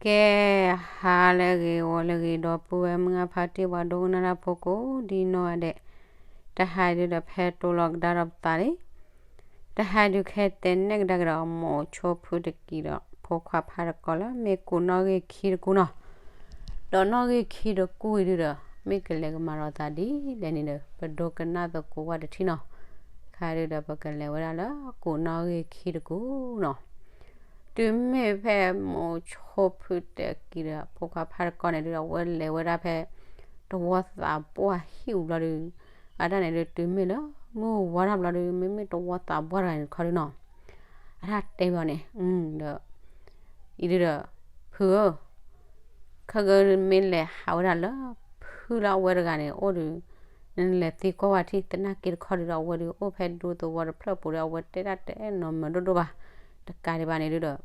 ကဲ, ဟါလၢအဂ့ၤ ဂီၤလၢအဂ့ၤ ဒီပုၢ်ဝဲၢ်မုၢ်အဖါတံၢ် ပှၤဒိကနၣ်တၢ်ဖိကိးဒ်နီၢ်ဂၤဒဲး, တဟါဒုဒီးဖဲတိလီၤကဒါဒီးပသးလံ. တဟါဒုခဲတဲနဲၣ်ကဒါက့ၤဒီး မိၤဆိဖုတကံၤဒီးဖိခွါဖးတကီလၢ မ့ၢ်ကူးနီၣ်ဂံၢ်ခံတကူနီၤ. ဒီးနီၣ်ဂံၢ်ခံတကူအံၤဒုဒီး မ့ၢ်ကလဲၤကမၤဒီးသးဒ်လဲၣ်န့ၣ်ဒီး ပဒိကနၣ်သကိးဝဲတထံၣ်နီၤ. ခါဒုဒီးပကလဲၤဝဲဒၣ်လၢကူးနီၣ်ဂံၢ်ခံတကူနီၤ. တုၤမ့ၢ်ဖဲမိၤဆိဖုတကံၤဒီးဖိခွါဖးတကီန့ၣ်ဒုဒီး အဝဲလဲၤဝဲဒၣ်ဖဲ တဝီသးပှၢ်ဟံၣ်ပူၤဘျီဒု အတၢ်န့ၣ်ဒု တုၤမ့ၢ်လၢမုၢ်ဝါထီၣ်ဘျီဒု မ့မ့ၢ်တဝီသးပှၢ်တဂၤန့ၣ်တခီဒုနီၤ, အတၢ်တဲဘၣ်န့ၣ်, ဒီး အံၤဒုဒီး ဖုဧၢ, ခဲကမ့ၢ်လဲၤဟးဝဲဒၣ်လၢ ဖုလၢအဝဲတဂၤန့ၣ်အိၣ်ဒု နလဲၤသံကွၢ်ဝဲထံၣ် သနာ်က့တခီဒုဒီး အဝဲဒုအိၣ်ဖဲဒူသဝီတဖျၢၣ်ပူၤဒီး အဝဲတဲဒၣ်တဲနီၤမုာ်ဒိၣ်ဒိၣ်ဘၣ်. တကးဒံးဘၣ်န့ၣ်ဒုဒီး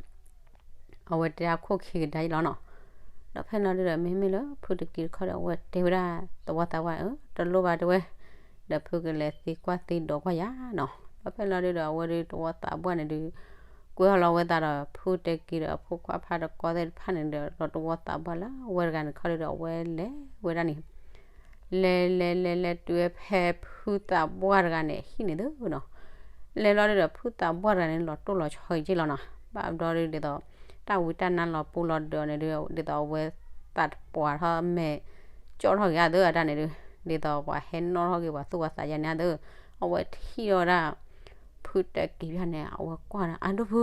အဝဲတဲဒၣ်ခိၣ်ခံကဒါအံၤလီၤနီၤ. ဒီးဖဲလီၤဒုဒီး မ့မ့ၢ်လၢဖုတကံၤတခီဒီး အဝဲတဲဝဲဒၣ်သဝီသးပှၢ်န့ၣ်, တလိၣ်ဘၣ်တဲဝဲ, ဒီးဖုကလဲၤသံကွၢ်သံဒိးကွၢ်ယၤနီၤ. ဒီးဖဲလီၤဒုဒီး အဝဲဒုတဝီသးပှၢ်န့ၣ်ဒု ကွဲအီၤလီၤဝဲသးဒီး ဖုတကံၤဒီးအဖိခွါဖးတကီသ့ၣ်တဖၣ်န့ၣ်ဒီး ဒီးတဝီသးပှၢ်လၢအဝဲတဂၤန့ၣ်တခီဒုဒီး အဝဲလဲၤဝဲဒၣ်န့ၣ် လဲၤလဲၤလဲၤလဲၤတုၤဝဲဖဲဖုသးပှၢ်တဂၤန့ၣ် ဟံၣ်န့ၣ်သုနီၤ. လဲၤလီၤဒုဒီး ဖုသးပှၢ်တဂၤန့ၣ် လီၤတိၢ်လီၤဆီအံၤက့ၢ်လီၤနီၤ. ဘၣ်ဘျီဒုဒ်သိး တၢ်ဝံတၢ်နါလီၤပူၤလီၤဒၢးန့ၣ်ဒု ဒ်သိးအဝဲသးတပှၢ်ထီၣ်မဲာ် ကၠီၣ်ထီၣ်က့ၤအသး အတၢ်န့ၣ်ဒု ဒ်သိးပှၤဟဲနီၣ်ထီၣ်က့ၤပှၤသူၣ်ပှၤသးယါန့ၣ်အသး အဝဲထံၣ်ထီၣ်ဝဲဒၣ် ဖုတကံၤဖဲန့ၣ် အဝဲကွၢ်ဒီး အၢ ဒိၣ်ဖု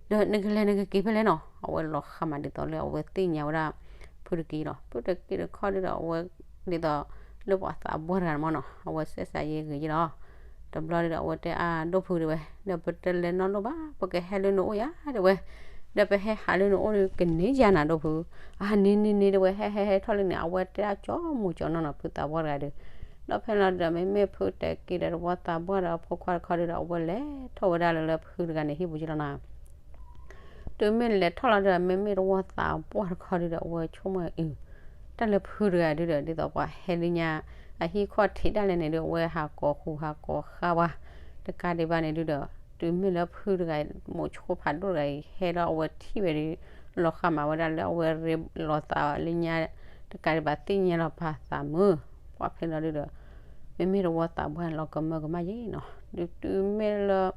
ဒီးနကလဲၤနကက့ၤဖဲလဲၣ်နီၤ. အဝဲလီၤဃးမးဒ်သိးလၢအဝဲသ့ၣ်ညါဝဲဒၣ် ဖုတကံၤလီၤ. ဖုတကံၤတခီဒုဒီး အဝဲ ဒ်သိးလၢပှၤသးပှၢ်တဂၤန့ၣ်မ့ၢ်နီၤ အဝဲဆဲးစးယဲဂ့ၤယဲလီၤ. တဘျီဒုဒီး အဝဲတဲအၢ ဒိၣ်ဖုတဲဝဲ, ဒီးပတလဲၤနီတဘျီဘၣ်, ပကဟဲလၢနအိၣ်ယၤတဲဝဲ, ဒီးပဟဲဟးလၢနအိၣ်ဒီး ကန့ၢ်ယၤနၤဒိၣ်ဖု. အန့ၣ်န့ၣ်န့ၣ်တဲဝဲ ဟဲဟဲဟဲထီၣ်လၢန့ၣ် အဝဲတဲဒၣ်ကၠီမူၤကၠီနီၢ်နီၤ ဖုသးပှၢ်တဂၤဒီး ဒီးဖဲလီၤဒုဒီး မ့မ့ၢ်ဖုတကံၤဒီးတဝီသးပှၢ်ဒီးအဖိခွါတခီဒုဒီး အဝဲလဲၤထီၣ်ဝဲဒၣ်လၢလၢဖုတဂၤန့ၣ်ဟံၣ်ပူၤက့ၢ်လီၤနီၤ. တုၤမ့ၢ်လဲၤထီၣ်လီၤဒုဒီး မ့မ့ၢ်တဝီသးပှၢ်တခီဒုဒီး အဝဲဆိကမိၣ်အံၤ တၢ်လၢဖုတဂၤဒုဒီး ဒ်သိးပှၤဟဲလၢညါ အဟံၣ်ခီၣ်ထံးဒၣ်လဲာ်န့ၣ်ဒု အဝဲဟးကိးဃူဟးကိးဃါဝဲ, တကးဒံးဘၣ်န့ၣ်ဒုဒီး တုၤမ့ၢ်လၢဖုတဂၤ မိၤဆိဖးဒိၣ်တဂၤအံၤ ဟဲလီၤအဝဲထံၣ်ဝဲဒု လီၤဃးမးဝဲဒၣ်လၢအဝဲရ့လီၤသးလၢညါ တကးဒံးဘၣ်သ့ၣ်ညါလီၤပာ်သးမုာ်, ပှၤဖဲလီၤဒုဒီး မ့မ့ၢ်တဝီသးပှၢ်န့ၣ် လီၤကမၢကမၣ်ယဲနီၤ, ဒုတုၤမ့ၢ်လၢ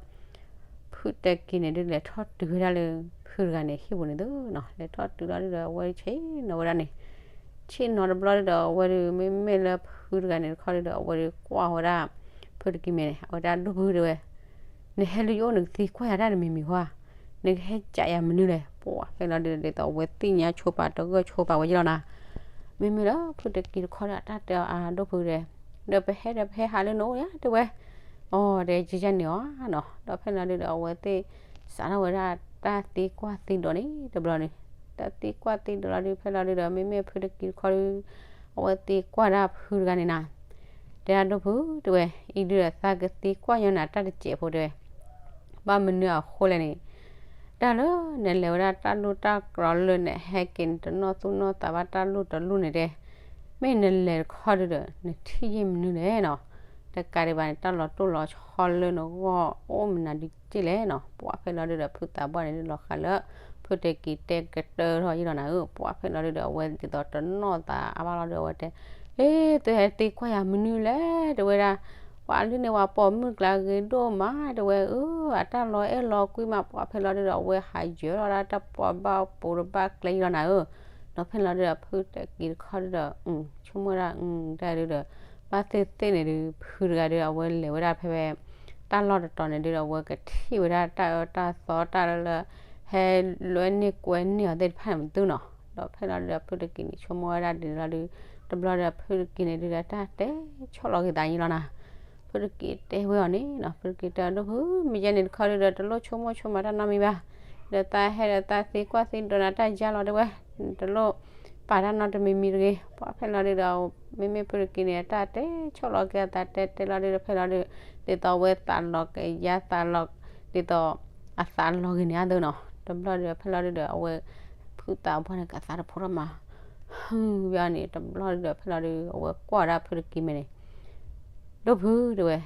ဖုတကံၤန့ၣ်ဒု လဲၤထီၣ်တုၤဝဲဒၣ်လၢ ဖုတဂၤန့ၣ် ဟံၣ်ပူၤန့ၣ်သုနီၤ, လဲၤထီၣ်တုၤလီၤဒုဒီး အဝဲဆ့ၣ်နီၤဝဲဒၣ်န့ၣ်, ဆ့ၣ်နီၤတဘျီဒုဒီး အဝဲဒု မ့မ့ၢ်လၢဖုတဂၤန့ၣ်တခီဒုဒီး အဝဲဒုကွၢ်ဝဲဒၣ် ဖုတကံၤမဲာ်န့ၣ် အဝဲဒၣ်ဒိၣ်ဖုတဲဝဲ နဟဲလၢယအိၣ်နကသံကွၢ်ယၤတၢ်တမံၤမံၤဃီဧါ, နကဟဲကးယၤမနုၤလဲၣ်, ပှၤဖဲလီၤဒုဒီး ဒ်သိးအဝဲသ့ၣ်ညါဆိပာ်တဂၢၢ်ဆိပာ်ဝဲယဲလီၤနီၤ, မ့မ့ၢ်လၢဖုတကံၤတခီဒီး အတၢ်တဲအီၤအဒိၣ်ဖုတဲ ဒီးပဟဲဒီးပဟဲဟးလၢနအိၣ်ယၤတဲဝဲ, အိၣ်ဒီးကယန့ၣ်အီၤနီၤ, ဒီးဖဲလီၤဒုဒီး အဝဲသ့ၣ်စးထီၣ်ဝဲဒၣ်တၢ်သံကွၢ်သံဒိးန့ၣ်တဘျီန့ၣ်, တၢ်သံကွၢ်သံဒိးလီၤဒု ဖဲလီၤဒုဒီး မ့မ့ၢ်ဖုတကံၤတခီဒု အဝဲသံကွၢ်ဒၣ်ဖုတဂၤန့ၣ်နီၤ, တဲဒၣ်ဒိၣ်ဖုတဲဝဲ, အံၤဒုဒီးသးကသံကွၢ်ညီနၤတၢ်တစဲးဖိတဲဝဲ, ဘၣ်မနုၤအဃိလဲၣ်န့ၣ်, တၢ်လၢနလဲၤဝဲဒၣ်တၢ်လိၣ်တၢ်ကြီလၢနဟဲက့ၤန့ၣ် တနီၣ်သူၣ်နီၣ်သးဘၣ်တၢ်လိၣ်တၢ်လိၣ်န့ၣ်တဲ, မ့ၢ်နလဲၤတခီဒုဒီး နထံၣ်ယ့ၢ်မနုၤလဲၣ်နီၤ, တကးဒံးဘၣ်န့ၣ် တၢ်လီၤတိၢ်လီၤဆီလၢနဂီၢ်အိၣ်မနုၤဒုက့ၢ်လဲၣ်နီၤ, ပှၤဖဲလီၤဒုဒီး ဖုသးပှၢ်န့ၣ်ဒုလီၤဃးလၢ ဖုတကံၤတဲကတၢၢ်ထီၣ်ယဲလီၤနၤဧၢ, ပှၤဖဲလီၤဒုဒီး အဝဲဒ်သိးတနီၣ်သးအါဘၣ်လီၤဒု အဝဲတဲ အ့ သုဟဲသံကွၢ်ယၤမနုၤလဲၣ် တဲဝဲဒၣ်, ပှၤလၢန့ၣ်ပှၤပိာ်မုၣ်ကျါဂ့ၤဒိၣ်မး တဲဝဲဧၢ, အတၢ်လီၤအဲၣ်လီၤကွံမး ပှၤဖဲလီၤဒုဒီး အဝဲဟးယၢၤလီၤဒၣ်တၢ်ပှၤဘၣ်ပိာ်တဘၣ်ကျဲယဲလီၤနၤဧၢ, ဒီးဖဲလီၤဒုဒီး ဖုတကံၤတခီဒုဒီး ဆိကမိၣ်ဝဲဒၣ် တၢ်ဒုဒီး ဘၣ်သ့ၣ်သ့ၣ်န့ၣ်ဒု ဖုတဂၤဒု အဝဲလဲၤဝဲဒၣ်ဖဲဖဲ တၢ်လီၢ်တတီၤန့ၣ်ဒုဒီး အဝဲကထံၣ်ဝဲဒၣ်တၢ်အၢတၢ်သီတၢ်လၢလၢ ဟဲလွဲန့ၢ်ကွဲန့ၢ်အီၤသ့ၣ်တဖၣ်န့ၣ်မ့ၢ်သုနီၤ, ဒီးဖဲလီၤဒုဒီး ဖုတကံၤန့ၣ် ဆိကမိၣ်ဝဲဒၣ်ဒ်န့ၣ်လီၤဒု, တဘျီဒီး ဖုတကံၤန့ၣ်ဒုဒီး တၢ်တဲဆီၣ်လီၤက့ၤသးယဲလီၤနၤ, ဖုတကံၤတဲဝဲအီၤန့ၣ်နီၤ, ဖုတကံၤတဲဒိၣ်ဖု မ့ၢ်ယဲန့ၣ်တခီဒုဒီး တလိၣ်ဆိကမိၣ်ဆိကမးတၢ်နီတမံၤဘၣ်, ဒီးသးဟဲဒီးသးသံကွၢ်သံဒိးနၤတၢ်ယါလီၤတဲဝဲ, တလိၣ်ပာ်တၢ်နီတမံၤမံၤတဂ့ၤ, ပှၤဖဲလီၤဒုဒီး မ့မ့ၢ်ဖုတကံၤန့ၣ် တၢ်တဲဆီၣ်လီၤက့ၤအသးတဲတဲလီၤဒုဒီး ဖဲလီၤဒု ဒ်သိးအဝဲသးလီၤက့ၤယါသးလီၤ ဒ်သိး အသးလီၤဂ့ၤန့ၣ်အသိးနီၤ, တဘျီဒုဒီး ဖဲလီၤဒုဒီး အဝဲ ဖုသးပှၢ်န့ၣ် ကသးတဖိထီၣ်မး, ဟုဘၣ်န့ၣ် တဘျီဒုဒီး ဖဲလီၤဒု အဝဲကွၢ်ဝဲဒၣ်ဖုတကံၤမဲာ်န့ၣ်, ဒိၣ်ဖုတဲဝဲ,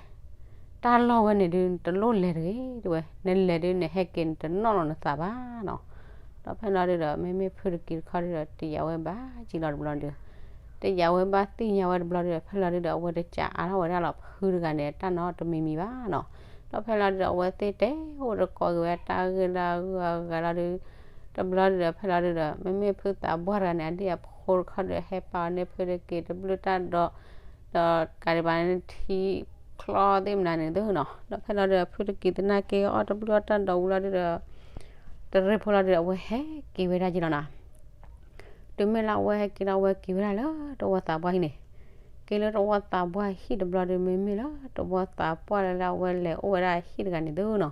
တၢ်လီၢ်ဝဲန့ၣ်ဒု တလိၣ်လဲၤတဂ့ၤတဲဝဲ, နလဲၤဒု နဟဲက့ၤနတနီၣ်လီၤနသးဘၣ်နီၤ, ဒီးဖဲလီၤဒုဒီး မ့မ့ၢ်ဖုတက့ၤတခီဒုဒီး တယာ်ဝဲဘၣ်ကံလီၤတဘျီဒု, တယာ်ဝဲဘၣ်သ့ၣ်ညါဝဲတဘျီဒုဒီး ဖဲလီၤဒုဒီး အဝဲတကးအါထီၣ်ဝဲဒၣ်လီၤ ဖုတဂၤန့ၣ်တၢ်နီတမံၤမံၤဘၣ်နီၤ. ဒီးဖဲလီၤဒုဒီး အဝဲသ့ၣ်တဲအိၣ်တကိးက့ၤဝဲတၢ်ဂ့ၢ်တၢ်ဂီၤအဂၤလီၤဒု, တဘျီဒုဒီး ဖဲလီၤဒုဒီး မ့မ့ၢ်ဖုသးပှၢ်တဂၤန့ၣ် အဒ့ၣ်အဖိတခီဒုဒီး ဟဲပာ်အီၤန့ၢ်ဖုတက့ၤတဘျုးတၢ်ဒီး ဒီးတကးဒံးဘၣ်န့ၣ် ထံချီသ့ၣ်မနုၤန့ၣ်သုနီၤ. ဒီးဖဲလီၤဒုဒီး ဖုတက့ၤသနာ်က့အီၣ်တဘျုးအီၣ်တၢ်ဒီးဝံၤလီၤဒုဒီး တရ့ဖိလီၤဒုဒီး အဝဲဟဲက့ၤဝဲဒၣ်က့ၤလီၤနီၤ. တုၤမ့ၢ်လၢအဝဲဟဲက့ၤဒီး အဝဲက့ၤဝဲဒၣ်လၢတဝီသးပှၢ်ဟံၣ်န့ၣ်, က့ၤလၢတဝီသးပှၢ်ဟံၣ်တဘျီဒု မ့မ့ၢ်လၢတဝီသးပှၢ်လၢအဝဲလဲၤအိၣ်ဝဲဒၣ်ဟံၣ်တဂၤန့ၣ်သုနီၤ,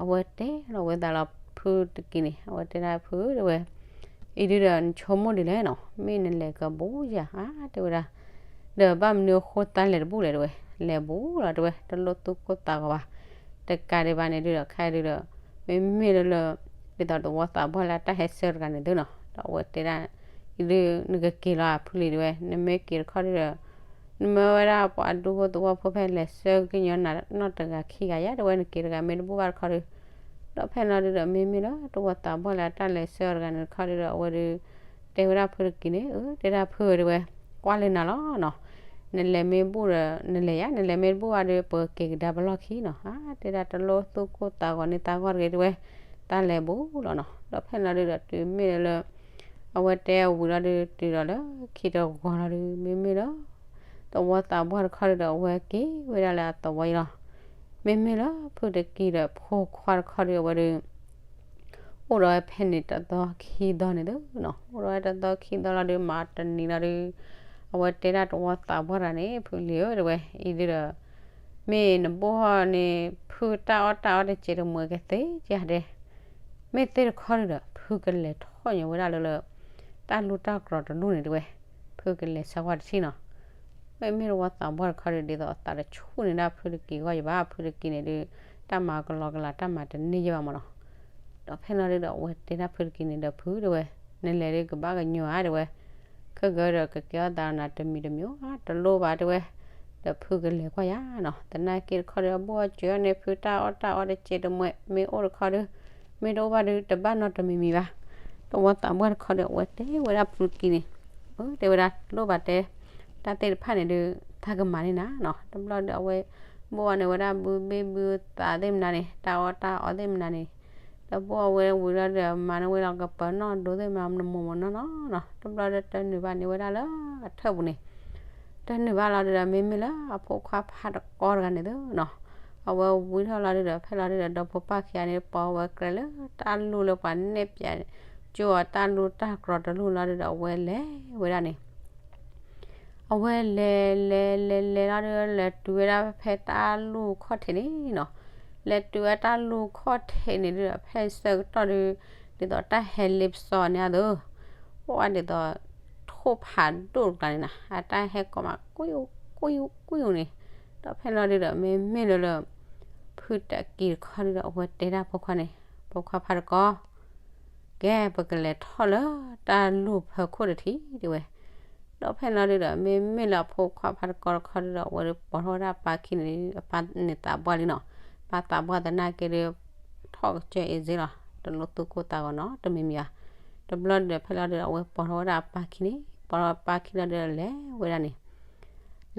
အဝဲတဲလီၤဝဲသးလီၤ ဖုတက့ၤန့ၣ် အဝဲတဲဒၣ်ဖုတဲဝဲ, အံၤဒုဒီး နဆိကမိၣ်ဒ်လဲၣ်နီၤ, မ့ၢ်နလဲၤကဘူးဧါ တဲဝဲဒၣ် ဒီးဘၣ်မနုၤအဃိသးလဲၤတဘူးလဲၣ်တဲဝဲ, လဲၤဘူးလီၤတဲဝဲ တလိၣ်သူၣ်ကိၢ်သးဂီၤဘၣ်. တကးဒံးဘၣ်န့ၣ်ဒုဒီး ခဲဒုဒီး မ့မ့ၢ်လၢလၢ ဒ်သိးတဝီသးပှၢ်လၢအတၢ်ဟဲဆှၢတဂၤန့ၣ်သုနီၤ, ဒီးအဝဲတဲဒၣ် အံၤဒု နကက့ၤလီၤဖုလံၤတဲဝဲ, နမ့ၢ်က့ၤတခီဒုဒီး နမ့ၢ်ဝဲဒၣ်ပှၤဒူဖိသဝီဖိဖဲလဲၤဆှၢကညီနၤနီတဂၤခံဂၤယါတဲဝဲ, နက့ၤတဂၤမ့ၢ်တဘူးဘၣ်တခီဒု ဒီးဖဲလီၤဒုဒီး မ့မ့ၢ်လၢတဝီသးပှၢ်လၢအတၢ်လဲၤဆှၢအီၤတဂၤန့ၣ်တခီဒုဒီး အဝဲဒု တဲဝဲဒၣ်ဖုတက့ၤန့ၣ်, အၢ တဲဒၣ်ဖုတဲဝဲ, ကွၢ်လၢနၤလီၤနီၤ, နလဲၤမ့ၢ်ဘူးဒီး နလဲၤယါ, နလဲၤမ့ၢ်တဘူးဘၣ်ဒီး ပကက့ၤကဒါပလီၢ်ခံနီၤ, အါ တဲဒၣ်တလိၣ်သူၣ်ကိၢ်သးဂီၤန့ၢ်သးဂီၢ်တဂ့ၤတဲဝဲ, တၢ်လဲၤဘူးလီၤနီၤ. ဒီးဖဲလီၤဒုဒီး တုၤမ့ၢ်လၢ အဝဲတဲဝံၤလီၤဒု တုၤဒီးလၢခံတဂီၤလီၤဒု မ့မ့ၢ်လၢ သဝီသးပှၢ်တခီဒုဒီး အဝဲက့ၤဝဲဒၣ်လၢအသဝီအံၤလီၤ. မ့မ့ၢ်လၢဖုတက့ၤဒီးဖိခွါတခီဒု အဝဲဒု အိၣ်ဒီးဝဲဖဲန့ၣ်တသီခံသီန့ၣ်သုနီၤ, အိၣ်ဒီးဝဲတသီခံသီလီၤဒု မၤတနံၤလီၤဒု အဝဲတဲဒၣ်သဝီသးပှၢ်တဂၤန့ၣ် ဖုလံၤဧၢ တဲဝဲ, အံၤဒုဒီး မ့ၢ်နဘိၣ်ဟီၣ်န့ၣ် ဖုတၢ်အီၣ်တၢ်အီတစဲးတမှဲၤကသ့ကဲဒဲး, မ့ၢ်သ့ၣ်တခီဒုဒီး ဖုကလဲၤထီၣ်ညီဝဲဒၣ်လၢလၢ တၢ်လူၢ်တၢ်ကြီတလူၢ်န့ၣ်တဲဝဲ, ဖုကလဲၤဆၢကွၢ်တထံၣ်နီၤ. မ့မ့ၢ်သဝီသးပှၢ်တခီဒု ဒ်သိးအသးတဆူၣ်န့ၢ်ဒၣ်ဖုတက့ၤအဂီၢ်ယဘၣ်, ဖုတက့ၤန့ၣ်ဒု တၢ်မၤကလီကလီ တၢ်မၤတန့ၢ်ယဲၢ်ဘၣ်မးနီၤ. ဒီးဖဲလီၤဒုဒီး အဝဲတဲဒၣ်ဖုတက့ၤန့ၣ်ဒီး ဖုတဲဝဲ, နလဲၤဒုကဘၣ်ကညီဧါတဲဝဲ, ခဲကဒီးကကဲထီၣ်သးနၤတမံၤတမံၤဧါ တလိၣ်ဘၣ်တဲဝဲ, ဒီးဖုကလဲၤကွၢ်ယၤနီၤ. သနာ်က့တခီဒု အဘိၣ်အစၢၤန့ၢ်ဖုတၢ်အီၣ်တၢ်အီတစဲးတမှဲၤ မ့ၢ်အိၣ်တခီဒု မ့ၢ်တအိၣ်ဘၣ်ဒု တဘၣ်နီတမံၤမံၤဘၣ်. သဝီသးပှၢ်တခီဒု အဝဲတဲဝဲဒၣ်ဖုတက့ၤန့ၣ်, အၢ တဲဝဲဒၣ် လိၣ်ဘၣ်တဲ တၢ်သ့ၣ်တဖၣ်န့ၣ်ဒု တၢ်ကမၤန့ၢ်နၤနီၤ. တဘျီဒု အဝဲ ဘိၣ်အီၤန့ၢ်ဝဲဒၣ်ဘုဘ့ၣ်ဘုသးသ့ၣ်မနုၤန့ၣ် တၢ်အီၣ်တၢ်အီသ့ၣ်မနုၤန့ၣ် ဒီးဘိၣ်အဝဲဝံၤလီၤဒု မၤန့ၢ်ဝဲလီၤကပၤနီၣ်ဒိသ့ၣ်မနုၤ နမိၢ်မနီၢ်နီၢ်နီၤ. တဘျီဒုတနုာ်ဘၣ်န့ၢ်ဝဲဒၣ်လၢအထၢၣ်ပူၤန့ၣ် တနုာ်ဘၣ်လီၤဒုဒီး မ့မ့ၢ်လၢအဖိခွါဖးတကီတဂၤန့ၣ်သုနီၤ, အဝဲဝံၤထီၣ်လီၤဒုဒီး ဖဲလီၤဒုဒီး ဒီဖိပၢ်ခံဂၤန့ၣ် ပိာ်ဝဲကျဲလၢတၢ်လူၢ်လၢပှၤနဲၣ်ပၠးကၠိအီၤ တၢ်လူၢ်တၢ်ကြီတလူၢ်လီၤဒုဒီး အဝဲလဲၤဝဲဒၣ်န့ၣ် အဝဲလဲၤလဲၤလဲၤလဲၤလီၤဒု လဲၤတုၤဝဲဒၣ်ဖဲတၢ်လူၢ်ခီၣ်ထံးန့ၣ်နီၤ, လဲၤတုၤဝဲတၢ်လူၢ်ခီၣ်ထံးန့ၣ်ဒုဒီး ဖဲဆၢကတီၢ်ဒု ဒ်သိးတၢ်ဟဲလ့ပစီန့ၣ်အသိး အိၣ်ဝဲဒ်သိး ထိၣ်ဖးဒိၣ်တကျါန့ၣ်နီၤ, အတၢ်ဟဲကိးမး ကွံာ်ကွံာ်ကွံာ်န့ၣ်, ဒီးဖဲလီၤဒုဒီး မ့မ့ၢ်လၢလၢ ဖုတက့ၤတခီဒုဒီး အဝဲတဲဒၣ်ဖိခွါန့ၣ်, ဖိခွါဖးတကီ ကဲ ပကလဲၤထီၣ်လၢတၢ်လူၢ်ဖီခိၣ်တထံၣ်တဲဝဲ. ဒီးဖဲလီၤဒုဒီး မ့မ့ၢ်လၢအဖိခွါဖးတကီတခီဒုဒီး အဝဲဒုးပိာ်ထီၣ်ဝဲဒၣ်အပၢ်ခံန့ၣ်ဒု အပၢ်န့ၣ်သးပှၢ်လံနီၤ, ပၢ်သးပှၢ်သနာ်က့ဒု ထီၣ်ကစၢၢ်အ့စ့လီၤ, တလိၣ်သူၣ်ကိၢ်သးဂီၤနီတမံၤမံၤဧါ. တဘျီဒုဒီး ဖဲလီၤဒုဒီး အဝဲပိာ်ထီၣ်ဝဲဒၣ်အပၢ်ခံန့ၣ်, ပိာ်ထီၣ်အပၢ်ခံလီၤဒုဒီးလဲၤဝဲဒၣ်န့ၣ်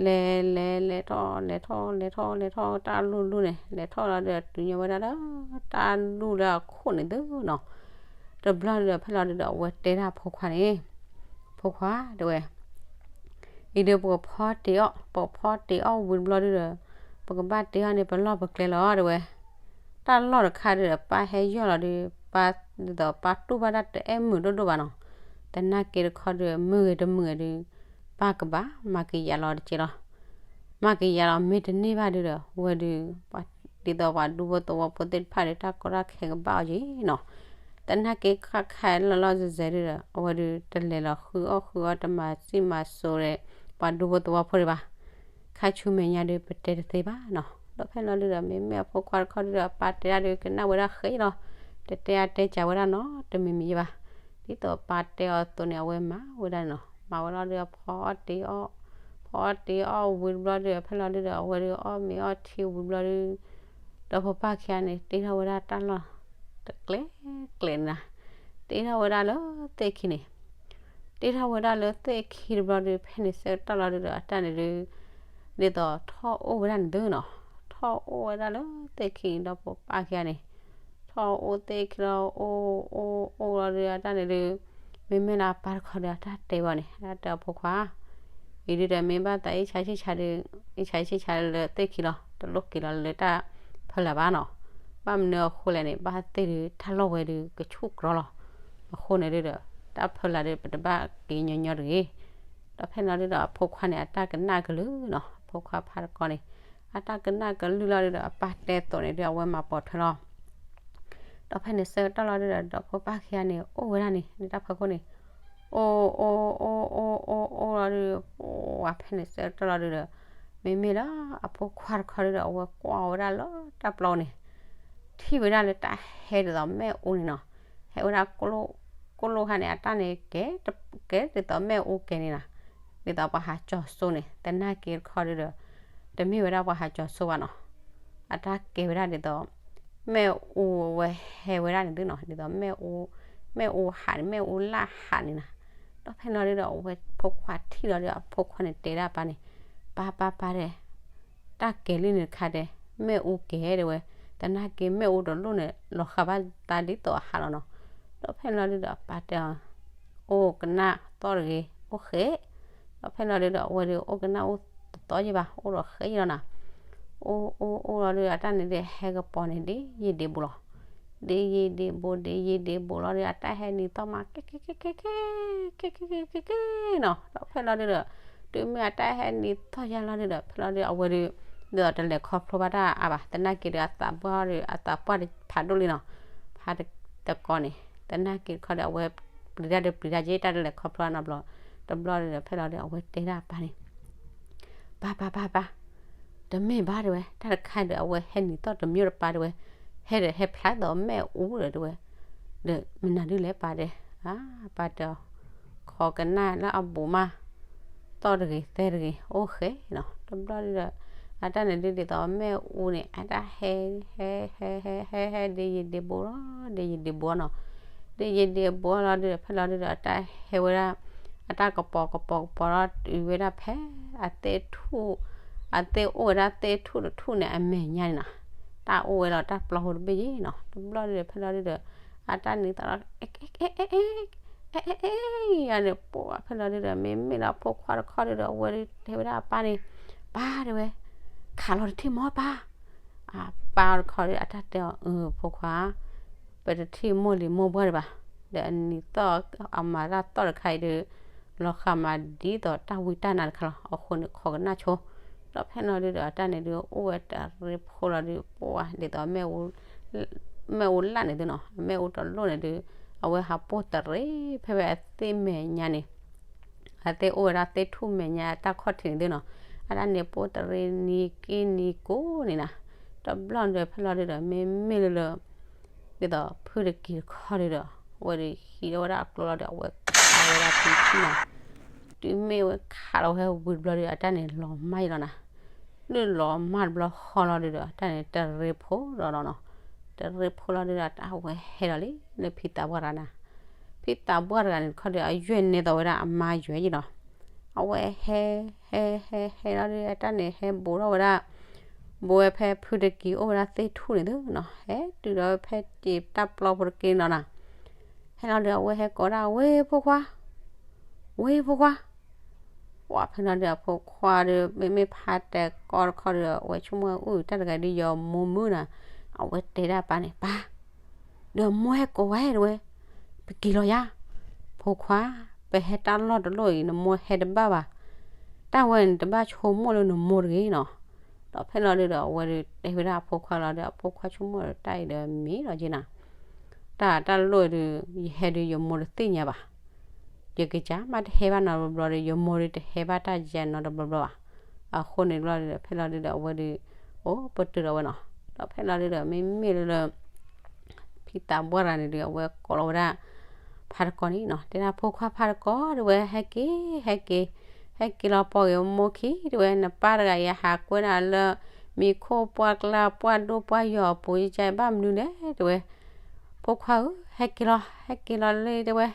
လဲၤလဲၤလဲၤထီၣ်လဲၤထီၣ်လဲၤထီၣ်လဲၤထီၣ် တၢ်လူၢ်လူၢ်န့ၣ် လဲၤထီၣ်လီၤဒုဒီး တုၤညီဝဲဒၣ်လၢ တၢ်လူၢ်လၢအခိၣ်န့ၣ်သုနီၤ. တဘျီဒုဒီး ဖဲလီၤဒုဒီး အဝဲတဲဒၣ်ဖိခွါန့ၣ်, ဖိခွါတဲဝဲ အံၤဒုး ပကဖီတ့ၢ်အီၣ်, ပကဖီတ့ၢ်အီၣ်ဝံၤတဘျီဒုဒီး ပကဘၣ်တ့ၢ်အီၣ်န့ၣ်ပလီၢ်ပကျဲလီၤတဲဝဲ. တၢ်လီၢ်တခါဒုဒီး ပၢ်ဟဲယီၢ်လီၤဒု, ပၢ်ဒ်သိးပၢ်တူၢ်ဘၣ်တၢ်တအဲၣ်မုာ်ဒိၣ်ဒိၣ်ဘၣ်နီၤ. သနာ်က့တခီဒု မုာ်ဂ့ၤတမုာ်ဂ့ၤဒု ပၢ်ကဘၣ်မၤက့ၤယၤလီၤတက့ၢ်လီၤ. မၤက့ၤယၤလီၤ မ့ၢ်တန့ၢ်ဘၣ်ဒုဒီး ဝဲဒု ဒ်သိးပှၤဒူဖိသဝီဖိသ့ၣ်တဖၣ်ဒီး တၢ်ကီတၢ်ခဲကဘၣ်အီၤက့ၤနီၤ. သနာ်က့ခါခါလီၤလီၤစဲးစဲးဒုဒီး အဝဲဒု တလဲၤလီၤဃုအီၣ်ဃုအီတမၤစံၣ်မၤစိးဒီး ပှၤဒူဖိသဝီဖိဒံးဘၣ်. ခါဆူမဲာ်ညါဒု ပတဲတသ့ဘၣ်နီၤ. ဒီးဖဲလီၤဒုဒီး မ့မ့ၢ်အဖိခွါတခီဒုဒီး အပၢ်တဲဒၣ်ဒု ကနၣ်ဝဲဒၣ်ဃဲလီၤ. တတဲအါတဲကၢဝဲဒၣ်နီတမံၤမံၤယဲဘၣ်. ဒ်သိးပၢ်တဲအီၤအသိးန့ၣ် အဝဲမၤဝဲဒၣ်န့ၣ်နီၤ. မၤဝဲလီၤဒု ဖီအီၣ်တ့ၢ်အီၣ်, ဖီအီၣ်တ့ၢ်အီၣ်ဝံၤတဘျီဒု ဖဲလီၤဒုဒီး အဝဲဒု အီၣ်မ့ၤအီထံဝံၤတဘျီဒု ဒီးဖိပၢ်ခံဂၤန့ၣ် တ့ထီၣ်ဝဲဒၣ်တၢ်လီၢ်တကျဲကျဲန့ၣ်နီၤ. တ့ထီၣ်ဝဲဒၣ်လၢသ့ၣ်ခံန့ၣ်, တ့ထီၣ်ဝဲဒၣ်လၢသ့ၣ်ခံတဘျီဒီး ဖဲန့ၣ်ဆၢကတီၢ်လီၤဒုဒီး အတၢ်န့ၣ်ဒု ဒ်သိးထီၣ်အိၣ်ဝဲဒၣ်န့ၣ်သုနီၤ, ထီၣ်အိၣ်ဝဲဒၣ်လၢသ့ၣ်ခံဒီးဖိခွါခံဂၤန့ၣ်, ထီၣ်အိၣ်သ့ၣ်ခံလီၤ အိၣ်အိၣ်အိၣ်လီၤဒု အတၢ်န့ၣ်ဒု မ့မ့ၢ်လၢအပၢ်တခီဒီး အတၢ်တဲဘၣ်န့ၣ် အတၢ်တဲအဖိခွါ အံၤဒုဒီး မ့ၢ်ဘၣ်သးအ့ၣ်ဆါဆံၣ်ဆါဒု, အ့ၣ်ဆါဆံၣ်ဆါလၢသ့ၣ်ခံလီၤ, တလိၣ်က့ၤလီၤလၢတၢ်ဖီလာ်ဘၣ်နီၤ, ဘၣ်မနုၤအဃိလဲၣ်န့ၣ် ဘၣ်သ့ၣ်ဒု တၢ်လီၢ်ဝဲဒုကဆူၣ်ကြီလီၤ, အဃိန့ၣ်ဒုဒီး တၢ်ဖီလာ်ဒု ပတဘၣ်က့ၤညီညီတဂ့ၤ, ဒီးဖဲန့ၣ်လီၤဒုဒီး အဖိခွါန့ၣ် အတၢ်ကနၣ်ကလုၢ်နီၤ, အဖိခွါဖါတကီန့ၣ် အတၢ်ကနၣ်ကလုၢ်လီၤဒုဒီး အပၢ်တဲသိးန့ၣ်ဒု အဝဲမၤပိာ်ထွဲလီၤ ဒီးဖဲန့ၣ်ဆၢကတီၢ်လီၤဒုဒီး ဒီးဖိခွါခံဂၤန့ၣ် အိၣ်ဝဲဒၣ်န့ၣ် လၢတၢ်ဖီခိၣ်န့ၣ်, အိၣ်အိၣ်အိၣ်အိၣ်အိၣ်အိၣ်လီၤဒု, ပှၤဖဲန့ၣ်ဆၢကတီၢ်လီၤဒုဒီး မ့မ့ၢ်လၢအဖိခွါတခီဒုဒီး အဝဲကွၢ်ဝဲဒၣ်လၢတၢ်ပျီန့ၣ်, ထံၣ်ဝဲဒၣ်လၢတၢ်ဟဲဒ်သိးမ့ၣ်အူန့ၣ်နီၤ, ဟဲဝဲဒၣ် ကိၣ်လိၣ်ခါန့ၣ် အတၢ်န့ၣ်ကဲ ကဲဒ်သိးမ့ၣ်အူကဲန့ၣ်နီၤ, ဒ်သိးပှၤဟးကၠီၤစိန့ၣ် သနာ်က့တခီဒုဒီး တမ့ၢ်ဝဲဒၣ်ပှၤဟးကၠီၤစိဘၣ်နီၤ, အတၢ်ကဲဝဲဒၣ်ဒ်သိး မ့ၣ်အူဝဲဟဲဝဲဒၣ်န့ၣ်သုနီၤ, ဒ်သိးမ့ၣ်အူ, မ့ၣ်အူဟးန့ၣ် မ့ၣ်အူလၢ်ဟးန့ၣ်နီၤ, ဒီးဖဲန့ၣ်လီၤဒုဒီး အဝဲဖိခွါထံၣ်လီၤဒု အဖိခွါန့ၣ်တဲဒၣ်ပၢ်န့ၣ်, ပၢ်ပၢ်ပၢ်တဲ တၢ်ကဲလံန့ၣ်တခါတဲ, မ့ၣ်အူကဲတဲဝဲ, သနာ်က့မ့ၣ်အူတလိၣ်န့ၣ် လီၤဃာ်ဘၣ်သးဒ်သိးအဟးလီၤနီၤ, ဒီးဖဲန့ၣ်လီၤဒုဒီး အပၢ်တဲအီၤ အိၣ်ကနၣ်သီၣ်တဂ့ၤ အိၣ်ဃဲး, ဒီးဖဲန့ၣ်လီၤဒုဒီး အဝဲဒု အိၣ်ကနၣ်အိၣ်တသီယံၤဘၣ် အိၣ်ဒီးဃဲးယံၤလီၤနီၤ, အိၣ်အိၣ်အိၣ်လီၤဒု အတၢ်န့ၣ်ဒု ဟဲကပီၤန့ၣ် ဒ်ယံာ်ဒ့ဘူးလီၤ, ဒ်ယံာ်ဒ့ဘူး ဒ်ယံာ်ဒ့ဘူးလီၤဒု အတၢ်ဟဲနံၤသီၣ်မး ကဲကဲကဲကဲကဲ ကဲကဲကဲကဲနီၤ, ဒီးဖဲန့ၣ်လီၤဒုဒီး တုၤမ့ၢ်အတၢ်ဟဲနံၤသီၣ်ယါလီၤဒုဒီး ဖဲလီၤဒု အဝဲဒု ဒ်သိးတလဲၤခီဖျိဘၣ်တၢ်အါဘၣ် သနာ်က့ဒီး အသးပှၢ်ဒီး အသးပှၢ်ဖးဒိၣ်လံနီၤ, ဖးတကီန့ၣ် သနာ်က့တခီဒီး အဝဲပျံၤတၢ်ဒီးပျံၤတၢ်က့ တၢ်တလဲၤခီဖျိနီတဘျီ, တဘျီဒီး ဖဲလီၤဒု အဝဲတဲဒၣ်အပၢ်န့ၣ် ပၢ်ပၢ်ပၢ်ပၢ်, တမ့ၢ်ဘၣ်တဲဝဲ တၢ်တခါဒီး အဝဲဟဲနံၤသီၣ်တမံၤတပၢ်တဲဝဲ, ဟဲဒီးဟဲဖျါဒ်သိးမ့ၣ်အူဒီးတဲဝဲ, ဒီးမနုၤဒုလဲၣ်ပၢ်တဲ, အါ ပၢ်တဲအီၤ ခိးကနၣ်လၢအဘူးမး သီၣ်တဂ့ၤသဲတဂ့ၤ အိၣ်ဃဲးနီၤ, တဘျီဒုဒီး အတၢ်န့ၣ်ဒုဒ်သိးမ့ၣ်အူန့ၣ် အတၢ်ဟဲ ဟဲ ဟဲ ဟဲ ဟဲ ဟဲ ဒ်ယံာ်ဒ့ဘူးလီၤ ဒ်ယံာ်ဒ့ဘူးနီၤ, ဒ်ယံာ်ဒ့ဘူးလီၤဒုဒီး ဖဲလီၤဒုဒီး အတၢ်ဟဲဝဲဒၣ် အတၢ်ကပီၤကပီၤကပီၤလီၤ တုၤဝဲဒၣ်ဖဲ အသ့ၣ်ထူၣ် အသ့ၣ်အိၣ်ဝဲဒၣ်သ့ၣ်ထူၣ်တထူၣ်န့ၣ် အမဲာ်ညါန့ၣ်နီၤ, တၢ်အိၣ်ဝဲလီၤတၢ်ပျီဖိတဘ့ၣ်ယံၤနီၤ, တဘျီဒုဒီး ဖဲလီၤဒုဒီး အတၢ်နံၤသီၣ်လီၤ အဲ အဲ အဲ အဲ န့ၣ် ပှၤဖဲလီၤဒုဒီး မ့မ့ၢ်လၢအဖိခွါတခီဒုဒီး အဝဲဒုတဲဝဲဒၣ်အပၢ်န့ၣ်, ပၢ်တဲဝဲ, ခးလီၤတထံၣ်မီၢ်ပၢ်, အပၢ်တခီဒု အတၢ်တဲအီၤ အၢ ဖိခွါ ပတထံၣ်မိၢ်လံၤမိၢ်ပှၢ်ဒံးဘၣ်, ဒီးအနံၤသီၣ်အမၤတၢ်သီၣ်တခါအံၤဒု လီၤဃာ်မးဒ်သိးတၢ်ဝံတၢ်နါတခါလီၤ, အဃိန့ၣ် ခိးကနၣ်ဆိ, ဒီးဖဲလီၤဒုဒီး အတၢ်န့ၣ်ဒု အိၣ်ဝဲတရံးဖိလီၤဒု ပှၤဒ်သိး မ့ၣ်အူလၢ်န့ၣ်သုနီၤ, မ့ၣ်အူတလိၣ်န့ၣ်ဒု အဝဲဟးပိၢ်တရံး ဖဲဝဲအသ့ၣ်မဲာ်ညါန့ၣ် အသ့ၣ်အိၣ်ဝဲဒၣ်သ့ၣ်ထူၣ်မဲာ်ညါတၢ်ခီၣ်ထံးန့ၣ်သုနီၤ, အတၢ်န့ၣ်ပိၢ်တရံးနံၤက့နံၤကိးန့ၣ်နီၤ, တဘျီန့ၣ်ဒီး ဖဲလီၤဒုဒီး မ့မ့ၢ်လၢလၢ ဒ်သိးဖုတက့ၤတခီဒုဒီး အဝဲဒုဟံးထီၣ်ဝဲဒၣ်အကျိလီၤဒီး အဝဲခးဝဲဒၣ်ဖုထံၣ်နီၤ, တုၤမ့ၢ်ဝဲခးလီၤဝဲဝံၤတဘျီဒု အတၢ်န့ၣ်လီၤမၢ်ယံၤလီၤနီၤ, ဒုလီၤမၢ်တဘျီဃီလီၤဒုဒီး အတၢ်န့ၣ်တရံးဖိလီၤနီၤ, တရံးဖိလီၤဒုဒီး တၢ်ဝဲဟဲဒီးလံ လၢဖံသးပှၢ်တဂၤန့ၣ်, ဖံသးပှၢ်တဂၤန့ၣ်တခီဒီး အယွဲၢ်န့ၢ်သိးဝဲဒၣ်အမါယွဲၢ်ယံၤလီၤ, အဝဲဟဲ ဟဲ ဟဲ ဟဲလီၤဒု အတၢ်န့ၣ်ဟဲဘူးထီၣ်ဝဲဒၣ် ဘူးဝဲဖဲဖုတက့ၤအိၣ်ဝဲဒၣ်သ့ၣ်ထူၣ်န့ၣ်သုနီၤ, ဟဲတုၤဒီးဖဲတ့ၢ်တၢ်ပျီဖိတက့ၤနီၤနီၤ, ဟဲလီၤဒု အဝဲဟဲကိးဒၣ် ဝ့ၢ်ဖိခွါ, ဝ့ၢ်ဖိခွါ, ပှၤဖဲလီၤဒု အဖိခွါဒု မ့မ့ၢ်ဖါတဲာ်ကီတခီဒီး အဝဲဆိကမိၣ်အုၣ် တၢ်တဂၤဒုယီၤမိၢ်မုၢ်နီၤ, အဝဲတဲဒၣ်ပၢ်န့ၣ် ပၢ် ဒီးမိၢ်ဟဲကိးဝဲတဲဝဲ, ပက့ၤလီၤယါ, ဖိခွါ, ပဟဲတၢ်လီၢ်တလီၢ်အံၤ နမိၢ်ဟဲတဘၣ်ဘၣ်, တၢ်ဝဲန့ၣ်တဘၣ်ဆိကမိၣ်လၢနမိၢ်တဂ့ၤနီၤ, ဒီးဖဲလီၤဒုဒီး အဝဲဒုတဲဝဲဒၣ်အဖိခွါလီၤဒီး အဖိခွါဆိကမိၣ်ဒီး တၢ်အံၤဒီးမ့ၢ်လီၤက့နီၤ, တၢ်တၢ်လီၢ်ဒု ယဟဲဒု ယမိၢ်တသ့ၣ်ညါဘၣ် ယကစၢ်မ့ၢ်တဟဲဘၣ်နီတဘျီဒီး ယမိၢ်ဒုတဟဲဘၣ်တၢ်ယဲနီတဘျီဘျီဘၣ်. အဃိန့ၣ်တဘျီဒီး ဖဲလီၤဒုဒီး အဝဲဒု အိၣ်ပတုာ်ဒီးဝဲနီၤ. ဒီးဖဲလီၤဒုဒီး မ့မ့ၢ်လၢ ဖံသးပှၢ်တဂၤန့ၣ်ဒု အဝဲကိးလီၤဝဲဒၣ် ဖါတကီန့ၣ်နီၤ, တဲဒၣ် ဖိခွါဖါတကီ တဲဝဲ ဟဲက့ၤ ဟဲက့ၤ ဟဲက့ၤလီၤပိာ်ဂ့ၤမိၢ်ခံ တဲဝဲ, နပၢ်တဂၤအံၤ ဟးကွဲနၤလၢ မံၤခိၣ်ပှၢ်ကျါ ပှၢ်ဒိၣ်ပှၢ်ယီၤအပူၤ ယကဘၣ်မနုၤလဲၣ် တဲဝဲ. ဖိခွါဧၢ, ဟဲက့ၤလီၤ, ဟဲက့ၤလီၤလၢတဲဝဲ,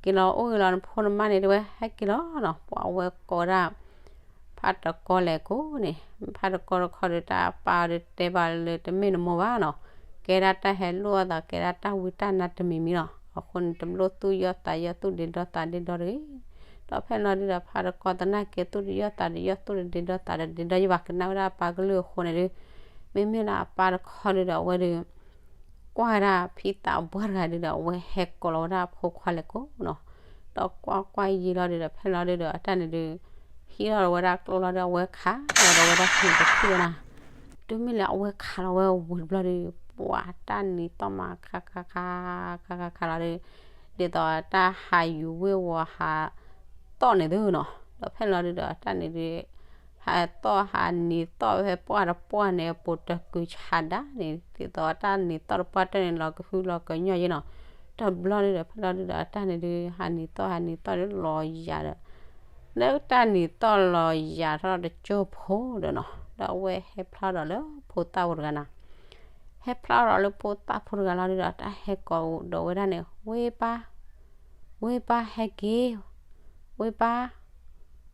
က့ၤလီၤအိၣ်ဂ့ၤလီၤနဖိနမါန့ၣ်တဲဝဲ, ဟဲက့ၤလီၤနီၤ. ပှၤဝဲကိးဝဲဒၣ် ဖးတကီလဲၤကိးန့ၣ်, ဖးတကီတခီဒီး တၢ်ပၢ်ဒီးတဲဘၣ်လၢတမ့ၢ်နမိၢ်ဘၣ်နီၤ, ကဲဒၣ်တၢ်ဟဲလိၣ်အသး ကဲဒၣ်တၢ်ဝံတၢ်နါတမံၤမံၤလီၤ. အဃိန့ၣ် တလိၣ်သူၣ်ယီၣ်သးယီၣ် သူၣ်ဒ့ဒီသးဒ့ဒီတဂ့ၤ. ဒီးဖဲလီၤဒုဒီး ဖးတကီသနာ်က့ သူၣ်တယီၣ်သးတယီၣ် သူၣ်တဒ့ဒီသးတဒ့ဒီယဘၣ် ကနၣ်ဝဲဒၣ်အပၢ်ကလုၢ်အဃိန့ၣ်ဒီး, မ့မ့ၢ်လၢအပၢ်တခီဒုဒီး အဝဲဒီး ကွၢ်ဝဲဒၣ်ဖံသးပှၢ်တဂၤဒုဒီး အဝဲဟဲကိးလီၤဝဲဒၣ်အဖိခွါလဲၤကိးနီၤ. ဒီးကွၢ်ကွၢ်ယံာ်လီၤဒုဒီး ဖဲလီၤဒုဒီး အတၢ်န့ၣ်ဒုး ဟံးထီၣ်လီၤဝဲဒၣ်ကျိလီၤဒီး အဝဲခးလီၤဒီးဝဲဒၣ်ဟံၣ်တထံၣ်ဝဲနၤ, တုၤမ့ၢ်လၢအဝဲခးလီၤဝဲဝံၤတဘျီဒီး ပှၤတၢ်နံၤသီၣ်မးခးခးခး ခးခးခးလီၤဒီး ဒ်သိးတၢ်ဟးယူၤဝ့ၢ်ဝီၤဟး သီၣ်န့ၣ်သုနီၤ. ဒီးဖဲလီၤဒုဒီး တၢ်န့ၣ်ဒုး ဟးသီၣ်ဟးနံၤသီၣ်ဖဲပှၢ်တပှၢ်န့ၣ် အပူၤတကုၤဆးဒးန့ၣ် ဒ်သိးတၢ်နံၤသီၣ်တပှၢ်တၢၢ်န့ၣ် လီၤကဟုလီၤကညီၢ်ယဲနီၤ. တဘျီဒုဒီး ဖဲလီၤဒုဒီး အတၢ်န့ၣ်ဒုး ဟးနံၤသီၣ်ဟးနံၤသီၣ်ဒုးလီၤယၤဒီး လၢတၢ်နံၤသီၣ်လီၤယၤထီၣ်တကၠိဖိဒီးနီၤ ဒီးအဝဲဟဲဖျါဒီးလၢဖိသၣ်ဖိတဂၤနၤ, ဟဲဖျါဒီးလၢဖိသၣ်ဖိတဂၤလီၤဒုဒီး တၢ်ဟဲကိးဒီးဝဲဒၣ်န့ၣ် ဝ့ၢ်ပၢ် ဝ့ၢ်ပၢ်ဟဲက့ၤ, ဝ့ၢ်ပၢ်,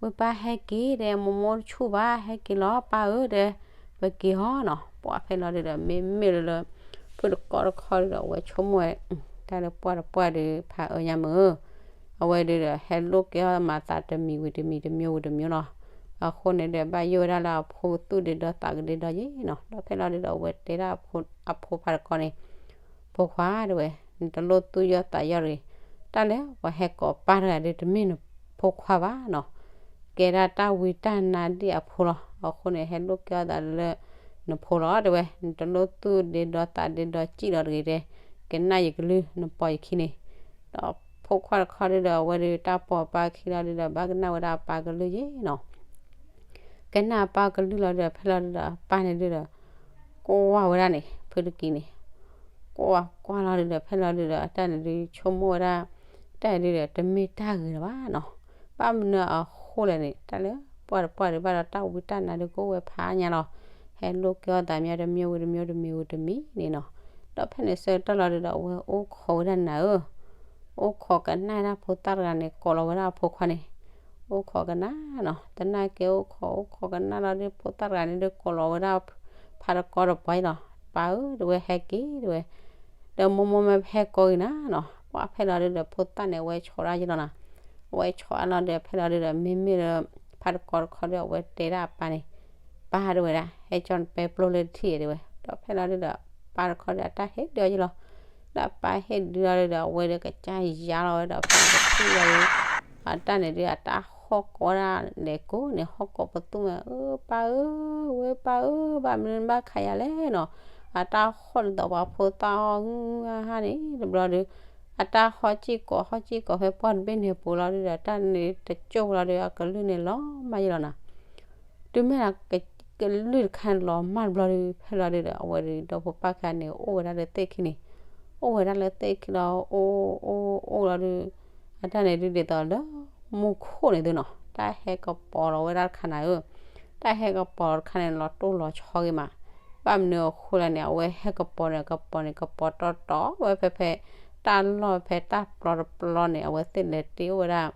ဝ့ၢ်ပၢ်ဟဲက့ၤ တဲ မိၢ်မိၢ်တဆူၣ်ဘၣ် ဟဲက့ၤလီၤပၢ်ဧၢ တဲ ပက့ၤဟီနီၤ. ပှၤဖဲလီၤဒုဒီး မ့မ့ၢ်လၢလၢ ဖုတကီတခီဒုဒီး အဝဲဆိကမိၣ်ဝဲ တၢ်လၢပှၢ်တပှၢ်ဒုး ဖးအၢညါမုၢ်ဧၢ, အဝဲဒုဒီး ဟဲလိၣ်ကဲထီၣ်မၤသးတမံၤဝံၤတမံၤ တမံၤဝံၤတမံၤလီၤ. အဃိန့ၣ်ဒီး ဘၣ်ယိၣ်ဝဲဒၣ်လၢအဖိသူၣ်ဒ့ဒီသးကဒ့ဒီယဲနီၤ. ဒီးဖဲလီၤဒုဒီး အဝဲတဲဒၣ်အဖိခွါတခီန့ၣ် ဖိခွါတဲဝဲ, နတလိၣ်သူၣ်ယီၣ်သးယီၣ်တဂ့ၤ, တၢ်လၢပှၤဟဲကိးပၢ်တဂၤဒုး တမ့ၢ်နဖိခွါဘၣ်နီၤ, ကဲဒၣ်တၢ်ဝံတၢ်နါဒ်အဖိလီၤ. အဃိန့ၣ် ဟဲလိၣ်ကဲထီၣ်သးလၢနဖိလီၤ တဲဝဲ, နတလိၣ်သူၣ်ဒ့ဒီသးဒ့ဒီစံၣ်လီၤတဂ့ၤတဲ, ကနၣ်ယကလုၢ် နပိာ်ယခံန့ၣ်. ဒီးဖိခွါတခီဒုဒီး အဝဲဒုးတၢ်ပိာ်ပၢ်ခံလီၤဒုဒီး ဘၣ်ကနၣ်ဝဲဒၣ်အပၢ်ကလုၢ်ယဲနီၤ. ကနၣ်အပၢ်ကလုၢ်လီၤဒီး ဖဲလီၤဒုဒီး အပၢ်န့ၣ်ဒုဒီး ကွၢ်ဝဲဒၣ်န့ၣ် ဖုတကံန့ၣ်, ကွၢ်ကွၢ်လီၤဒုဒီး ဖဲလီၤဒုဒီး အတၢ်န့ၣ်ဒုး ဆိကမိၣ်ဝဲဒၣ် တၢ်ဒုဒီး တမ့ၢ်တၢ်ဂ့ၤလၢၤဘၣ်နီၤ. ဘၣ်မနုၤအဃိလဲၣ်န့ၣ် တၢ်လၢပှၢ်တပှၢ်ဒုး ဘၣ်ဒီးတၢ်ဝံတၢ်နါဒုး ကအိၣ်ဝဲဖးညါလီၤ. ဟဲလိၣ်ကဲထီၣ်သးမ့ၢ်တမံၤဝံၤတမံၤ တမံၤဝံၤတမံၤန့ၣ်နီၤ. ဒီးဖဲန့ၣ်ဆၢကတီၢ်လီၤဒုဒီး အဝဲအိၣ်ခိးဝဲဒၣ်နၤဧၢ, အိၣ်ခိးကနၣ်ဒၣ်ဖိသၣ်တဂၤန့ၣ် ကိးလီၤဝဲဒၣ်အဖိခွါန့ၣ်, အိၣ်ခိးကနၣ်နီၤ. သနာ်က့အိၣ်ခိး အိၣ်ခိးကနၣ်လီၤဒီး ဖိသၣ်တဂၤန့ၣ်ဒုး ကိးလီၤဝဲဒၣ်ဖးတကီတပှၢ်အံၤလီၤ. ပၢ်ဧၢ တဲဝဲ ဟဲက့ၤ တဲဝဲ, ဒီးမိၢ်မိၢ်မ့ၢ်ဟဲကိးဂ့ၤနၤနီၤ. ပှၢ်ဖဲလီၤဒုဒီး ဖိသၣ်န့ၣ် အဝဲဆီဒၣ်ယဲလီၤနီၤ. အဝဲဆီအါလီၤဒီး ဖဲလီၤဒုဒီး မ့မ့ၢ်လၢ ဖးတကီတခီဒီး အဝဲတဲဒၣ်အပၢ်န့ၣ်, ပၢ် တဲဝဲဒၣ် ဟဲကၠီနပဲပျိလၢတထံၣ် တဲဝဲ. ဒီးဖဲလီၤဒုဒီး ပၢ်တခီဒီး အတၢ်ဟ့ၣ်ဒုးအီၤယဲလီၤ. ဒီးအပၢ်ဟ့ၣ်ဒုးအီၤဒီး အဝဲဒီးကစၢ်ယါလီၤဝဲဒီး ဖဲတထံၣ်လီၤဒီး အတၢ်န့ၣ်ဒုး အတၢ်ဟီၣ်ကိးဒၣ်လဲၤကိးန့ၣ် ဟီၣ်ကိးပသူၣ်မး အၢ ပၢ်ဧၢ, ဝဲပၢ်ဧၢ, ဘၣ်မနုၤနဘၣ်ခးယၤလဲၣ်နီၤ. အတၢ်ဟီၣ်ဒ်သိးပှၤဖိသၣ်ဟီၣ်ဂုၢ်ဟါန့ၣ် တဘျီဒီး အတၢ်ဟီၣ်စံၣ်ကိး ဟီၣ်စံၣ်ကိးဖဲပှၢ်တဘ့ၣ်န့ၣ်ပူၤလီၤဒုဒီး တၢ်န့ၣ်တကၠိၢ်လီၤဒီး အကလုၢ်န့ၣ်လီၤမၢ်ယဲလီၤနီၤ. တုၤမ့ၢ်လၢ ကလုၢ်တခါန့ၣ်လီၤမၢ်တဘျီဒီး ဖဲလီၤဒုဒီး အဝဲဒီးဒီဖိပၢ်ခံဂၤန့ၣ် အိၣ်ဝဲဒၣ်လၢသ့ၣ်ခံန့ၣ်, အိၣ်ဝဲဒၣ်လၢသ့ၣ်ခံလီၤ အိၣ်အိၣ်အိၣ်လီၤဒုး အတၢ်န့ၣ်ဒုးဒ်သိးလၢ မူခိၣ်န့ၣ်သုနီၤ တၢ်ဟဲကပီၤလီၤဝဲဒၣ်တခါနၤဧၢ, တၢ်ဟဲကပီၤလီၤတခါန့ၣ် လီၤတိၢ်လီၤဆီဂ့ၤမး, ဘၣ်မနုၤအဃိလဲၣ်န့ၣ် အဝဲဟဲကပီၤန့ၣ် ကပီၤန့ၣ် ကပီၤတီတီဝဲဖဲဖဲ တၢ်လီၢ်ဖဲတၢ်ပျီတပျီန့ၣ် အဝဲသ့ၣ်လဲၤတ့ၢ်အိၣ်ဝဲဒၣ်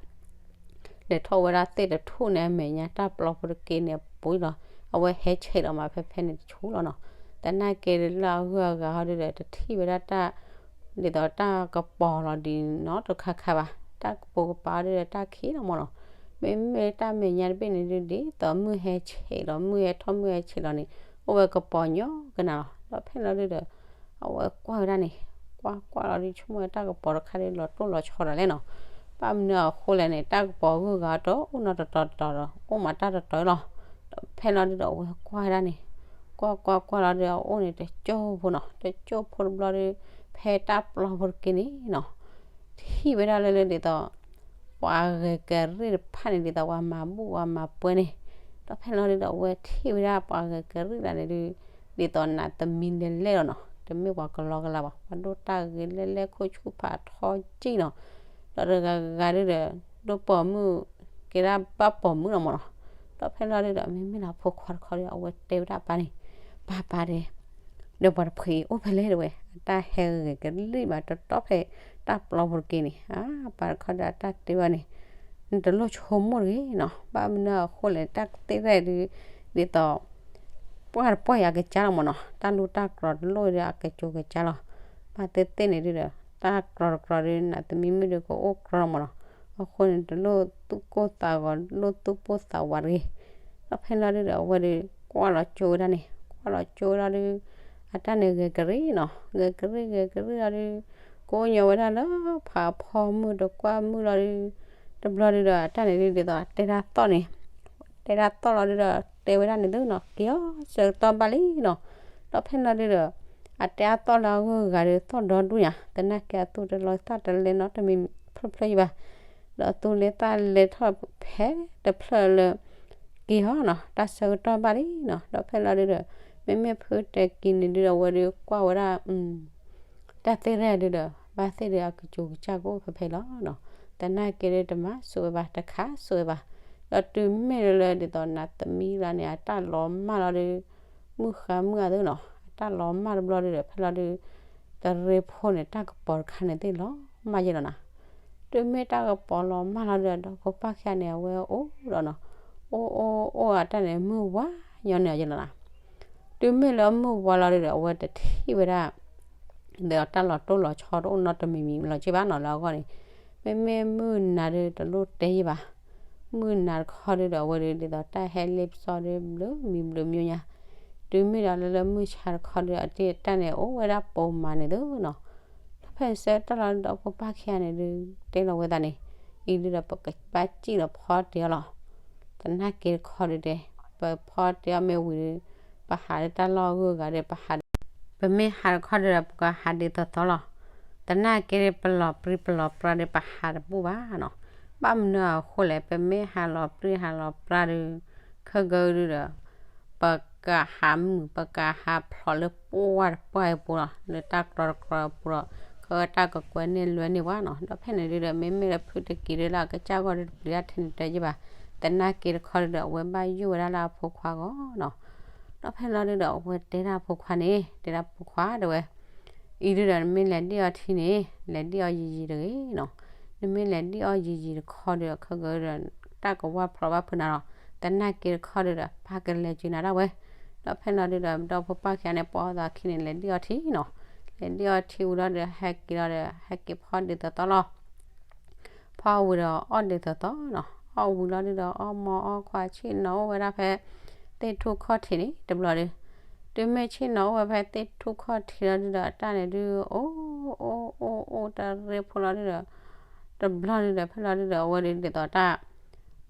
လဲၤထီၣ်ဝဲဒၣ်သ့ၣ်တထူၣ်န့ၣ် အမဲာ်ညါတၢ်ပျီဖိတက့န့ၣ်အပူၤလီၤ, အဝဲဟဲဆဲးလီၤမးဖဲဖဲန့ၣ်တဆူလီၤနီၤ, သနာ်က့လၢအဂုၤအဂၤဟီဒုဒီး တထံၣ်ဝဲဒၣ်တၢ် ဒ်သိးတၢ်ကပီၤလီၤဒ်နီတခါခါဘၣ်, တၢ်ကပိာ်ကပၤဒုဒီးတၢ်ခံးလီၤမးနီၤ, မ့မ့ၢ်တၢ်မဲာ်ညါတဘ့ၣ်န့ၣ်ဒုး ဒ်သိးမုၢ်ဟဲဆဲးလီၤ မုၢ်ဟဲထီၣ်မုၢ်ဟဲဆဲးလီၤန့ၣ် အိၣ်ဝဲကပီၤညီကနၤလီၤ, ဒီးဖဲလီၤဒုဒီး အဝဲကွၢ်ဝဲဒၣ်န့ၣ်, ကွၢ်ကွၢ်လီၤဒုး ဆိကမိၣ်ဝဲတၢ်ကပီၤတခါဒုးလီၤတိၢ်လီၤဆီဒီးလဲၣ်နီၤ, ဘၣ်မနုၤအဃိလဲၣ်န့ၣ် တၢ်ကပီၤအဂုၤအဂၤတအိၣ်နီတတီၤတတီၤဒီး အိၣ်မးတၢ်တတီၤလီၤ, ဒီးဖဲလီၤဒုဒီး အဝဲကွၢ်ဝဲဒၣ်န့ၣ်, ကွၢ်ကွၢ်ကွၢ်လီၤဒုး အအိၣ်န့ၣ်တကၠိၢ်ဖိနီၤ, တကၠိၢ်ဖိတဘျီဒုး ဖဲတၢ်ပျီဖိတက့န့ၣ်နီၤ ထံၣ်ဝဲဒၣ်လၢလၢဒ်သိး ပှၤဂဲၤကရံၣ်တဖၣ်န့ၣ် ဒ်သိးပှၤမၤဘူၣ်ပှၤမၤပှဲၤန့ၣ်, ဒီးဖဲလီၤဒုဒီး အဝဲထံၣ်ဝဲဒၣ်ပှၤဂဲၤကရံၣ်တဂၤန့ၣ်ဒုး ဒ်သိးနးသမံလဲၤလဲၣ်လီၤနီၤ, တမ့ၢ်ပှၤကလီကလီဘၣ်, ပှၤဒိၣ်တၢ်ဂ့ၤလဲၣ်လဲၣ် ခိၣ်ဆူၣ်ဖးထီကံၢ်နီၤ, ဒီးတဂၤဂၤဒုဒီး ဒိၣ်ပိာ်မုၣ် ကဲဒၣ်ဘၣ်ပိာ်မုၣ်လီၤမးနီၤ, ဒီးဖဲလီၤဒုဒီး မ့မ့ၢ်လၢအဖိခွါတခီဒီး အဝဲတဲဝဲဒၣ်အပၢ်န့ၣ်, ပၢ်ပၢ်တဲ ဒီးပှၤတဖှံးအံၤအိၣ်ဖဲလဲၣ်တဝဲ, အတၢ်ဟဲဂဲၤကရံၣ်ဘၣ်တီတီဖဲတၢ်ပျီပူၤတက့ၢ်န့ၣ်, အါ ပှၤတခီဒီးအတၢ်တဲဘၣ်န့ၣ်, နတလိၣ်ဆိကမိၣ်တဂ့ၤနီၤ, ဘၣ်မနုၤအဃိလဲၣ် တၢ်ကသ့ၣ်ရဲၣ်ဒုး, ဒ်သိး ပှၢ်တပှၢ်အံၤအကစၢ်လီၤမ့ၢ်နီၤ, တၢ်လူၢ်တၢ်ကြီတလိၣ်ဒီးအကကၠိကစၢ်လီၤ, ဘၣ်သ့ၣ်သ့ၣ်န့ၣ်ဒုးဒီး တၢ်ကြီတကြီဒုး နသမံမုၣ်ဒုးကအိၣ်ကြီလီၤမ့ၢ်နီၤ, အဃိန့ၣ် တလိၣ်သူၣ်ကိၢ်သးဂီၤ တလိၣ်သူၣ်ပိၢ်သးဝးတဂ့ၤ, ဒီးဖဲလီၤဒုးဒီး အဝဲဒုးကွၢ်လီၤကၠိဝဲဒၣ်န့ၣ်, ကွၢ်လီၤကၠိဝဲလီၤဒုး, အတၢ်န့ၣ်ဂဲၤကရံၣ်နီၤ, ဂဲၤကရံၣ်ဂဲၤကရံၣ်လီၤဒုး, ကိးညီဝဲဒၣ်လၢဖးဖီမုၢ်တကွၢ်မုၢ်လီၤဒုး, တဘျီဒုးဒီး အတၢ်န့ၣ်ဒုးဒ်သိးတဲတၢ်သီၣ်န့ၣ်, တဲတၢ်သီၣ်လီၤဒုးဒီး တဲဝဲဒၣ်န့ၣ်သုနီၤ, က့ၤအီၤဆၢကတီၢ်ဘၣ်လံနီၤ, ဒီးဖဲလီၤဒုးဒီး အတဲအါသီၣ်လၢအဂုၤအဂၤဒီး သီၣ်ဒီဒူၣ်ညါ, သနာ်က့အသူၣ်တလီၤသၣ်တလဲနီတမံၤဖျၢၣ်ဖျၢၣ်ယဘၣ်, ဒီးအသူၣ်လဲၤသၣ်လဲၤထီၣ်ဖဲတဖျၢၣ်လၢ က့ၤဟီနီၤ, တၢ်ဆၢကတီၢ်ဘၣ်လံနီၤ, ဒီးဖဲလီၤဒုးဒီး မ့မ့ၢ်ဖုတကံၤန့ၣ်ဒုးဒီး အဝဲဒုးကွၢ်ဝဲဒၣ် တၢ်သ့ၣ်ရဲၣ်ဒုးဒီး ဘၣ်သ့ၣ်ဒုးအကစၢ်ကစၢ်ကအိၣ်ဖဲဖဲလီၤနီၤ, သနာ်က့ဒုးတမၤဆိၣ်ဝဲဘၣ် တခးဆိၣ်ဝဲဘၣ်, ဒီးတုၤမ့ၢ်လၢလၢဒ်သိးနသမံလၢန့ၣ် အတၢ်လီၤမၢ်လီၤဒုး, မုၢ်ဃါမုၢ်အသုနီၤ, အတၢ်လီၤမၢ်တဘျီဒုးဒီး ဖဲလီၤဒုး တရ့ဖိန့ၣ် တၢ်ကပီၤတခါန့ၣ်သ့ၣ်လီၤ မၢ်ယဲလီၤနၤ, တုၤမ့ၢ်တၢ်ကပီၤလီၤမၢ်လီၤဒုးဒီး ဒီဖိပၢ်ခံဂၤန့ၣ် အဝဲအိၣ်ဒီးနီၤ, အိၣ်အိၣ်အိၣ်အတၢ်န့ၣ် မုၢ်ဝါညီန့ၣ်ယဲလီၤနၤ, တုၤမ့ၢ်လၢအမုၢ်ဝါလီၤဒုးဒီး အဝဲတထံၣ်ဝဲဒၣ် ဒီးတၢ်လီၤတိၢ်လီၤဆီတအိၣ်နီတမံၤမံၤလီၤက့ဘၣ်နီၤ လၢအဂီၢ်န့ၣ်, မ့မ့ၢ်မုၢ်နၤဒုးတလိၣ်တဲယဘၣ်, မုၢ်နၤတခီဒုးဒီး အဝဲဒုးဒ်သိးတၢ်ဟဲလ့ပစီဒုး ဘျုးမံၤဘျုးမံၤညါ, တုၤမ့ၢ်ဒီးလၢလၢမုၢ်ဆါတခီဒုး အတၢ်န့ၣ်အိၣ်ဝဲဒၣ်ပိာ်မၤန့ၣ်သုနီၤ, ဒီးဖဲဆၢတၢ်လီၤဒုးဒီဖိပၢ်ခံဂၤန့ၣ်ဒုး တဲလီၤဝဲသးန့ၣ်, အံၤဒုးဒီးပကဘၣ်စံၣ်လီၤဖီတ့ၢ်အီၤလီၤ, သနာ်က့တခီဒုးတဲ, ပဖီတ့ၢ်အီၤမ့ၢ်ဝံၤဒုး, ပဟးလၢတၢ်လီၢ်အဂုၤအဂၤဒီး ပဟး ပမ့ၢ်ဟးတခီဒုးဒီး ပကဟးဒ်သိးသိးလီၤ, သနာ်က့ပလီၤပြံပလီၤပြါဒီး ပဟးတဘူၣ်ဘၣ်နီၤ, ဘၣ်မနုၤအဃိလဲၣ် ပမ့ၢ်ဟးလီၤပြံဟးလီၤပြါဒုး, ခဲကဒုးဒီး ပကဟးမုာ် ပကဟးဖျိးလၢပှၢ်တပှၢ်အပူၤလီၤ, လၢတၢ်ကြီတကြီအပူၤလီၤ, ခဲတၢ်ကကွဲန့ၢ်လွဲန့ၢ်ပှၤနီၤ, ဒီးဖဲန့ၣ်ဒုးဒီး မ့မ့ၢ်လၢဖုတကံၤဒုးလၢအကစၢ်ဂီၢ်ဒုးတပျံၤတၢ်ထဲန့ၣ်တဲယဘၣ်, သနာ်က့တခီဒုးဒီး အဝဲဘၣ်ယိၣ်ဝဲဒၣ်လၢအဖိခွါဂီၢ်နီၤ ဒီးဖဲလီၤဒုးဒီး အဝဲတဲဒၣ်အဖိခွါန့ၣ်, တဲဒၣ်ဖိခွါတဲဝဲ, အံၤဒုးဒီး နမ့ၢ်လဲၤဒံၣ်အီၤထံန့ၣ် လဲၤဒံၣ်အီၤယံာ်ယံာ်တဂ့ၤနီၤ, နမ့ၢ်လဲၤဒံၣ်အီၤယံာ်ယံာ်တခီဒုးဒီး ခဲကဒုးဒီး တၢ်ကဝၢ်ဖျိးဘၣ်ဖုနၤလီၤ, သနာ်က့တခီဒုးဒီး ပၢ်ကလဲၤစုနၤဒၣ်ဝဲ, ဒီးဖဲလီၤဒုးဒီး ဒီဖိပၢ်ခံဂၤန့ၣ် ပိာ်အသးခံန့ၣ် လဲၤဒံၣ်အီၤထံနီၤ, လဲၤဒံၣ်အီၤထံဝံၤလီၤဒီး ဟဲက့ၤလီၤဒီး ဟဲက့ၤဖီဒ်သိးသိးလီၤ ဖီဝံၤဒီးအီၣ်ဒ်သိးသိးနီၤ, အီၣ်ဝံၤလီၤဒုးဒီး အီၣ်မီအီၣ်ခွါဆ့ၣ်နီၤအိၣ်ဝဲဒၣ်ဖဲ သ့ၣ်ထူၣ်ခီၣ်ထံးန့ၣ် တဘျီဒီး, တုၤမ့ၢ်ဆ့ၣ်နီၤအိၣ်ဝဲဖဲသ့ၣ်ထူၣ်ခီၣ်ထံးလီၤဒုးဒီး အတၢ်န့ၣ်ဒုး အိၣ်အိၣ်အိၣ်အိၣ်တရ့ဖိလီၤဒုးဒီး, တဘျီဒုးဒီး ဖဲလီၤဒုးဒီး အဝဲဒုးဒ်သိးတၢ်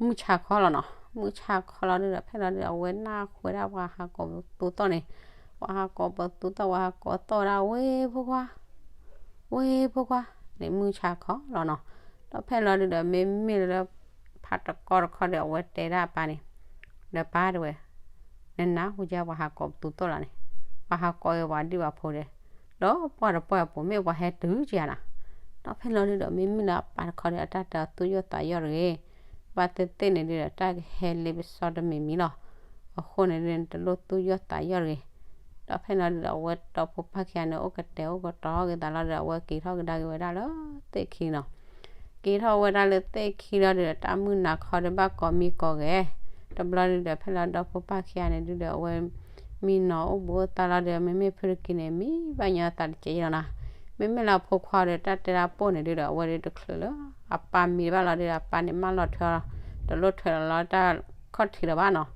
မုၢ်ဆါခီလီၤနီၤ, မုၢ်ဆါခီလီၤဒုးဒီး ဖဲလီၤဒုးဒီး အဝဲနၢ်ဟူဝဲဒၣ်ပှၤဟးကိးပသူသီၣ်န့ၣ်, ပှၤဟးကိးပသူသီၣ် ပှၤဟးကိးသီၣ်ဝဲဒၣ် ဝ့ၢ်ဖိခွါ ဝ့ၢ်ဖိခွါ, န့ၣ်မုၢ်ဆါခီလီၤနီၤ, ဒီးဖဲလီၤဒုးဒီး မ့မ့ၢ်လၢ ဖးတကီတခီဒီး အဝဲတဲဒၣ်အပၢ်န့ၣ်, ဒီးပၢ်တဲဝဲ, နနၢ်ဟူကပှၤဟးကိးပသူသီၣ်လီၤန့ၣ်, ပှၤဟးကိးဝဲပှၤဒံၣ်ပှၤဖိဒီး, ဒီးပှၢ်တပှၢ်အပူၤ မ့ၢ်ပှၤဟဲတုၤကယၤနီၤ, ဒီးဖဲလီၤဒုးဒီး မ့မ့ၢ်လၢအပၢ်တခီဒီး အတၢ်တသူၣ်ယိၣ်သးယိၣ်တဂ့ၤ, ဘၣ်သ့ၣ်သ့ၣ်န့ၣ်ဒုးဒီး တၢ်ကဟဲလ့ပစီတမံၤမံၤလီၤ, အဃိန့ၣ်ဒုး တလိၣ်သူၣ်ယိၣ်သးယိၣ်တဂ့ၤ, ဒီးဖဲလီၤဒုးဒီး အဝဲဒီဖိပၢ်ခံဂၤန့ၣ် အိၣ်ကတဲာ်အိၣ်ကတီၤက့ၤသးလီၤဒီး အဝဲက့ၤထီၣ်ကဒါက့ၤဝဲဒၣ်လၢသ့ၣ်ခံနီၤ, က့ၤထီၣ်ဝဲဒၣ်လၢသ့ၣ်ခံလီၤဒုးဒီး တၢ်မုၢ်နၤခီဒီး ဘၣ်ကိးမံကိးဂဲၤ, တဘျီဒုးဒီး ဖဲလီၤဒီဖိပၢ်ခံဂၤန့ၣ်ဒုးဒီး အဝဲ မံနီၤအိၣ်ဘူးအိၣ်သါလီၤဒီး မ့မ့ၢ်ဖုတကံၤန့ၣ် မံဘၣ်ညီသးတကဲးယဲလီၤနီၤ, မ့မ့ၢ်လၢအဖိခွါဒီး တၢ်တဲတၢ်ပိၢ်န့ၣ်ဒုးဒီး အဝဲဒုးတချုးလၢ အပၢ်မံတဘၣ်လီၤဒုးဒီး အပၢ်န့ၣ် မၢလီၤထွဲ တလိၣ်ထွဲလီၤတၢ်ခီၣ်ထံးလၢၤဘၣ်နီၤ,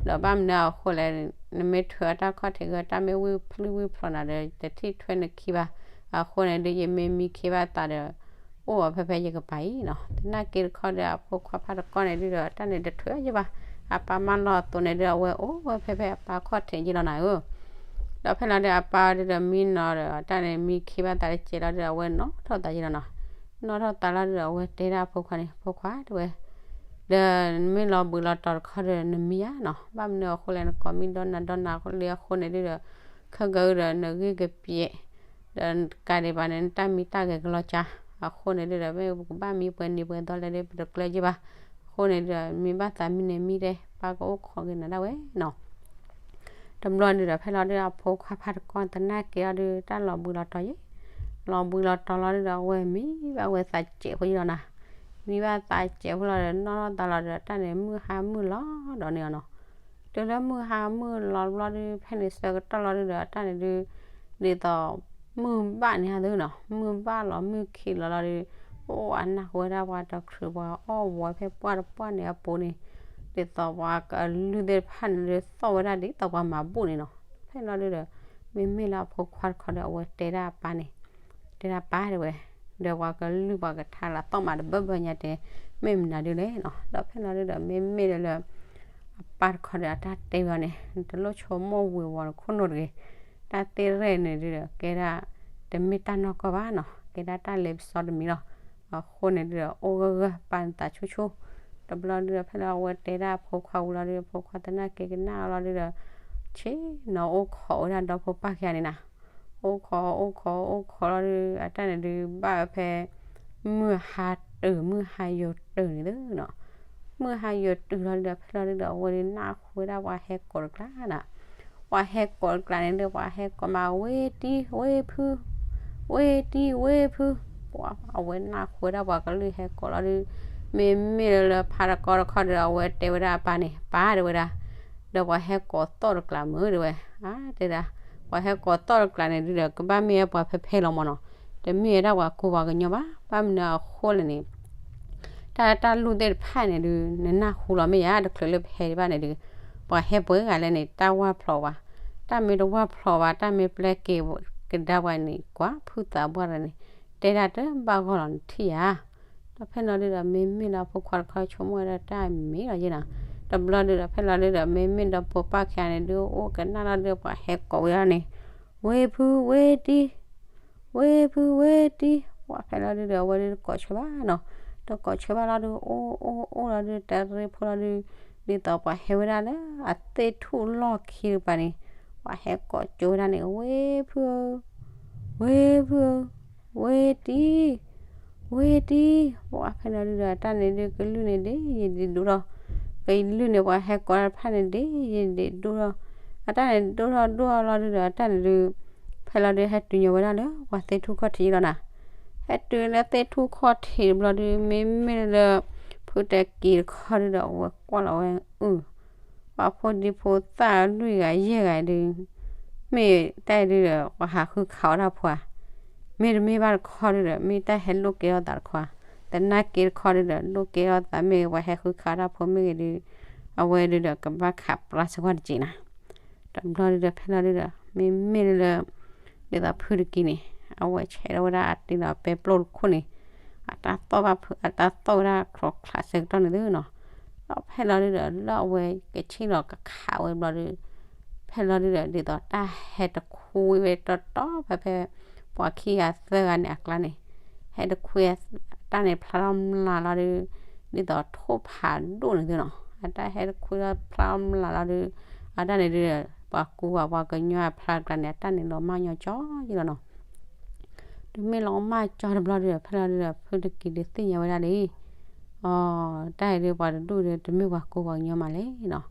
ဒီးဘၣ်မနုၤအဃိလဲၣ်, နမ့ၢ်ထွဲအတၢ်ခီၣ်ထံး ဂ့ၤတၢ်မ့ၢ်ဝံၣ်ဖျံၣ်ဝံၣ်ဖျိးနၤဒီး တထံၣ်ထွဲနခံဘၣ်, အဃိန့ၣ်ဒုး ယမ့ၢ်မံခ့ဘၣ်သးဒီး အိၣ်အီၤဖဲဖဲယကပၤအံၤနီၤ, သနာ်က့တခီဒီး အဖိခွါဖးတကီန့ၣ်ဒုးဒီး တၢ်န့ၣ်တထွဲယဘၣ်, အပၢ်မၢလီၤအသိးန့ၣ်ဒုး အဝဲအိၣ်ဝဲဖဲဖဲအပၢ်ခီၣ်ထံးယလီၤနၤဧၢ, ဒီးဖဲလီၤဒုး အပၢ်ဒုးဒီးမံနီၤဒီး တၢ်န့ၣ်မံခ့ဘၣ်သးတကဲးလီၤဒုးဒီး အဝဲနီၣ်ထီၣ်သးယလီၤနီၤ, နီၣ်ထီၣ်သးလီၤဒုးဒီး အဝဲတဲဒၣ်အဖိခွါန့ၣ် ဖိခွါတဲဝဲ ဒီးနမ့ၢ်လီၤဘှံးလီၤတီၤတခီဒီး နမံဧါနီၤ, ဘၣ်မနုၤအဃိလဲၣ် နကိးမံဒီးနၤဒီးနၤလံအဃိန့ၣ်ဒုးဒီး ခဲကဒုးဒီး နဂံၢ်ကပံး ဒီးကးဒံးဘၣ်န့ၣ် နတၢ်မံတၢ်ဂဲၤကလီၤကၢ်, အဃိန့ၣ်ဒုးဒီး မ့ၢ်ပကဘၣ်မံပှဲၤနံၤပှဲၤသီလဲၣ်ဒီး ပတကျၢၤယဘၣ်, အဃိန့ၣ်ဒုးဒီး မံဘၣ်သးမံန့ၣ်မံဒဲး ပၢ်ကအိၣ်ခိးက့ၤနၤဒၣ်ဝဲနီၤ တဘျီဒုဒီး ဖဲလီၤဒုဒီး အဖိခွါဖးတကီသနာ်က့အီၤဒု တၢ်လီၤဘှံးလီၤတီၤယဲ, လီၤဘှံးလီၤတီၤလီၤဒုဒီး အဝဲမံဘၣ်ဝဲသးစဲးဖိယလီၤနၤ, မံဘၣ်သးစဲးဖိလီၤဒီး နီၢ်နီၢ်သးလီၤဒီး တၢ်န့ၣ်မုၢ်ဟါမုၢ်လီၤဒီးန့ၣ်အီၤနီၤ, တုၤလၢမုၢ်ဟါမုၢ်လီၤတဘျီဒု ဖဲန့ၣ်ဆၢကတီၢ်လီၤဒုဒီး တၢ်န့ၣ်ဒု ဒ်သိး မုၢ်ဘၣ်န့ၣ်ဟဲသုနီၤ, မုၢ်ဘၣ်လီၤမုၢ်ခံးလီၤလီၤဒီး အိၣ်အနၢ်ဟူဝဲဒၣ်ပှၤတချုးပှၤအီၣ်ဝီဖဲပှၢ်တပှၢ်န့ၣ်အပူၤန့ၣ်, ဒ်သိးပှၤကလုၢ်သ့ၣ်တဖၣ်န့ၣ်ဒု သီၣ်ဝဲဒၣ်ဒ်သိးပှၤမၤဘူၣ်န့ၣ်နီၤ, ဖဲလီၤဒုဒီး မ့မ့ၢ်လၢအဖိခွါတခီဒီး အဝဲတဲဒၣ်အပၢ်န့ၣ်, တဲဒၣ်ပၢ်တဲဝဲ, ဒီးပှၤကလုၢ်ပှၤကထါလၢသီၣ်မးတဘၢဘၢညါတဲ, မ့ၢ်မနုၤဒုလဲၣ်နီၤ, ဒီးဖဲလီၤဒုဒီး မ့မ့ၢ်လၢလၢ အပၢ်တခီဒီးအတၢ်တဲဝဲန့ၣ် တလိၣ်ဆိကမိၣ်ဝံၤဝီၤတခိၣ်နီတဂ့ၤ, တၢ်သ့ၣ်ရဲၣ်န့ၣ်ဒုဒီး ကဲဒၣ် တမ့ၢ်တၢ်နီၢ်ကီၢ်ဘၣ်နီၤ, ကဲဒၣ်တၢ်လဲၤပစီတမံၤလီၤ, အဃိန့ၣ်ဒုဒီး အိၣ်ဂၢၢ်ဂၢၢ်ပာ်နသးဆူၣ်ဆူၣ်, တဘျီဒုဒီး ဖဲလၢအဝဲတဲဒၣ်အဖိခွါဝံၤလီၤဒုဒီး အဖိခွါသနာ်က့ကနၣ်အီၤလီၤဒုဒီး ဆ့ၣ်နီၤအိၣ်ခိးဝဲဒၣ်ဒီဖိပၢ်ခံဂၤန့ၣ်နၤ, အိၣ်ခိးအိၣ်ခိးအိၣ်ခိးလီၤဒု အတၢ်န့ၣ်ဒု ဘၣ်ဝဲဖဲ မုၢ်ဟါတုၤ မုၢ်ဟါယိၤတုၤန့ၣ်သုနီၤ, မုၢ်ဟါယိၤတုၤလီၤဒုဒီး ဖဲလီၤဒုဒီး အဝဲဒုနၢ်ဟူဝဲဒၣ်ပှၤဟဲကိးတကျါနၤ, ပှၤဟဲကိးတကျါန့ၣ်ဒု ပှၤဟဲကိးမး ဝ့တံ ဝ့ဖု ဝ့တံ ဝ့ဖု, ပှၤအဝဲနၢ်ဟူဝဲဒၣ်ပှၤကလုၢ်ဟဲကိးလီၤဒု, မ့မ့ၢ်လၢလၢဖးတကီတခီဒီး အဝဲတဲဝဲဒၣ်အပၢ်န့ၣ် ပၢ်တဲဝဲဒၣ်, ဒီးပှၤဟဲကိးသီၣ်တကျါမုၢ်တဲဝဲ, အါတဲဒၣ်, ပှၤဟဲကိးသီၣ်တကျါန့ၣ်ဒုဒီး ကဘၣ်မ့ၢ်ဝဲပှၤဖဲဖဲလီၤမၢ်နီၤ, တမ့ၢ်ဝဲဒၣ်ပှၤကူပှၤကညီဘၣ်, ဘၣ်မနုၤအဃိလဲၣ်န့ၣ် တၢ်တၢ်လူၢ်သ့ၣ်တဖၣ်န့ၣ်ဒု နနၢ်ဟူလီၤမ့ၢ်ယါ တချုးလၢပဟဲဒံးဘၣ်န့ၣ်ဒု, ပှၤဟဲပှဲၤဂၤလဲၣ်န့ၣ် တၢ်ဝၢ်ဖျိးဝဲ, တၢ်မ့ၢ်တဝၢ်ဖျိးဘၣ် တၢ်မ့ၢ်ပျဲက့ၤကဒါပှၤန့ၣ် ကွၢ်ဖုသးပှၢ်တဂၤန့ၣ် တဲဒၣ်တဘၣ်ဂီၢ်လီၤနထံၣ်ဧါ. ဒီးဖဲလီၤဒုဒီး မ့မ့ၢ်လၢအဖိခွါတခီဆိကမိၣ်ဝဲဒၣ်တၢ်မ့ၢ်လီၤယဲနီၤ, တဘျီဒုဒီး ဖဲလီၤဒုဒီး မ့မ့ၢ်ဒီးဖိပၢ်ခံဂၤန့ၣ်ဒု အိၣ်ကနၣ်လီၤဒု ပှၤဟဲကိးဝဲဒၣ်န့ၣ် ဝ့ဖုဝ့တံ ဝ့ဖုဝ့တံ, ပှၤဖဲလီၤဒုဒီး အဝဲဒုတကိးဆၢဘၣ်နီၤ, တကိးဆၢဘၣ်လီၤဒု အိၣ်အိၣ်အိၣ်လီၤဒု တရ့ဖိလီၤဒု, ဒ်သိးပှၤဟဲဝဲဒၣ်လၢအသ့ၣ်ထူၣ်လီၢ်ခံတကပၤန့ၣ်, ပှၤဟဲကိးကၠိဝဲဒၣ်န့ၣ် ဝ့ဖုဧၢ, ဝ့ဖုဧၢ, ဝ့တံ ဝ့တံ, ပှၤဖဲလီၤဒုဒီး အတၢ်န့ၣ်ဒု ကလုၢ်န့ၣ်ဒ်ယဒံးဒိၣ်ထီၣ်, ကလုၢ်န့ၣ် ပှၤဟဲကိးတဖၣ်န့ၣ်ဒ်ယဒံးဒိၣ်ထီၣ်, အတၢ်န့ၣ်ဒိၣ်ထီၣ်ဒိၣ်ထီၣ်လီၤဒုဒီး အတၢ်န့ၣ်ဒု ဖဲလီၤဒု ဟဲတုၤညီဝဲဒၣ်လၢပှၤသ့ၣ်ထူၣ်ခီၣ်ထံးလီၤနၤ, ဟဲတုၤလၢသ့ၣ်ထူၣ်ခီၣ်ထံးတဘျီဒု မ့မ့ၢ်လၢ ဖုတက့ၤတခီဒုဒီး အဝဲကွၢ်လီၤဝဲအု ပှၤဖိဒံဖိသၣ်လွံၢ်ဂၤယဲၢ်ဂၤဒု မ့ၢ်တၢ်အံၤဒုဒီး ပှၤဟးဃုခးအီၣ်တၢ်ဖိဧါ, မ့တမ့ၢ်ဘၣ်တခီဒုဒီး မ့ၢ်တၢ်ဟဲလိၣ်ကဲထီၣ်သးတခီဧါ, သနာ်က့တခီဒုဒီး လိၣ်ကဲထီၣ်သးမ့ၢ်ဂ့ၤ ပှၤဟဲဃုခးအီၣ်တၢ်ဖိမ့ၢ်ဂ့ၤဒု အဝဲဒုဒီး ကဘၣ်ခးပြါစ့ၢ်ကီးတက့ၢ်နၤ. တဘျီဒုဒီး ဖဲလီၤဒုဒီး မ့မ့ၢ်လၢ ဒ်သိးဖုတက့ၤန့ၣ် အဝဲဆဲးထီၣ်ဝဲဒၣ်အတ့လီၤပဲပျိၢ်တခိၣ်န့ၣ် အတၢ်သီၣ်ဘၣ်ဖု အတၢ်သီၣ်ဝဲဒၣ်ချီးချးဆၢကတီၢ်န့ၣ်သုနီၤ, ဒီးဖဲလီၤဒုဒီး လၢအဝဲကဆ့ၣ်လီၤကခးဝဲတဘျီဒု ဖဲလီၤဒုဒီး ဒ်သိးတၢ်ဟဲတခွံဝဲတီတီဖဲဖဲ ပှၤခံဂၤသၢဂၤန့ၣ်အကျါန့ၣ် ဟဲတခွံ တၢ်န့ၣ်ဖျါထီၣ်မျးလီၤဒု ဒ်သိးထိၣ်ဖးဒိၣ်န့ၣ်သုနီၤ, အတၢ်ဟဲတခွံလီၤဖျါထီၣ်မျးလီၤဒု အတၢ်န့ၣ်ဒု ပှၤကူပှၤကညီအဖျါတကျါန့ၣ် အတၢ်န့ၣ်လီၤမၢ်ညီကၠီယလီၤနီၤ. တုၤမ့ၢ်လီၤမၢ်ကၠီတဘျီဒုဒီး ဖဲလီၤဒုဒီး ဖုတက့ၤဒုးသ့ၣ်ညါဝဲဒၣ်လံ အီ တၢ်အံၤဒုးပှၤတဒူၣ်ဒုး တမ့ၢ်ပှၤကူပှၤကညီမးလဲၣ်နီၤ,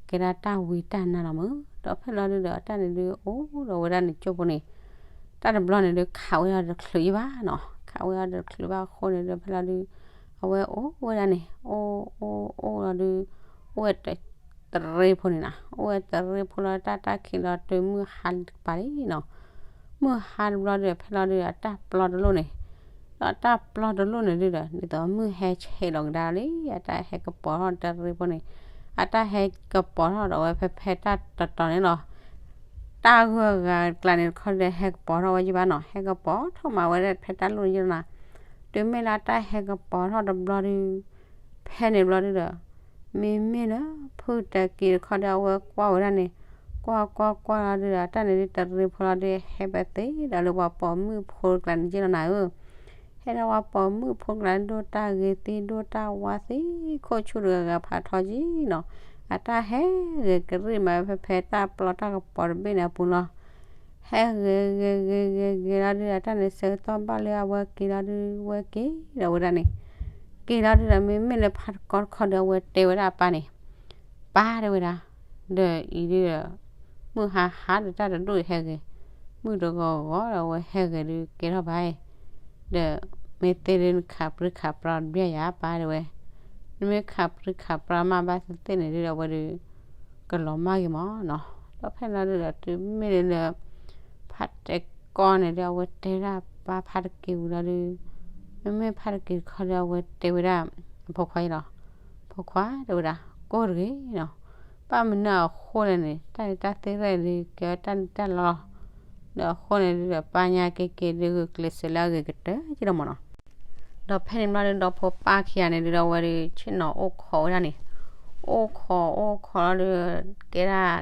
ကဲဒၣ်တၢ်ဝံတၢ်နါလီၤမုၢ်, ဒီးဖဲလီၤဒုဒီး အတၢ်န့ၣ်ဒုးအိၣ်ဒီးဝဲဒၣ်န့ၣ်ကၠိဖိန့ၣ် တၢ်တဘျီန့ၣ်ဒုး ခးဝဲဒၣ်တချုးယံၤဘၣ်နီၤ, ခးဝဲဒၣ်တချုးဘၣ်အဃိန့ၣ်ဒုး ဖဲလီၤဒုး အဝဲအိၣ်ဝဲဒၣ်န့ၣ် အိၣ်အိၣ်အိၣ်လီၤဒုး အိၣ်ဝဲတ တရ့ဖိန့ၣ်နီၤ, အိၣ်ဝဲတရ့ဖိလီၤ တၢ်တၢ်ခံးလီၤတုၤမုၢ်ဟါလံတကပၤလံနီၤ, မုၢ်ဟါတဘျီဒုး ဖဲလီၤဒုး အတၢ်ပျီတလိၣ်န့ၣ် ဒီးတၢ်ပျီတလိၣ်န့ၣ်ဒုးဒီး ဒ်သိးမုၢ်ဟဲဆဲးလီၤကဒါလံ အတၢ်ဟဲကပီၤထီၣ်တရ့ဖိန့ၣ်, အတၢ်ဟဲကပီၤထီၣ်ဒီးဝဲဖဲဖဲတၢ်တတီၤန့ၣ်လီၤ တၢ်ဂုၤအဂၤကျါန့ၣ်တခီဒီး ဟဲကပီၤထီၣ်ဝဲယံၤဘၣ်နီၤ, ဟဲကပီၤထီၣ်မးဝဲဒၣ်ဖဲတၢ်လိၣ်န့ၣ်ယံၤလီၤနီၤ, တုၤမ့ၢ်လၢတၢ်ဟဲကပီၤထီၣ်တဘျီဒုး ဖဲန့ၣ်ဘျီဒုးဒီး မ့မ့ၢ်လၢ ဖုတက့ၤတခီဒီး အဝဲကွၢ်ဝဲဒၣ်န့ၣ် ကွၢ်ကွၢ်ကွၢ်လီၤဒုးဒီး တၢ်န့ၣ်ဒုးတရ့ဖိလီၤဒုး ဟဲပသ့ဒီးလၢပှၤပိာ်မုၣ်ဖိတကျါန့ၣ်ယံၤလီၤနၤဧၢ ဟဲဒီးပှၤပိာ်မုၣ်ဖိတကျါန့ၣ် ဒိၣ်တၢ်ဂ့ၤသ့ ဒိၣ်တၢ်ဝါသ့ ခိၣ်ဆူၣ်တဂၤဂၤဖးထီကံနီၤ, အတၢ်ဟဲဂဲၤကရံၣ်မးဖဲဖဲတၢ်ပျီတၢ်ကပီၤတဘ့ၣ်န့ၣ်အပူၤလီၤ. ဟဲဂဲၤဂဲၤဂဲၤဂဲၤဂဲၤလီၤဒုး အတၢ်န့ၣ်ဆၢကတီၢ်ဘၣ်လၢအဝဲက့ၤလီၤဒုး ဝဲက့ၤဒီးဝဲဒၣ်န့ၣ် က့ၤလီၤဒုးဒီး မ့မ့ၢ်လၢဖးတကီတခီဒီး အဝဲတဲဝဲဒၣ်အပၢ်န့ၣ် ပၢ်တဲဝဲဒၣ် ဒီးအံၤဒုးဒီး မုၢ်ဟါဟါဒီးတၢ်တဒူၣ်ဟဲဂဲၤ, မုၢ်တဂီၤဂီၤဒီးအဝဲဟဲဂဲၤဒုးကဲထီၣ်ဘၣ်အံၤ, ဒီးမ့ၢ်သ့ၣ်ဒုးနခးပြံခးပြါတဘျီယၤပၢ်တဲဝဲ, နမ့ၢ်ခးပြံခးပြါမးဘၣ်သ့ၣ်သ့ၣ်န့ၣ်ဒုးဒီးအဝဲဒုး ကလီၤမၢ်ဂ့ၤမးနီၤ. ဒီးဖဲလီၤဒုးဒီးတုၤမ့ၢ်လၢ ဖါတဲကီန့ၣ်ဒုး အဝဲတဲဝဲဒၣ်ပၢ်ဖါတက့ၤဝံၤလီၤဒုး, မ့မ့ၢ်ဖါတက့ၤတခီဒီး အဝဲတဲဝဲဒၣ် အဖိခွါအံၤလီၤ. ဖိခွါတဲဝဲဒၣ် ကိၢ်တဂ့ၤနီၤ, ဘၣ်မနုၤအဃိလဲၣ်န့ၣ် တၢ်န့ၣ်တၢ်သ့ၣ်ရဲၣ်ဒုး ကဲဝဲတၢ်န့ၣ်တၢ်လီၤလီၤ. ဒီးအဃိန့ၣ်ဒုးဒီး ပၢ်ညါက့ၤက့ၤဒုးဂုာ်ကျဲးစၢးလၢအဂ့ၤကတၢၢ်က့ၤဒီးမးနီၤ. ဒီးဖဲန့ၣ်ဘျီဒုး ဒီဖိပၢ်ခံဂၤန့ၣ်ဒုးဒီး အဝဲဒုးဆ့ၣ်နီၤအိၣ်ခိးဝဲဒၣ်န့ၣ်, အိၣ်ခိးအိၣ်ခိးလီၤဒုး ကဲဒၣ်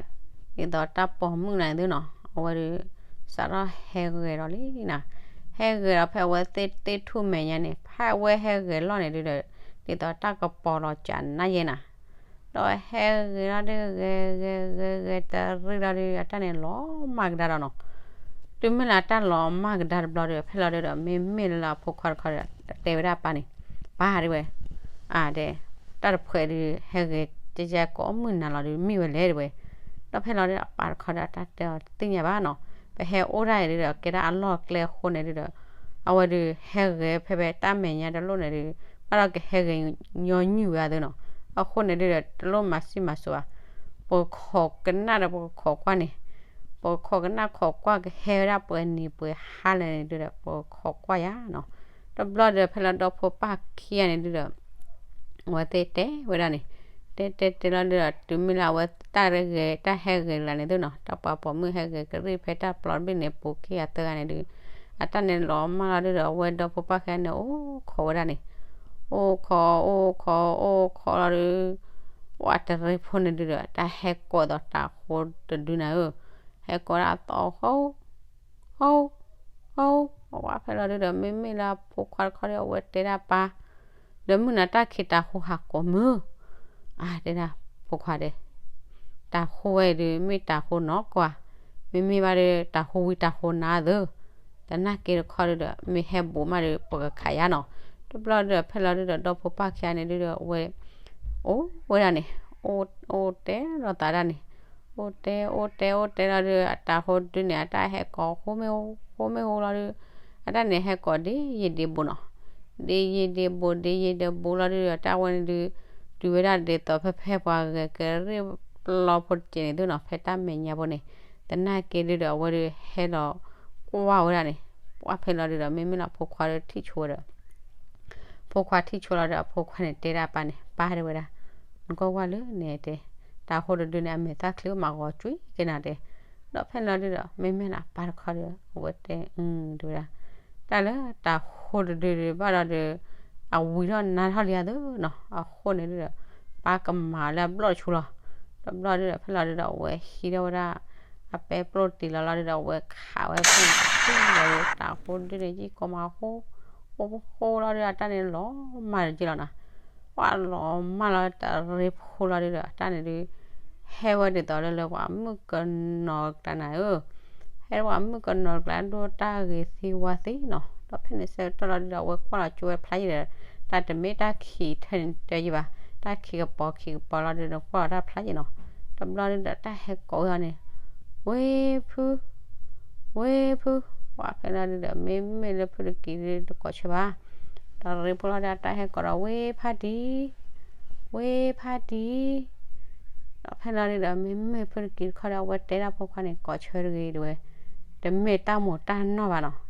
ဒ်သိးတၢ်ပိာ်မုၣ်နၤသုနီၤ အဝဲဒုး စးထီၣ်ဟဲဂဲၤဒီးလံနၤ, ဟဲဂဲၤဒီးဖဲအဝဲသ့ၣ်သ့ၣ်ထူၣ်မဲာ်ညါန့ၣ် ဖဲအဝဲဟဲဂဲၤလီၢ်န့ၣ်ဒုးဒီး ဒ်သိးတၢ်ကပီၤလီၤကးနးယဲနၤ ဒီးဟဲဂဲၤလီၤဒုး ဂဲၤဂဲၤဂဲၤဂဲၤတရံးလီၤဒုး အတၢ်န့ၣ်လီၤမၢ်ကဒါဒီးနီၤ. တုၤမ့ၢ်လၢအတၢ်လီၤမၢ်ကဒါတဘျီဒီး ဖဲလီၤဒုးဒီး မ့မ့ၢ်လၢအဖိခွါတခီဒီး တဲဝဲဒၣ်ပၢ်န့ၣ်, ပၢ်တဲဝဲ, အါတဲ, တၢ်တဖှဲးဒုး ဟဲဂဲၤကဲကဲကိးမုၢ်နၤလီၤဒုး မ့ၢ်ဝဲလဲၣ်တဲဝဲ. ဒီးဖဲလီၤဒုးဒီး အပၢ်တခီဒီး တၢ်တဲအီၤတသ့ၣ်ညါဘၣ်နီၤ. ပဟဲအိၣ်ဒၣ်အံၤဒုးဒီး ကဲဒၣ်အလီၢ်အကျဲအဃိန့ၣ်ဒုးဒီး အဝဲဒုးဟဲဂဲၤဖဲဖဲတၢ်မဲာ်ညါတလိၣ်န့ၣ်ဒုး ဘၣ်ဒီးကဟဲဂဲၤညီနုၢ်ဝဲအသိးနီၤ. အဃိန့ၣ်ဒုးဒီး တလိၣ်မၤစံၣ်မၤစိၤဘၣ်. ပခိးကနၣ်ဒီးပခိးကွၢ်န့ၣ်, ပခိးကနၣ်ခိးကွၢ်ကဟဲဝဲဒၣ်ပှဲၤနံၤပှဲၤဟါလဲၣ်န့ၣ်ဒုးဒီး ပခိးကွၢ်ယၤနီၤ. တဘျီဒီးဖဲလီၤဒီဖိပၢ်ခံဂၤန့ၣ်ဒုးဒီး အဝဲသ့ၣ်တဲဝဲဒၣ်န့ၣ်, တဲတဲတဲလီၤဒုးဒီး တုၤမ့ၢ်လၢအဝဲတၢ်ဂဲၤတၢ်ဟဲဂဲၤလၢန့ၣ်သုနီၤ တၢ်ပှၤပိာ်မုၣ်ဟဲဂဲၤကရံၣ်ဖဲတၢ်ပျီတဘ့ၣ်န့ၣ် ပူၤခံဂၤသၢဂၤန့ၣ်ဒုး အတၢ်န့ၣ်လီၤမၢ်လီၤဒုးဒီး အဝဲဒီဖိပၢ်ခံဂၤန့ၣ် အိၣ်ခိးဝဲဒၣ်န့ၣ်, အိၣ်ခိးအိၣ်ခိးအိၣ်ခိးလီၤဒုး ပှၤတရံးဖိန့ၣ်ဒုးဒီး တၢ်ဟဲကိးဒီးတၤဃိတဒုနၤဧၢ, ဟဲကိးဒၣ်အသီဃီ ဃီ ဃီ, ပှၤဖဲလီၤဒုးဒီး မ့မ့ၢ်လၢအဖိခွါတခီဒီး အဝဲတဲဒၣ်ပၢ်, ဒီးမုၢ်နၤတၢ်ခံးတၤဃိဟးကိးမုၢ်, အါတဲဒၣ်ဖိခွါဒီး တၤဃိဝဲအံၤဒုး မ့ၢ်တၤဃိနီၢ်ကွၢ်, မ့မ့ၢ်ဘၣ်ဒီး တၤဃိဝံတၤဃိနၤသု, တနာ်က့တခီဒုးဒီး မ့ၢ်ဟဲဘူးမးဒီး ပကခးယါနီၤ. တဘျီဒုးဒီး ဖဲလီၤဒုးဒီး ဒီဖိပၢ်ခံဂၤန့ၣ်ဒုးဒီး အဝဲ အိၣ်ဝဲဒၣ်န့ၣ်, အိၣ်တဲဒီးသးဒၣ်န့ၣ်, အိၣ်တဲအိၣ်တဲအိၣ်တဲလီၤဒုး အတၤဃိဒုးန့ၣ် အတၢ်ဟဲကိးဃိမ့ၢ်ဟူဃိမ့ၢ်ဟူလီၤဒုး အတၢ်န့ၣ်ဟဲကိးဒ်ယံာ်ဒ်ဘူးနီၤ, ဒ်ယံာ်ဒ်ဘူး ဒ်ယံာ်ဒ်ဘူးလီၤဒုးဒီး တၢ်ဝဲန့ၣ်ဒုး တုၤဝဲဒၣ်ဒ်သိးဖဲဖဲပှၤဂဲၤကရံၣ်ပျီဖိတကဲးန့ၣ်သုနီၤ ဖဲတၢ်မဲာ်ညါဖိန့ၣ်, တနာ်က့ဒုးဒီး အဝဲဒုးဟဲလီၤကွၢ်ဝဲဒၣ်န့ၣ်, ပှၤဖဲလီၤဒုးဒီး မ့မ့ၢ်လၢအဖိခွါဒီးထံၣ်ဆိဝဲဒီး ဖိခွါထံၣ်ဆိလီၤဒီး အဖိခွါန့ၣ်တဲဒၣ်ပၢ်န့ၣ်, ပၢ်တဲဝဲဒၣ်, နကွၢ်ကွၢ်လၢန့ၣ်တဲ, တၤဃိတဒုန့ၣ် အမဲာ်သၣ်ချံမးဂီၤကွံာ်က့ၤနၤတဲ, ဒီးဖဲလီၤဒုးဒီး မ့မ့ၢ်လၢအပၢ်တခီဒီး အဝဲတဲ, တဲဝဲဒၣ်, တၢ်လၢတၤဃိတဒုဒုးဘၣ်ဒီးဒီး အဝံၤထီၣ်နါထီၣ်လံအသိးနီၤ, အဃိန့ၣ်ဒုးဒီး ပၢ်ကမၤလၢအဘျီၣ်တဆူလီၤ. တဘျီဒုးဒီး ဖဲလီၤဒုးဒီး အဝဲဟံးထီၣ်ဝဲဒၣ် အပဲပျိၢ်တံၢ်လီၤလီၤဒုးဒီး အဝဲခးဝဲဖဲန့ၣ် လီၤဒုး တၤဃိဒုန့ၣ် ယံၢ်ကိးမးဃိ, ဃိဃိလီၤဒုး အတၢ်န့ၣ်လီၤမၢ်တက့ၢ်လီၤနီၤ, ပှၤလီၤမၢ်လီၤတရံးဖိလီၤဒုးဒီး အတၢ်န့ၣ်ဒုး ဟဲဝဲဒ်သိးလၢလၢပှၤမုၣ်ကနီၤတကျါနၤဧၢ ဟဲပှၤမုၣ်ကနီၤတကျါ ဒိၣ်တၢ်ဂ့ၤသ့ဝါသ့နီၤ, ဒီးဖဲန့ၣ်ဆၢကတီၢ်လီၤဒုးဒီး အဝဲကွၢ်လီၤကၠိဝဲဖျါယံၤဒီး တၢ်တမ့ၢ်တၢ်ခံးထဲန့ၣ်တဲယံၤဘၣ်, တၢ်ခံးကပီၤခံးကပီၤလီၤဒုးဒီး ကွၢ်လီၤတၢ်ဖျါယံၤနီၤ, တဘျီဒုးဒီး တၢ်ဟဲကိးဝဲအီၤန့ၣ်, ဝ့ဖု, ဝ့ဖု, ပှၤဖဲလီၤဒုးဒီး မ့မ့ၢ်လၢဖုတကံၤဒုးတကိးဆၢဘၣ်, ဒီးရ့ဖိလီၤဒုး တၢ်ဟဲကိးဒီး ဝ့ဖါတံၢ် ဝ့ဖါတံၢ်, ဒီးဖဲလီၤဒုးဒီး မ့မ့ၢ်ဖုတကံၤတခီဒီး အဝဲတဲဒၣ်ဖိခွါန့ၣ် ကိးဆၢတဂ့ၤတဲဝဲ, တမ့ၢ်တၢ်မိၢ်တၢ်နီၢ်ဘၣ်နီ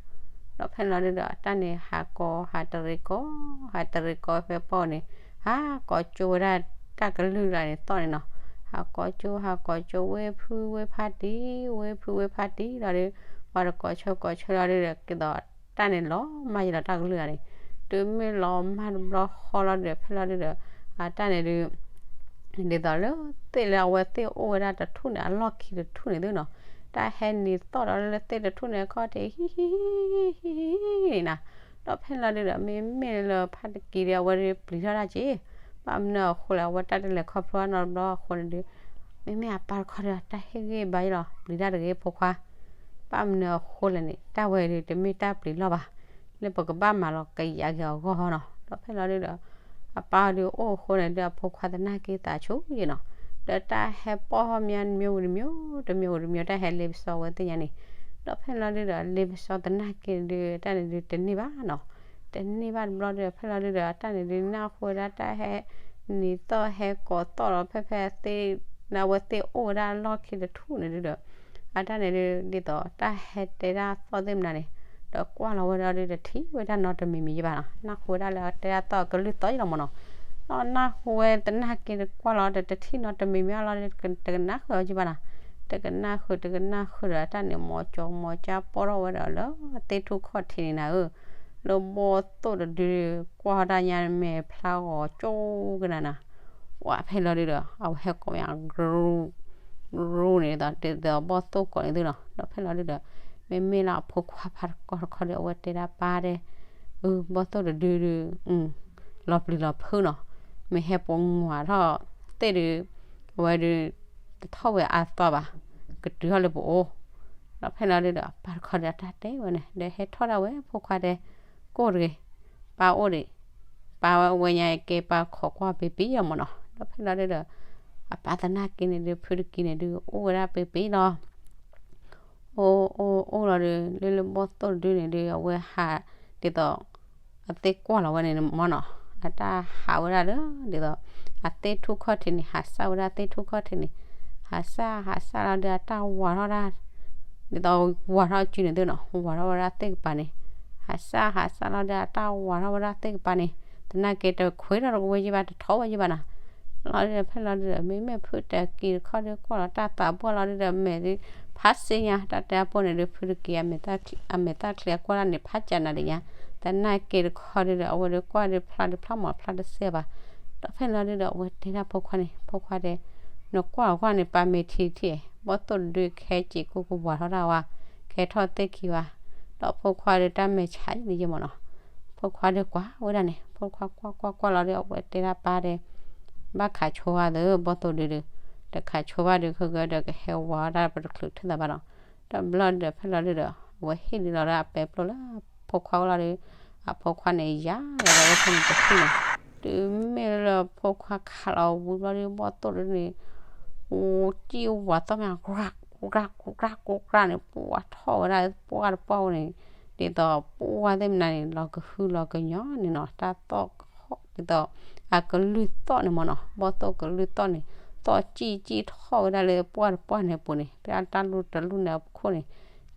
ၤ, ဒီးဖဲလီၤဒုးဒီး တၢ်န့ၣ်ဟးကိး ဟးတရံးကိး ဟးတရံးကိးဖဲပီၣ်န့ၣ်, ဟးကိးကၠိဝဲဒၣ်တၢ်ကလုၢ်လၢန့ၣ်သီၣ်န့ၣ်နီၤ, ဟးကိးကၠိ ဟးကိးကၠိ ဝ့ဖုဝ့ဖါတံၢ် ဝ့ဖုဝ့ဖါတံၢ်လီၤဒုး, ပှၤတကိးဆၢကိးဆၢလီၤဒုးဒီး က့ၤသိးတၢ်န့ၣ်လီၤမၢ်ယံၤလီၤတၢ်ကလုၢ်ဂၤန့ၣ်, တုၤမ့ၢ်လီၤမၢ်တဘျီဃီလီၤဒုးဒီး ဖဲလီၤဒုးဒီး အတၢ်န့ၣ်ဒုး ဒ်သိးလၢ သ့ၣ်လၢအဝဲသ့ၣ်အိၣ်ဝဲဒၣ်တထူၣ်န့ၣ် အလီၢ်ခံတထူၣ်န့ၣ်သုနီၤ, တၢ်ဟဲနံၤသီၣ်ဒီးလၢသ့ၣ်တထူၣ်န့ၣ် အခီၣ်ထံးဟံၣ်ဟံၣ်ဟံၣ်ဟံၣ်ဟံၣ်န့ၣ်နီၤ, ဒီးဖဲလီၤဒုးဒီး မ့မ့ၢ်လၢဖါတကံၤဒီး အဝဲဒုးပျံၤထီၣ်တၢ်က့ၤ, ဘၣ်မနုၤအဃိလဲၣ် အဝဲတၢ်တလဲၤခီဖျိနီတဘျီအဃိန့ၣ်ဒုး, မ့မ့ၢ်အပၢ်တခီဒီး တၢ်ဟ့ၣ်ဂံၢ်ဘါယံၤလီၤ ပျံၤတၢ်တဂ့ၤဖိခွါ ဘၣ်မနုၤအဃိလဲၣ်န့ၣ် တၢ်ဝဲဒုးတမ့ၢ်တၢ်ပျံၤလီၢ်ဘၣ်, လၢပကဘၣ်မၤလီၤကယၤက့ၤအဂီၢ်နီၤ, ဒီးဖဲလီၤဒုးဒီး အပၢ်ဒုးအိၣ်အဃိန့ၣ်ဒုး အဖိခွါတနာ်က့ၤသးဆူၣ်ယံၤနီၤ, ဒီးတၢ်ဟဲပီၢ်ထီၣ်မးတမံၤဝံၤတမံၤ, တမံၤဝံၤတမံၤ တၢ်ဟဲလ့ပစီဝဲသ့ၣ်ညါန့ၣ်, ဒီးဖဲလီၤဒုဒီး လ့ပစီသနာ်က့ဒုး တၢ်န့ၣ်ဒုးတန့ၢ်ဘၣ်နီၤ, တန့ၢ်ဘၣ်တဘျီဒီး ဖဲလီၤဒုဒီး တၢ်န့ၣ်ဒုးနၢ်ဟူဝဲဒၣ်တၢ်ဟဲ နံၤသီၣ်ဟဲကိးသီၣ်ဒီး ဖဲဖဲသ့ၣ် အဝဲသ့ၣ်အိၣ်ဝဲဒၣ်လီၢ်ခံတထူၣ်န့ၣ်ဒုဒီး အတၢ်န့ၣ်ဒုး ဒ်သိးတၢ်ဟဲတဲဒၣ်သီၣ်သ့ၣ်မနုၤန့ၣ်, ဒီးကွၢ်လီၤဝဲဒီးဒုး တထံၣ်ဝဲဒၣ်နီတမံၤမံၤယဘၣ်နီၤ, နၢ်ဟူဝဲဒၣ်လၢအတဲဒၣ်သီၣ်ကလုၢ်သီၣ်ယလီၤမၢ်နီၤ, ဒီးနၢ်ဟူဝဲသနာ်က့ဒီး ကွၢ်လီၤဒီးတထံၣ်နီတမံၤမံၤအလီၤဒီး တကနၣ်ဃုာ်အီၤယဘၣ်နီၤ, တကနၣ်ဃုာ် တကနၣ်ဃုာ်ဒီး အတၢ်န့ၣ် မီၤကၠီမီၤကၠါပီၢ်ထီၣ်ဝဲဒီးလၢသ့ၣ်ထူၣ်ခီၣ်ထံးန့ၣ်နၤဧၢ, လၢဘီၣ်သိၣ်တဒု ကွၢ်တၢ်ညါမဲာ်ဖျါဂီၤကၠိကနၤနၤ, ဝဲဖဲလီၤဒုဒီး အဝဲဟဲကိးမး ရူ ရူန့ၣ်ဒီး ဒ်သိးဘီၣ်သိၣ်ကိးန့ၣ်သုနီၤ, ဒီးဖဲလီၤဒုဒီး မ့မ့ၢ်လၢအဖိခွါဖးတကီတခီဒီး အဝဲတဲဒၣ်ပၢ်ဒဲး, အၢ ဘီၣ်သိၣ်တဒုဒု လီၤပျံၤလီၤဖုးနီၤ, မ့ၢ်ဟဲပိာ်ငါထီၣ်သ့ၣ်ဒုး အဝဲဒုး တထီၣ်ဝဲအါသီဘၣ်, ကတုၤထီၣ်လၢပအိၣ်, ဒီးဖဲလီၤဒုဒီး ပၢ်တခီဒီးအတၢ်တဲဝဲန့ၣ် ဒီးဟဲထီၣ်ဒၣ်ဝဲဖိခွါတဲ ကိၢ်တဂ့ၤ, ပၢ်အိၣ်ဒံး, ပၢ်ဝဲညါကဲပၢ်ခိးကွၢ်ပ့ပ့ၢ်အီၤမၢ်နီၤ, ဒီးဖဲလီၤဒုဒီး အပၢ်သနာ်က့န့ၣ်ဒုး ဖုတက့ၤန့ၣ်ဒုး အိၣ်ဝဲဒၣ်ပ့ပ့ၢ်လီၤ အိၣ်အိၣ်အိၣ်လီၤဒီး လၢလၢဘီၣ်သိၣ်တဒုန့ၣ်ဒုး အဝဲဟး ဒ်သိး အသ့ၣ်ကွၢ်လီၤဝဲန့ၣ်မၢ်နီၤ, အတၢ်ဟးဝဲဒၣ်လၢ ဒ်သိး အသ့ၣ်ထူၣ်ခီၣ်ထံးန့ၣ် ဟးစၢ်ဝဲဒၣ်သ့ၣ်ထူၣ်ခီၣ်ထံးန့ၣ်, ဟးစၢ်ဟးစၢ်လီၤဒီး အတၢ်ဝးထီၣ်ဒၣ် ဒ်သိးဝးထီၣ်စုန့ၣ်သုနီၤ, ဝးထီၣ်ဝဲဒၣ်သ့ၣ်ကပၤန့ၣ်, ဟးစၢ်ဟးစၢ်လီၤဒီး အတၢ်ဝးထီၣ်ဝဲဒၣ်သ့ၣ်ကပၤန့ၣ်, သနာ်က့တခွဲးထီၣ်တဝဲယဘၣ် တထီၣ်ဝဲယဘၣ်နီၤ, လီၤဒုဒီး ဖဲလီၤဒုဒီး မ့မ့ၢ်ဖုတက့ၤတခီဒီး ကွၢ်လီၤတၢ်သးပှၢ်လီၤဒုဒီး မဲာ်ဒုး ဖးစ့ညါ တၢ်တဲအပူၤန့ၣ်ဒုး ဖုတက့ၤ အမဲာ်သၣ်ချံအကွၢ်ဒၣ်န့ၣ် ဖးကၢနၤဒံးညါ, သနာ်က့တခီဒုဒီး အဝဲဒုးကွၢ်ဒုးဖျါဒုးဖျါမး ဖျါတစဲးဘၣ်, ဒီးဖဲလီၤဒုဒီး အဝဲတဲဒၣ်ဖိခွါန့ၣ် ဖိခွါတဲ နကွၢ်ကွၢ်န့ၣ် ပၢ်မဲာ်ထံထံၣ် ဘီၣ်သိၣ်တဒုခဲစံးကိၣ်ကဝးထီၣ်ဒၣ်ဝဲ, ခဲထီၣ်သ့ၣ်ခံဝဲ, ဒီးဖိခွါဒီးတၢ်မဲာ်ဆါန့ၣ်ယမၢ်နီၤ, ဖိခွါဒီးကွၢ်ဝဲဒၣ်န့ၣ် ဖိခွါကွၢ်ကွၢ်ကွၢ်လီၤဒီး အဝဲတဲဒၣ်ပၢ်ဒီး ဘၣ်ခးဆိဘၣ်သ့ ဘီၣ်သိၣ်တဒုဒီး, တခးဆိဘၣ်ဒုး ခဲကဒီးကဟဲဝးဒၣ်ပတချုးထၢၣ်သးဘၣ်နီၤ, ဒီးဘျီဒုဒီးဖဲလီၤဒုဒီး အဝဲဟ့ၣ်ဒုးလီၤဒီးအပဲပျိလၢ ဖိခွါအိၣ်လီၤဒီး အဖိခွါန့ၣ်ယၤလီၤဒီးဝဲဖဲန့ၣ်တထံၣ်န့ၣ်, တုၤမ့ၢ်လၢဖိခွါခးလီၤဝံၤဘျီဒုး ဘီၣ်သိၣ်တဒုန့ၣ် အိၣ်ကံၣ်ဝးသီၣ်မး ကြၢးကြၢးကြၢးကြၢးန့ၣ် ပှၢ်ထီၣ်ဝဲဒၣ်ပှၢ်တပှၢ်ဝဲန့ၣ်, ဒ်သိးပှၢ်သ့ၣ်မနုၤန့ၣ် လီၤကဟုလီၤကညီန့ၣ်နီၤ, တၢ်သီၣ် ဒ်သိး အကလုၢ်သီၣ်န့ၣ်မၢ်နီၤ, ဘီၣ်သိၣ်ကလုၢ်သီၣ်န့ၣ် သီၣ်ကံၣ်ကံၣ်ထီၣ်ဝဲဒၣ်လၢပှၢ်တပှၢ်န့ၣ်အပူၤန့ၣ်, ဖဲအတၢ်လူၢ်တလူၢ်န့ၣ်အခိၣ်န့ၣ်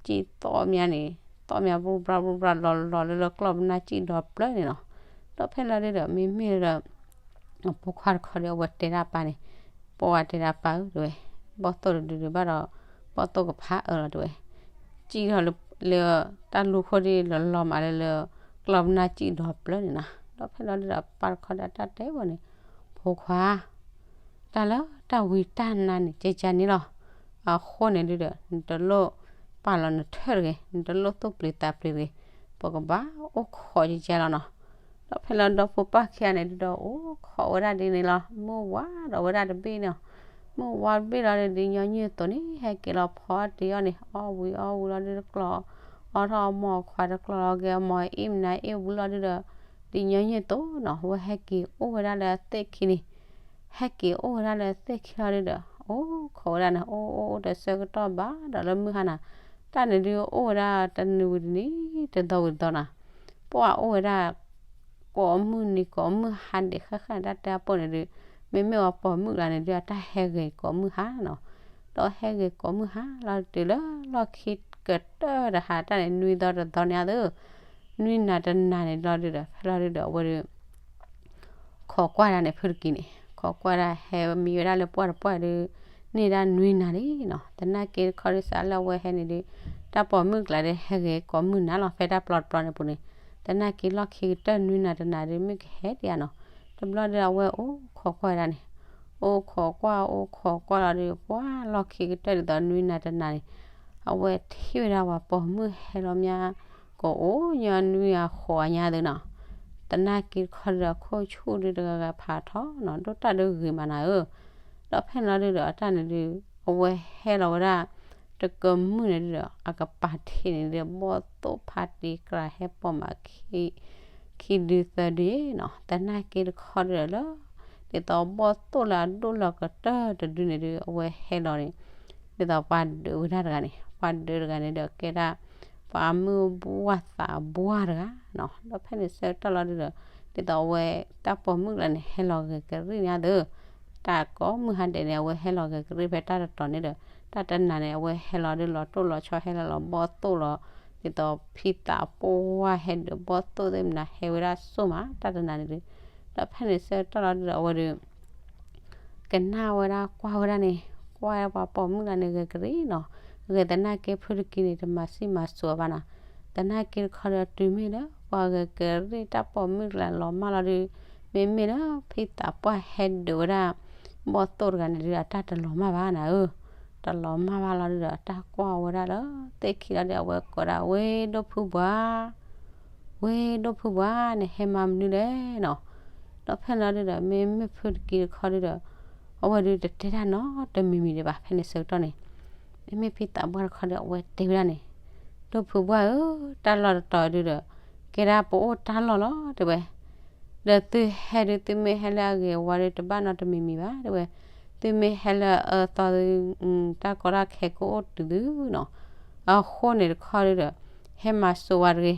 ကံၣ်သီၣ်မးန့ၣ် သီၣ်မး ဘူၣ်ဘြၣ်ဘူၣ်ဘြၣ်လီၤလီၤလၢလၢကျီၢ်ပနၢ်ကံၣ်ဒီဖျၢၣ်န့ၣ်နီၤ, ဒီးဖဲလီၤဒုဒီး မ့မ့ၢ်လၢ အဖိခွါတခီဒီး အဝဲတဲဒၣ်ပၢ်န့ၣ်, ပှၢ်ဝဲတဲဒၣ်ပၢ်ဧၢ တဲဝဲ, ဘီၣ်သိၣ်တဒုဒုးဘၣ်ဒီး ဘီၣ်သိၣ်ကဖးအၢလီၤတဲဝဲ, ကံၣ်ထီၣ်လၢ လၢတၢ်လူၢ်ခိၣ်ဒုးလီၤလီၤမးလၢလၢ ကျီၢ်ပနၢ်ကံၣ်ဒီဖျၢၣ်န့ၣ်နီၤ, ဒီးဖဲလီၤဒုဒီး ပၢ်တခီဒီးတၢ်တဲဝဲန့ၣ်, ဖိခွါ တၢ်လၢတၢ်ဝံတၢ်နါန့ၣ် ကဲကဲန့ၣ်လီၤ. အဃိန့ၣ်ဒုဒီး နတလိၣ်ပာ်လီၤနထၢၣ်တဂ့ၤ, နတလိၣ်သူၣ်ပျံၤသးပျံၤတဂ့ၤ, ပကဘၣ်အိၣ်ခိးကဲကဲလီၤနီၤ. ဒီးဖဲလၢဒီဖိပၢ်ခံဂၤန့ၣ်ဒုဒီး အိၣ်ခိးဝဲဒၣ်ဒ်န့ၣ်လီၤ. မုၢ်ဝါဒီးဝဲဒၣ်တဘ့ၣ်န့ၣ်, မုၢ်ဝါတဘ့ၣ်လီၤဒီး ဒ်ညီနုၢ်အသိးန့ၣ် ဟဲက့ၤလီၤဖီအီၣ်တ့ၢ်အီၣ်န့ၣ် အီၣ်ဝံၤအီၣ်ဝံၤလီၤဒုဒီး ကျီၢ်အီၣ်ထီၣ်အီၣ်မီၢ်ခွါတကျီၢ်လီၤက့ၤ အမီၢ်အ့ၣ်မနုၤအ့ၣ်ဝံၤလီၤဒုဒီး ဒ်ညီနုၢ်အသိးနီၤ အဝဲဟဲက့ၤအိၣ်ဝဲဒၣ်လၢအသ့ၣ်ခံန့ၣ် ဟဲက့ၤအိၣ်ဝဲဒၣ်လၢအသ့ၣ်ခံလီၤဒုဒီး အိၣ်ခိးဝဲဒၣ်န့ၣ် အိၣ်အိၣ်အိၣ်တဆၢကတီၢ်ဘၣ်ဒီးလၢမုၢ်ဟါနၤ တၢ်န့ၣ်ဒုးအိၣ်ဝဲဒၣ်တနံၤဝံၤတနံၤ တသီဝံၤတသီနီၤ ပှၢ်အိၣ်ဝဲဒၣ် ကိးမုၢ်နံၤကိးမုၢ်ဟါဒံးဃၣ်ဃၣ်န့ၣ် တၢ်တဲအပိၢ်န့ၣ်ဒုး မ့မ့ၢ်ဝဲပိာ်မုၣ်ကျါန့ၣ်ဒုး အတၢ်ဟဲဂ့ၤကိးမုၢ်ဟါနီၤ ဒီးဟဲဂ့ၤကိးမုၢ်ဟါလီၤတုၤလၢလီၢ်ခံကတၢၢ်တဟါတၢ်န့ၣ် နွံသီတသီန့ၣ်အသိး နွံနၤတနၤန့ၣ်လီၤဒုဒီး ဖဲလီၤဒုဒီးအဝဲဒုး ခိးကွၢ်ဒၣ်န့ၣ် ဖုတကံန့ၣ် ခိးကွၢ်ဒၣ်ဟဲမံဝဲဒၣ်လၢပှၢ်တပှၢ်ဒုး န့ၢ်ဒၣ်နွံနၤလံနီၤ သနာ်က့တခီဒုးစးလၢအဝဲဟဲန့ၣ်ဒုး တၢ်ပိာ်မုၣ်ကျါဒုးဟဲဂ့ၤကိးမုၢ်နၤလီၤ ဖဲတၢ်ပျီတပျီန့ၣ်ပူၤန့ၣ် သနာ်က့လီၢ်ခံကတၢၢ်နွံနၤတနၤဒုး မုၢ်ကဟဲဒံးဧါနီၤ တဘျီဒုးအဝဲအိၣ်ခိးကွၢ်ဒၣ်န့ၣ် အိၣ်ခိးကွၢ်အိၣ်ခိးကွၢ်လီၤဒုး ပှၢ်လီၢ်ခံကတၢၢ်ဒ်သိးနွံနၤတနၤန့ၣ် အဝဲထံၣ်ဝဲဒၣ်ပှၤပိာ်မုၣ်ဟဲလီၤမး ကအိၣ်ညီနွံအဃိးအညါသုနီၤ သနာ်က့တခီဒုးဒီးခိၣ်ဆူၣ်ဒုးတဂၤဂၤဖးထီနီၤ ဒိၣ်တၢ်ဒုးဂ့ၤမးနၤဧၢ ဒီးဖဲလီၤဒုးဒီးအတၢ်န့ၣ်ဒုး အဝဲဟဲလီၤဝဲဒၣ် တကမုၢ်န့ၣ်ဒုးဒီး အကပၤထံးန့ၣ်ဒုး ဘီၣ်သိၣ်ဖးတံၤကြးဟဲပိာ်မး ခံဒုသၢဒုနီၤ သနာ်က့တခီဒုးဒီးလၢ ဒ်သိးဘီၣ်သိၣ်လၢအဒိၣ်လၢအကတၢၢ်တဒုန့ၣ်ဒုး အဝဲဟဲလီၤန့ၣ်, ဒ်သိးပှၤဒုးဝဲဒၣ်တဂၤန့ၣ်, ပှၤဒုးတဂၤန့ၣ်ဒီးကဲဒၣ် ပှၤမုၢ်ဘှၢ်သးဘှၢ်တဂၤနီၤ. ဒီးဖဲန့ၣ်ဆၢကတီၢ်လီၤဒုးဒီး ဒ်သိးအဝဲတၢ်ပိာ်မုၣ်ကျါန့ၣ် ဟဲလီၤဂဲၤကရံၣ်န့ၣ်ဧါဒီး တၢ်ကိးမုၢ်ဟါဒဲးန့ၣ် အဝဲဟဲလီၤဂဲၤကရံၣ်ဖဲတၢ်တတီၤန့ၣ်ဒီး တၢ်တနၤန့ၣ် အဝဲဟဲလီၤဒုး လီၤတိၢ်လီၤဆီ ဟဲလီၤလီၤဘီၣ်သိၣ်လီၤ, ဒ်သိးဖံသးပှၢ်ဟဲဒုးဘီၣ်သိၣ်သ့ၣ်မနၤ ဟဲဝဲဒၣ်စိၢ်မး တၢ်တနၤန့ၣ်ဒုး. ဒီးဖဲန့ၣ်ဆၢကတီၢ်လီၤဒုးဒီး အဝဲဒုး ကနၣ်ဝဲဒၣ်ကွၢ်ဝဲဒၣ်န့ၣ်, ကွၢ်ပှၤပိာ်မုၣ်လၢန့ၣ်ဂဲၤကရံၣ်နီၤ, ဂဲၤသနာ်က့ဖုတကံန့ၣ် တမၤစံၣ်မၤစိးဘၣ်နီၤ, သနာ်က့တခီဒီးတုၤမ့ၢ်လၢ ပှၤဂဲၤကရံၣ်တၢ်ပိာ်မုၣ်ကျါလီၤမၢ်လီၤဒုး, မ့မ့ၢ်လၢဖံသးပှၢ်ဟဲဒုးဝဲဒၣ် ဘီၣ်သိၣ်တဂၤန့ၣ်ဒုး အတၢ်တလီၤမၢ်ဘၣ်နၤဧၢ, တလီၤမၢ်ဘၣ်လီၤဒုးဒီး တၢ်ကွၢ်ဝဲဒၣ်လၢသ့ၣ်ခံလီၤဒီး အဝဲကိးဒၣ် ဝ့ၢ်ဒိၣ်ဖုဘှါ ဝ့ၢ်ဒိၣ်ဖုဘှါ နဟဲမၤမနုၤလဲၣ်နီၤ. ဒီးဖဲန့ၣ်လီၤဒုးဒီး မ့မ့ၢ်ဖုတကံတခီဒုးဒီး အဝဲဒုးတတဲတၢ်နီတမံၤမံၤဒံးဘၣ် ဖဲန့ၣ်ဆၢကတီၢ်န့ၣ်, မ့မ့ၢ်ဖံသးပှၢ်တခီဒီး အဝဲတဲဝဲဒၣ်န့ၣ်, ဒိၣ်ဖုဘှါဧၢ, တၢ်လီၢ်တတီၤဒုးဒီး ကဲဒၣ်ပအိၣ်တၢ်လီၢ်လီၤ တဲဝဲ, ဒီးသုဟဲဒုး သုမ့ၢ်ဟဲလၢအဂ့ၤအဝါဒီး တဘၣ်နီတမံၤမံၤဘၣ် တဲဝဲ, သုမ့ၢ်ဟဲလၢအအၢအသီဒုး တၢ်ကီတၢ်ခဲကအိၣ်တုၤသုနီၤ. အဃိန့ၣ်တခီဒုးဒီး ဟဲမၤစိးဝဲတဂ့ၤ,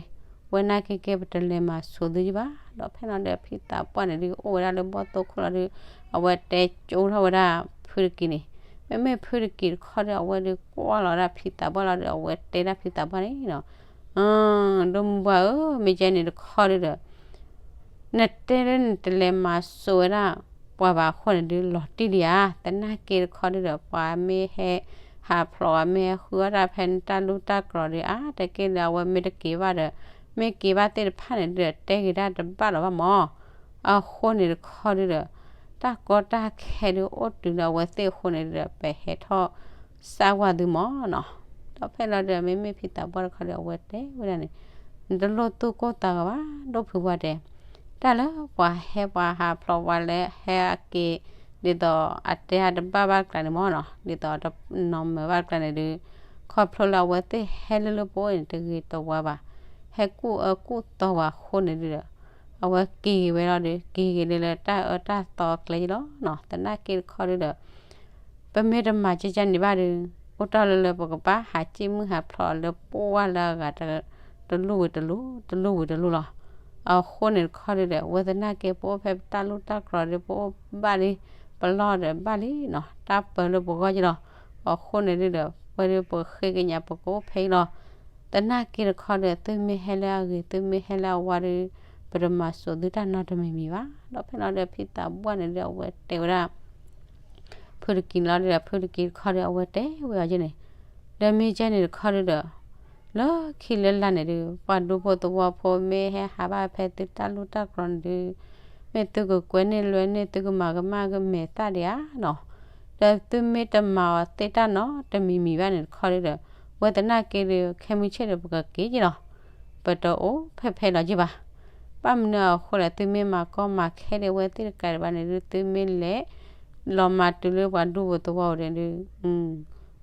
ဝဲနာ်က့ကဲပတလဲၤမၤစိးသုယဘၣ်. ဒီးဖဲန့ၣ်ဒီး ဖံသးပှၢ်န့ၣ်ဒုး အိၣ်ဝဲဒၣ်လၢဘီၣ်သိၣ်ခိၣ်လီၤဒုး အဝဲတဲကၠိထီၣ်ဝဲဒၣ်ဖုတကံန့ၣ်, မ့မ့ၢ်ဖုတကံတခီဒီး အဝဲဒုးကွၢ်လီၤဝဲဒၣ်ဖံသးပှၢ်လီၤဒီး အဝဲတဲဒၣ်ဖံသးပှၢ်န့ၣ်နီၤ, ဒိၣ်မုၢ်ဘှါဧၢ, မ့ၢ်ကဲန့ၣ်တခီဒုးဒီး နတဲလၢနတလဲၤမၤစိးဝဲဒၣ်ပှၤဘၣ်အဃိန့ၣ်ဒုး လီၤတံၢ်လံဧါ, သနာ်က့တခီဒုးဒီး ပှၤမ့ၢ်ဟဲ ဟးဖျိးဝဲ မ့ၢ်ဟဲဃုအီၣ်တၢ်ဖဲနတၢ်လူၢ်တၢ်ကြီၤဒီး အါတက့ၢ်လၢအဝဲမ့ၢ်တက့ၤဘၣ်ဒီး မ့ၢ်က့ၤဘၣ်သ့ၣ်တဖၣ်န့ၣ်ဒုးဒီး တဲဂ့ၤဒၣ်တဘၣ်လီၤဘၣ်မၢ်. အဃိန့ၣ်တခီဒုးဒီး တၢ်ကီတၢ်ခဲဒုးအိၣ်တုၤလၢအဝဲသ့ၣ်အဃိန့ၣ်ဒုးဒီး ပဟဲထီၣ်စၢ်ဝါသုမၢ်နီၤ. ဒီးဖဲလီၤဒုးဒီး မ့မ့ၢ်ဖံသးပှၢ်တခီဒီး အဝဲတဲဝဲဒၣ်န့ၣ်, နတလိၣ်သူၣ်ကိၢ်သးဂီၤဘၣ် ဒိၣ်ဖုဘှါတဲ, တၢ်လၢပှၤဟဲပှၤဟးဖျိးပှၤလၢဟဲအက့ၤ ဒ်သိးအတဲအတဘၣ်ဘၣ်တကျါန့ၣ်မၢ်နီၤ, ဒ်သိးတနီၤမၢၤဘၣ်တကျါန့ၣ်ဒုး ခီဖျိလၢအဝဲသ့ၣ်ဟဲလၢလၢပအိၣ်န့ၣ် တဂ့ၤတဝါဘၣ်, ဟဲကူၣ်အၢကူၣ်သီပှၤအဃိန့ၣ်ဒုးဒီး အဝဲက့ၤက့ၤဝဲလီၤဒီး က့ၤက့ၤလၢလၢတၢ်အၢတၢ်သီကျဲယလီၤနီၤ. သနာ်က့တခီဒုးဒီး ပမ့ၢ်တမၤကၢ်ကၢ်န့ၣ်ဘၣ်ဒီး အိၣ်တ့ၢ်လၢလၢပကဘၣ်ဟးစံၣ်မုၢ်ဟးဖျိးလၢပှၢ်လၢအဂၤ တလိၣ်ဝံၤတလိၣ် တလိၣ်ဝံၤတလိၣ်လီၤ. အဃိန့ၣ်တခီဒုးဒီး ဝဲသနာ်က့ပအိၣ်ဖဲပတၢ်လူၢ်တၢ်ကြီၤဒီး ပအိၣ်ဘၣ်လံ ပလီၢ်ဒီးဘၣ်လံနီၤ, တၢ်ပၢလၢပဂီၢ်ယလီၤ. အဃိန့ၣ်ဒုးဒီး ဝဲဒုးပဃ့ကညးပကအိၣ်ဖဲအံၤလီၤ. သနာ်က့တခီဒီး သုမ့ၢ်ဟဲလၢအဂ့ၤ သုမ့ၢ်ဟဲလၢအဝါဒီး ပတမၤစိးသုတၢ်နီတမံၤမံၤဘၣ်. ဒီးဖဲလီၤဒီးဖံသးပှၢ်န့ၣ်ဒီး အဝဲတဲဝဲဒၣ် ဖုတကံန့ၣ်လီၤဒီး ဖုတကံတခီဒီး အဝဲတဲဝဲအီၤယဲန့ၣ်, ဒီးမ့ၢ်ကဲန့ၣ်တခီဒုးဒီး လၢခံလၢလာ်န့ၣ်ဒုး ပှၤဒူဖိသဝီဖိမ့ၢ်ဟဲဟးဘၣ်ဖဲသုတၢ်လူၢ်တၢ်ကြီၤန့ၣ်ဒုး မ့ၢ်သုကကွဲန့ၢ်လွဲန့ၢ် သုကမၤကမၣ်ကမဲာ်သၣ်ဒံးဧါနီၤ. ဒီးသုမ့ၢ်တမၤအီၤသ့ၣ်တၢ်နီတမံၤမံၤဘၣ်န့ၣ်တခီဒုးဒီး ဝဲသနာ်က့ဒုး ခဲမုၢ်ဆ့ၣ်ဒီး ပကက့ၤက့ၤလီၤ. ပတအိၣ်ဖဲဖဲလီၤက့ၤဘၣ်. ဘၣ်မနုၤအဃိလဲၣ် သုမ့ၢ်မၤကီမၤခဲဒံးဝဲသ့ၣ်တကးဒံးဘၣ်န့ၣ်ဒုး သုမ့ၢ်လဲၤ လီၤမၤတုၤလၢပှၤဒူဖိသဝီဖိန့ၣ်ဒုး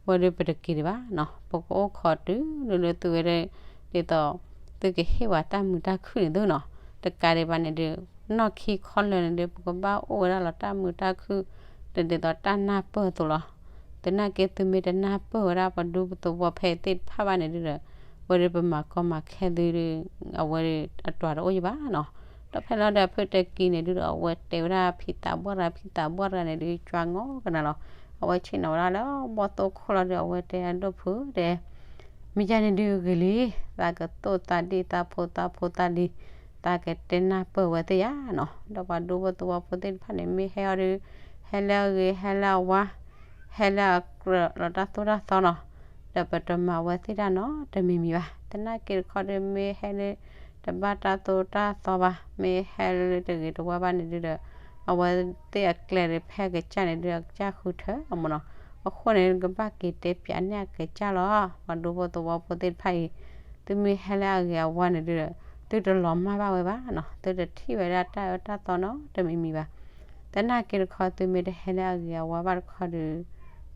ဝဲဒုးပတက့ၤဒံးဘၣ်နီၤ. ပကအိၣ်ခိးတုၤလၢလၢသုဝဲဒၣ် ဒ်သိး သုကဟ့ၣ်ဝဲတၢ်မုာ်တၢ်ခုၣ်န့ၣ်သုနီၤ. တကးဒံးဘၣ်န့ၣ်ဒုး နီၢ်ခံခီလၢာ်န့ၣ်ဒုး ပကဘၣ်အိၣ်ဝဲဒၣ်လီၤတၢ်မုာ်တၢ်ခုၣ် တဒ်သိးတၢ်နၢ်ပၢၢ်အသိးလီၤ. သနာ်က့သုမ့ၢ်တနၢ်ပၢၢ်ဝဲဒၣ်ပှၤဒူဖိသဝီဖိသ့ၣ်တဖၣ်ဘၣ်န့ၣ်ဒုးဒီး ဝဲဒုးပမၤကီမၤခဲသုဒုး အဝဲဒုးအတြၢ်တအိၣ်ယံၤဘၣ်နီၤ. ဒီးဖဲလီၤဒီးဖုတကံန့ၣ်ဒုးဒီး အဝဲတဲဝဲဒၣ်ဖံသးပှၢ်တဂၤ ဖံသးပှၢ်တဂၤန့ၣ်ဒုး ကွၢ်ငီကနၤလီၤ. အဝဲဆ့ၣ်နီၤဝဲဒၣ်လၢဘီၣ်သိၣ်ခိၣ်လီၤဒီး အဝဲတဲဒိၣ်ဖုတဲ မ့ၢ်ယဲန့ၣ်ဒုးဂ့ၤလံ, သးကသိၣ်သးဒံၣ်သးဖိသးဖိသးလံၤ, သးကတဲနၢ်ပၢၢ်ဝဲသ့ၣ်ယါနီၤ. ဒီးပှၤဒူဖိသဝီဖိသ့ၣ်တဖၣ်န့ၣ် မ့ၢ်ဟဲအီၤဒုး ဟဲလၢအဂ့ၤ ဟဲလၢအဝါ ဟဲလၢအကြၢးလီၤတၢ်သိၣ်တၢ်သီနီၤ. ဒီးပတမၤဝဲသ့ၣ်တၢ်နီတမံၤမံၤဘၣ်. သနာ်က့တခီဒုး မ့ၢ်ဟဲလၢတဘၣ်တၢ်သိၣ်တၢ်သီဘၣ်, မ့ၢ်ဟဲလၢတဂ့ၤတဝါဘၣ်န့ၣ်ဒုးဒီး အဝဲသ့ၣ်အကျဲဒုး ဖဲအကစၢ်န့ၣ်ဒုး အကစၢ်ဃုထၢအီၤမ့ၢ်နီၤ. အဃိန့ၣ် ကဘၣ်က့ၤတဲပၠးန့ၢ်အကစၢ်လီၤ. ပှၤဒူဖိသဝီဖိသ့ၣ်တဖၣ်အံၤ သုမ့ၢ်ဟဲလၢအဂ့ၤအဝါန့ၣ်ဒုးဒီး သုတလီၤမၢ်ဘၣ်ဝဲဘၣ်နီၤ, သုတထံၣ်ဝဲဒၣ်တၢ်အၢတၢ်သီနီတမံၤမံၤဘၣ်. သနာ်က့တခီ သုမ့ၢ်တဟဲလၢအဂ့ၤအဝါဘၣ်တခီဒုး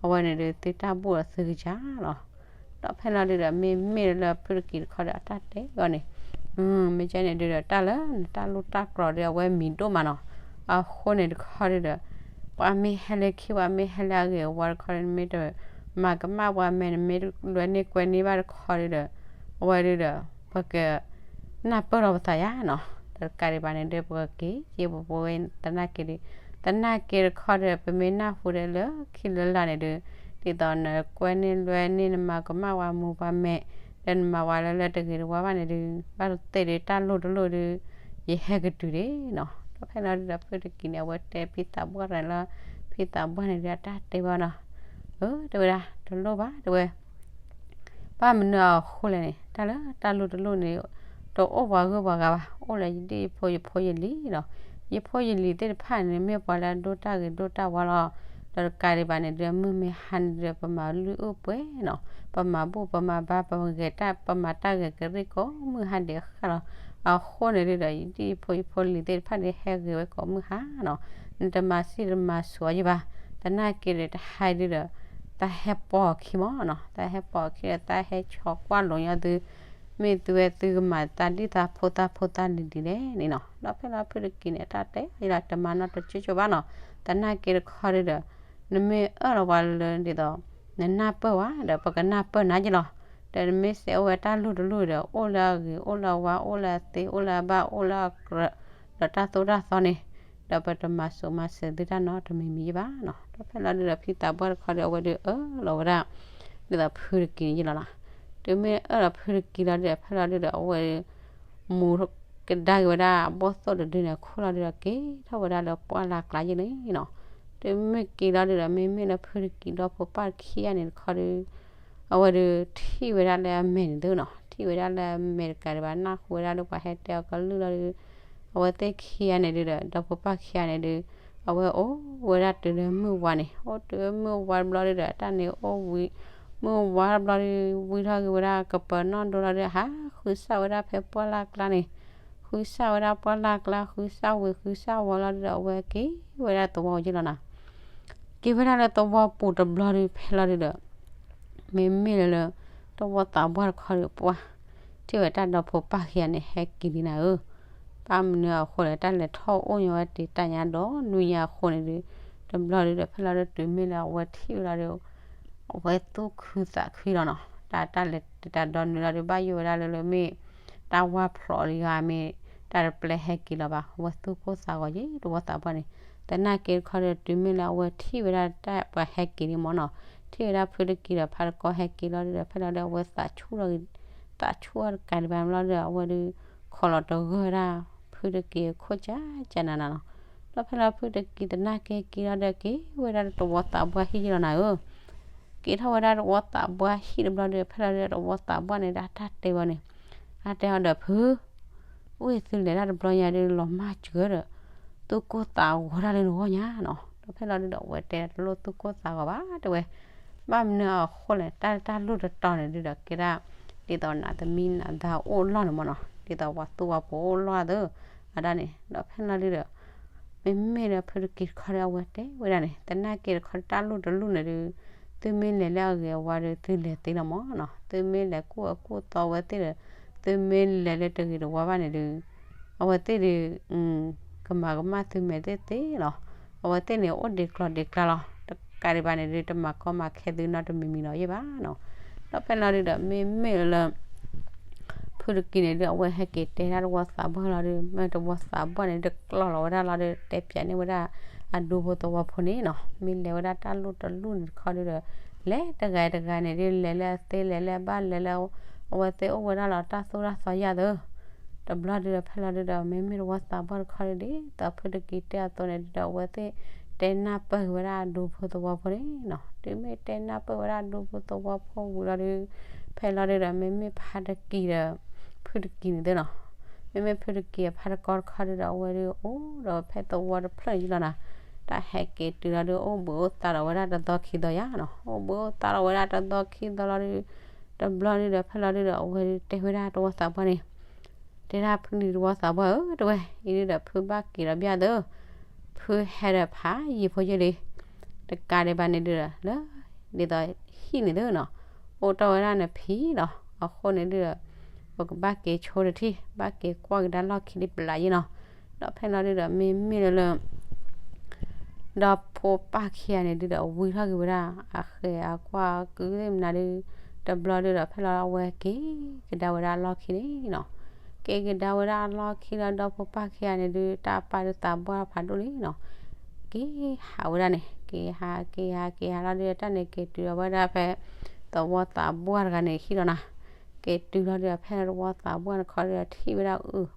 အဝဲန့ၣ်ဒုး သုတၢ်ဘူၣ်အီၤသုကစၢ်လီၤ. ဒီးဖဲလီၤဒုးဒီး မ့မ့ၢ်လၢဖုတကံတခီဒီး အတၢ်တဲအီၤန့ၣ် မ့ၢ်ကဲန့ၣ်ဒုးဒီး တၢ်လၢနတၢ်လူၢ်တၢ်ကြီၤဒီး အဝဲမံၤဒိၣ်မးနီၤ. အဃိန့ၣ်တခီဒုဒီး ပှၤမ့ၢ်ဟဲလၢခံ ပှၤမ့ၢ်ဟဲလၢအဂ့ၤအဝါတခီဒီး နမ့ၢ်တမၤကမၣ်ပှၤမဲာ် နမ့ၢ်တလွဲန့ၢ်ကွဲန့ၢ်ဘၣ်တခီဒုဒီး အဝဲဒုဒီး ပက နၢ်ပၢၢ်လီၤပသးယါနီၤ. တကးဒံးဘၣ်န့ၣ်ဒီး ပကက့ၤက့ၤပပဝဲသနာ်က့ဒီး သနာ်က့တခီဒီး ပမ့ၢ်နၢ်ဟူဒီးလၢခံလၢလာ်န့ၣ်ဒီး ဒ်သိးနကွဲန့ၢ်လွဲန့ၢ် နမၤကမၣ်ပှၤမူပှၤမဲာ် ဒီးနမၤဝဲလၢလၢတဂ့ၤတဝါဘၣ်န့ၣ်ဒီး ဘၣ်သ့ၣ်ဒီးတၢ်လိၣ်တလိၣ်ဒီး ယဟဲကတုၤဒံးနီၤ. ဒီးဖဲလီၤဒုဒီး ဖုတကံၤန့ၣ် အဝဲတဲဖံသးပှၢ်တဂၤလၢ ဖံသးပှၢ်န့ၣ်ဒီး အတၢ်တဲဘၣ်နီၤ. အၢ တဲဝဲဒၣ် တလိၣ်ဘၣ် တဲဝဲ ဘၣ်မနုၤအဃိလဲၣ်န့ၣ် တၢ်လၢတၢ်လိၣ်တလိၣ်န့ၣ် တအိၣ်ပှၤဂုၤပှၤဂၤဘၣ်, အိၣ်လၢယဒ်ယဖိယဖိယလံၤလီၤ. ယဖိယလံၤသ့ၣ်တဖၣ်န့ၣ် မ့ၢ်ပှၤလၢအဒိၣ်တၢ်ဂ့ၤဒိၣ်တၢ်ဝါလီၤ. ဒီးတကးဒံးဘၣ်န့ၣ်ဒီး မုၢ်မ့ၢ်ဟါန့ၣ်ဒီး ပမၤလုၢ်အုၣ်ပှဲၤနီၤ, ပမၤဘူၣ်ပမၤဘါ ပဂဲၤတၢ် ပမၤတၢ်ဂဲၤကရံၣ်ကိးမုၢ်ဟါဒံးဃၣ်လီၤ. အဃိန့ၣ်ဒုဒီး ယဒ်ယဖိယဖိလံၤသ့ၣ်တဖၣ်န့ၣ် ဟဲဂ့ၤဝဲကိးမုၢ်ဟါနီၤ. နတမၤစံၣ်တမၤစိၤအီၤယဘၣ်. သနာ်က့ဒီး တဟါဒုဒီး သးဟဲပိာ်အခံမးနီၤ, သးဟဲပိာ်အခံဒီး သးဟဲဆီကွၢ်လိာ်ညီသု မ့ၢ်သုဝဲသုကမၤသးဒ်သးဖိသၣ်ဖိသၣ်လံၤဒ်လဲၣ်န့ၣ်နီၤ. ဒီးဖဲလီၤဖုတကံၤန့ၣ် အတၢ်တဲယလီၤ တမၤနီတကၠိကၠိဘၣ်နီၤ. သနာ်က့တခီဒုဒီး နမ့ၢ်အၢၣ်လီၤပှၤလၢဒ်သိး နနၢ်ပၢၢ်ဝဲဒီး ပကနၢ်ပၢၢ်နၤယလီၤ. ဒီးနမ့ၢ်စဲးအိၣ်ဝဲတၢ်လိၣ်တလိၣ်ဒီး အိၣ်လၢအဂ့ၤ အိၣ်လၢအဝါ အိၣ်လၢအသ့ အိၣ်လၢအဘၣ် အိၣ်လၢအကြၢး ဒီးတၢ်သိၣ်တၢ်သီန့ၣ် ဒီးပတမၤစိၤမၤစၢၤသုတၢ်နီတမံၤမံၤယဘၣ်နီၤ. ဒီးဖဲလီၤဒုဒီး ဖံသးပှၢ်တခီဒီး အဝဲဒုးအၢၣ်လီၤဝဲဒၣ် ဒ်သိးဖုတကံၤန့ၣ်ယလီၤနီၤ. တုၤမ့ၢ်အၢၣ်လီၤဖုတကံၤလီၤဒုဒီး ဖဲလီၤဒုဒီး အဝဲ မူကဒါက့ၤဝဲဒၣ်အဘီၣ်သိၣ်တဒုန့ၣ် အခိၣ်လီၤဒုဒီး က့ၤထီၣ်ဝဲဒၣ်လၢပှၢ်လၢ်ကျါယဲၢ်န့ၣ်နီၤ. တုၤမ့ၢ်က့ၤလီၤဒုဒီး မ့မ့ၢ်လၢဖုတကံၤဒီဖိပၢ်ခံဂၤန့ၣ်တခီဒီး အဝဲဒုးထံၣ်ဝဲဒၣ်လၢအမဲာ်န့ၣ်သုနီၤ, ထံၣ်ဝဲဒၣ်လၢအမဲာ်တကးဒံးဘၣ် နၢ်ဟူဝဲဒၣ်လၢပှၤဟဲတဲအီၤကလုၢ်လီၤဒုး အဝဲသ့ၣ်ခံဂၤန့ၣ်ဒုဒီး ဒီဖိပၢ်ခံဂၤန့ၣ်ဒုး အဝဲအိၣ်ဝဲဒၣ်တုၤလၢမုၢ်ဝါန့ၣ်, အိၣ်တုၤလၢမုၢ်ဝါတဘျီဒုဒီး တၢ်န့ၣ်အိၣ်ဝံၤ မုၢ်ဝါတဘျီဒုး ဝံထီၣ်က့ၤဝဲဒၣ်ကပၤနီၣ်ဒိလီၤဒုး ဟးဃုစၢ်ဝဲဒၣ်ဖဲပှၢ်လၢ်ကျါန့ၣ်, ဃုစၢ်ဝဲဒၣ်ပှၢ်လၢ်ကျါ ဃုစၢ်ဝံၤဃုစၢ်ဝီၤလီၤဒုဒီး အဝဲက့ၤဝဲဒၣ်သဝီယဲၢ်လီၤနီၤ. က့ၤဝဲဒၣ်လၢသဝီပူၤတဘျီဒုး ဖဲလီၤဒုဒီး မ့မ့ၢ်လၢလၢ သဝီသးပှၢ်တခီဒီး ပှၢ်ထံၣ်ဝဲတၢ်ဒီဖိပၢ်ခံဂၤန့ၣ် ဟဲက့ၤလံနၤဧၢ, ဘၣ်မနုၤအဃိလဲၣ် တၢ်လဲၤထီၣ်အိၣ်ညီဝဲတ့ၢ်တၢ်ညါဒီးနွံညါအဃိန့ၣ်ဒုး တဘျီဒုဒီး ဖဲလီၤဒုတုၤမ့ၢ်လၢအဝဲထံၣ်ဝဲလီၤဒုး အဝဲသူၣ်ခုသးခုလီၤနီၤ, တၢ်တၢ်လဲၤတၢ်ဒီနုာ်လီၤဒုး ဘၣ်ယိၣ်ဝဲဒၣ်လၢလၢမ့ၢ် တၢ်ဝါဖျိးလံဧါ မ့ၢ်တၢ်တပျဲဟဲက့ၤလီၤဘၣ်, အဝဲသူၣ်ကိၢ်သးဂီၤယဲၢ် သဝီသးပှၢ်န့ၣ်, သနာ်က့တခီဒီး တုၤမ့ၢ်လၢအဝဲထံၣ်ဝဲဒၣ်တၢ်ပှၤဟဲက့ၤန့ၣ်မ့ၢ်နီၤ, ထံၣ်ဝဲဒၣ်ဖုတကံၤဒီးဖးတကီဟဲက့ၤလီၤဒုဒီး ဖဲလီၤဒုးအဝဲသးဆူၣ်လီၤ သးဆူၣ်အီၤတကးဒံးဘၣ်လီၤဒုဒီး အဝဲဒုး ခိးလီၤတဂၢၢ်ဝဲဒၣ် ဖုတကံၤအခိၣ်ကၢကၢနးနးနီၤ, ဒီးဖဲလီၤဖုတကံၤသနာ်က့က့ၤလီၤဒီးက့ၤဝဲဒၣ်သဝီသးပှၢ်ဟံၣ်ယဲၢ်လီၤနၤဧၢ က့ၤထီၣ်ဝဲဒၣ်သဝီသးပှၢ်ဟံၣ်တဘျီဒီး ဖဲလီၤဒုဒီးသဝီသးပှၢ်န့ၣ်ဒီး အတၢ်တဲဝဲန့ၣ်, အတၢ်တဲအီၤဒီးဖု အိၣ်သုလဲၤတၢ်တဘျီညါဒုး လီၤမၢ်စှၢၤဒီး သူၣ်ကိၢ်သးဂီၤတၢ်လၢနဂီၢ်ညါနီၤ, ဒီးဖဲလီၤဒုဒီးအဝဲတဲတလိၣ်သူၣ်ကိၢ်သးဂီၤဘၣ်တဲဝဲ, ဘၣ်မနုၤအဃိလဲၣ် တၢ်တၢ်လိၣ်တတီၤန့ၣ်ဒုဒီးကဲဒၣ် ဒ်သိးနၤသမံနၤသၣ်အိၣ်လီၢ်န့ၣ်မ့ၢ်နီၤ, ဒ်သိးပှၤသူပှၤဖိအိၣ်လီၢ်သၢ အတၢ်န့ၣ် ဒီးဖဲလီၤဒုဒီး မ့မ့ၢ်လၢဖုတကံၤတခီဒီးအဝဲတဲဝဲဒၣ်န့ၣ် သနာ်က့တခီဒီးတၢ်လိၣ်တလိၣ်န့ၣ်ဒုး သုမ့ၢ်လဲၤလၢအဂ့ၤအဝါဒီး သုလဲၤသ့လီၤမ့ၢ်နီၤ, သုမ့ၢ်လဲၤကူၣ်အကူၣ်သီဝဲသ့ၣ်ဒီး သုမ့ၢ်လဲၤလၢတဂ့ၤတဝါဘၣ်န့ၣ်ဒုး အဝဲသ့ၣ်ဒုး ကမၤကမၣ်သုမဲာ်သ့ၣ်သ့လီၤ, အဝဲသ့ၣ်န့ၣ်အိၣ်ဒံးကျီၤဒံးကျါလီၤ, တကးဒံးဘၣ်န့ၣ်ဒုး တမၤကီမၤခဲသုနီတမံၤမံၤလီၤယဲၢ်ဘၣ်နီၤ, ဒီးဖဲလီၤဒုဒီး မ့မ့ၢ်လၢ ဖုတကံၤန့ၣ်ဒုး အဝဲဟဲက့ၤတဲဒၣ်သဝီသးပှၢ်လီၤဒုး မ့ၢ်သဝီသးပှၢ်န့ၣ် တကျီၢ်လီၤဝဲဒၣ်လီၤဒုး တဲပၠးန့ၢ်ဝဲဒၣ် အဒူဖိသဝီဖိန့ၣ်နီၤ, မ့ၢ်လဲၤဝဲဒၣ်တၢ်လိၣ်တလိၣ်န့ၣ်တခီဒုဒီး လဲၤတဂၤတဂၤန့ၣ်ဒုး လဲၤလၢအသ့လဲၤလၢအဘၣ်လဲၤလၢ အဝဲသ့ၣ်အိၣ်ဝဲဒၣ်လီၤတၢ်သိၣ်တၢ်သီယါသၢ တဘျီဒုဒီး ဖဲလီၤဒုဒီး မ့မ့ၢ်သဝီသးပှၢ်တခီဒုး ဒ်သိးဖုတကံၤတဲအသိးန့ၣ်ဒုဒီး အဝဲသ့ၣ်တဲနၢ်ပၢၢ်က့ၤဝဲဒၣ်အဒူဖိသဝီဖိန့ၣ်နီၤ, တုၤမ့ၢ်တဲနၢ်ပၢၢ်ဝဲဒၣ်အဒူဖိသဝီဖိဝံၤလီၤဒုး ဖဲလီၤဒုဒီး မ့မ့ၢ်ဖးတကံၤဒီး ဖုတကံၤန့ၣ်သ့နီၤ, မ့မ့ၢ်ဖုတကံၤအဖးတကီတခီဒုဒီး အဝဲဒုးအိၣ်ဒီးဖဲသဝီတဖျၢၣ်န့ၣ်လီၤနီၤ, တၢ်ဟဲက့ၤတုၤလီၤဒုး အိၣ်ဘှံးအိၣ်သါလီၤဝဲဒၣ်တသီခံသီယါနီၤ, အိၣ်ဘှံးအိၣ်သါလီၤဝဲဒၣ်တသီခံသီလီၤဒုး တဘျီဒုဒီး ဖဲလီၤဒုဒီး အဝဲဒုးတဲဝဲဒၣ်သဝီသးပှၢ်န့ၣ် တဲဒၣ်ဖုန့ၣ်သဝီသးပှၢ်ဧၢ တဲဝဲ အံၤဒုဒီး ဖုဘၣ်က့ၤလီၤဘၣ်သၢ, ဖုဟဲဒီးဖးယံာ်ဖိယဲၢ်လံ, တကးဒံးဘၣ်န့ၣ်ဒုဒီး လၢ ဒ်သိးဟံၣ်န့ၣ်သ့နီၤ, အိၣ်တ့ၢ်ဝဲဒၣ်န့ၣ်ဖံလီၤ, အဃိန့ၣ်ဒုဒီး ပကဘၣ်က့ၤဆိတထံၣ် ဘၣ်က့ၤကွၢ်ကဒါလီၢ်ခံဒံးပျးယဲၢ်နီၤ, ဒီးဖဲလီၤဒုဒီး မ့မ့ၢ်လၢလၢ ဒီဖိပၢ်ခံဂၤန့ၣ်ဒုးဒီးဝံထီၣ်က့ၤဝဲဒၣ် အဃဲၤအကွၢ်ကုသ့ၣ်မနုၤဒုး, တဘျီဒုးဒီးဖဲလီၤအဝဲက့ၤကဒါဝဲဒၣ်အလီၢ်ခံန့ၣ်နီၤ, က့ၤကဒါဝဲဒၣ်အလီၢ်ခံလီၤ ဒီဖိပၢ်ခံဂၤန့ၣ်ဒုး တၢ်ပာ်ဒုးသးပှၢ်ဖးဒိၣ်လံနီၤ, က့ၤဟးဝဲဒၣ်န့ၣ် က့ၤဟးက့ၤဟးက့ၤဟးလီၤဒုး တၢ်န့ၣ်က့ၤတုၤလီၤဝဲဒၣ်ဖဲ သဝီသးပှၢ်တဂၤန့ၣ်ဟံၣ်လီၤနီၤ, က့ၤတုၤလီၤဒုး ဖဲသဝီသးပှၢ်တခီဒုး ထံၣ်ဝဲဒၣ်အုၣ်